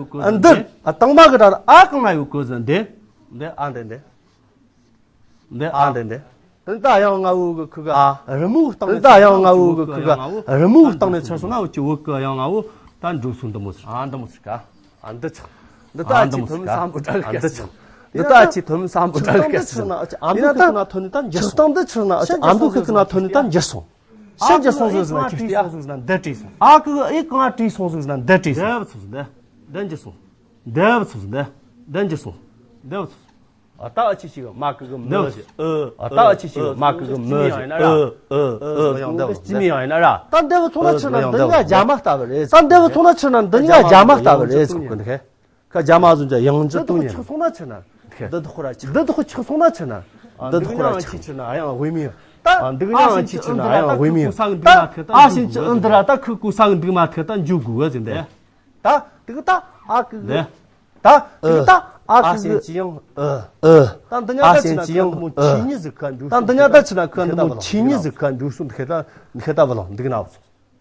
ཡོད་གི་ཟེར་འདི། འདི་ཨ་དང་མ་གི་སྒྲ་ར་ཨ་གང་ང་ཡོད་གི་ཟེར་འདི། འདི་ཨ་འདི་འདི། འདི་ཨ་འདི་འདི། འདི་ད་ཡང་ང་འུ་གི་ཁུ་ག་ཨ། རི་མོ་གི་སྟེང་ནས། འདི་ད་ཡང་ང་འུ་གི་ཁུ་ག་རི་མོ་གི་སྟེང་ནས་ཚར་སོང་ན། འུ་ཅི་འུ་གི་ཡང་ང་འུ་ད་འགྲོ་སོང་། འདི་མོ་ཟེར། ཨ་འདི་མོ་ཟེར་ག་ཨ་འདི་ཆགས། འདི་ད་ཨ་ཆི་ཐོན་མི་སམ་བུ་དྲག་གི་ཆགས། འདི་ད་ཨ་ཆི་ཐོན་མི་སམ་བུ་དྲག་གི་ཆགས། ཨ་མདོ་ཁུལ་ན་ཐོན་ནི་ད་འགྱུར་སོང་། ཆགས་སྟངས་འདི་ཆགས་ན། ཨ་མདོ་ཁུལ་ན་ཐོན་ནི་ད་འགྱུར་སོང་། ཤ་འགྱུར་སོང་ཟིག་ཟེར་ན་ཁྱེར་ཏེ། ཨ་གི་ཨེ་གང་བྲིས་སོང་ཟིག་ཟེར་ན་འདི་བྲིས་སོང་། འདི་བ་ཚུགས་ཟིག་འདི། འདི་འགྱུར་སོང་། འདི་བ་ཚུགས་ཟིག་འདི། འདི་འགྱུར་སོང་། འདི་བ་ཚུགས། ཨ་ད་ཨ་ཆི་ཆི་གི་མ་གི་གི་མི་ཟེར། ཨ་ད་ཨ་ཆི་ཆི་གི་མ་གི་གི་མི་ཟེར། ཨ་ཨ་ཨ་ཡང་འདི་བ་ཚུགས། སྐྱི་མི་ཡང་ཡིན་ན་ར། ད་འདི་བ་ཚུགས་ན་ཆི་ན་འདི་གཉིས་ཀ་རྒྱ་མ་ལྟ་བུ་རེད། ད་འདི་བ་ཚུགས་ན་ཆི་ན་འདི་གཉིས་ཀ་རྒྱ་མ་ལྟ་བུ་རེད་ཟེར་གི་འདུག་ཁ་རྒྱ་མ་བཟོ་འཇའ་ཡང་འཇུ་དུ་ཉན། འདི་ཆགས་སོང་ན་ཆི་ན། འདི་དག་ཁོ་ར་ཆི། འདི་དག་ཆགས་སོང་ན་ཆི་ན། འདི་དག་ཁོ་ར་ཆི་ཆི་ན་ཡང་དབུས་མི། ད་འདི་གི་ཡང་ཆི་ཆི་ན་ཡང་དབུས་མི། ད་ཨ་ཤིན་ཅི་འདི་ར་ད་ཁུ་ཀུ་ས་གི་འདུག་མ་ཐེ་ད་འཇུ་དགོས་ཟེར་འདི། ད་དེ་གི་ད་ཨ་གི་གི། ད་དེ་གི་ད་ ཨ་ཨ་ཤེན་གྱི་ཡང་ཨ། ཨ། ད་འདི་ཉག་ད་ཆི་ན་ཁ་འདི་མོ་ཆི་ཉི་ཟིག་ཁ་འདུག་ད་འདི་ཉག་ད་ཆི་ན་ཁ་འདི་མོ་ཆི་ཉི་ཟིག་ཁ་འདུག་སོང་འདི་ཁེ་ད་འདི་ཁེ་ད་བ་ལོ་འདི་གི་ན་བ།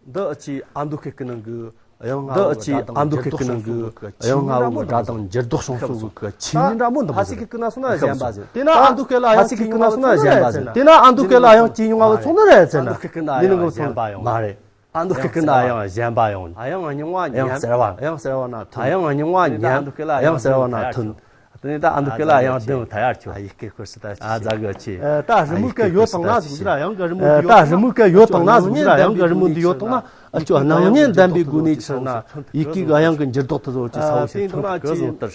འདི་ཨ་ཅི་ཨ་མདོ་ཁེ་ཀི་ནང་གི་ཨ་ཡང་ང་འདི་ཨ་ཅི་ཨ་མདོ་ཁེ་ཀི་ནང་གི་ཨ་ཡང་ང་བོ་དགྲ་དང་འགྱུར་ལྡོག་བྱུང་སོང་གི་ཆི་ཉི་འདྲ་མོ་འདི་མོ་ཟིག་ཁ་ཟིག་ཁེ་ཀི་ན་སོང་ན་གཞན་པ་ཟིག་དེ་ན་ཨ་མདོ་ཁེ་ལ་ཨ་ཡང་ཆི་ཉི་ང་བ་སོང་ན་གཞན་པ་ཟིག་དེ་ན་ཨ་མདོ་ཁེ་ལ་ཨ་ཡང་ཆི་ཉི་ང་བ་སོང་ན་རེད་ཟེར་ན་འདི་ནང་གི་སོང་མ་རེད། ཨ་མདོ་ཁེ་ཀི་ན་ཡང་གཞན་པ་ཡོང་། ཨ་ཡང་རྙིང་བ་ཡང་ཟེར་བ། ཡང་ཟེར་བ་ན་ཐོན། ཨ་ཡང་རྙིང་བ་ཡང་ཡང་ཟེར་བ་ན་ཐོན། དེ་ནས་ད་ཨ་མདོ་ཁེ་ལ་ཡང་ལྡན་ཐ་ཡར་ཆོ། ཨ་ཡི་ཀེ་ཁོར་སི་ད་ཨ་ཛ་གི་ཆི། ད་རི་མོ་ཀ་ཡོད་དང་ན་ཟུག་ཟིག་ཡང་གི་རི་མོ་ད་རི་མོ་ཀ་ཡོད་དང་ན་ཟུག་ཟིག་ཡང་གི་རི་མོ་འདི་ཡོད་དང་ན་ཨ་ཅོ་སྣང་བརྙན་ལྡན་པའི་སྒོ་ནས་ཆི་ན་ཡི་ཀེ་གི་ཨ་ཡང་གི་འགྱུར་ལྡོག་དུ་བཟོ་ཅི་ས་བོ་ཞིག་ཐོན་གི་བཟོ་ལྟར།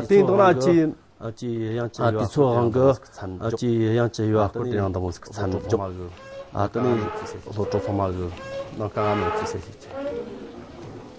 དེ་འདུག་ན་ཅི། ཨ་ཅི་ཡང་ཅི་ཡོད་དེ་ཚོ་དབང་གི་ཨ་ཅི་ཡང་ཅི་ཡོད་སྐོར་དེ་ཡང་འདི་མོ་ཟིག་ཚན་འཇོག་ཨ་དེ་ནས་བློ་གྲོགས་ཚང་མ་གི་ནང་ཀ་ང་མེད་ཅི་ཟེར་ཞིག་ཅི།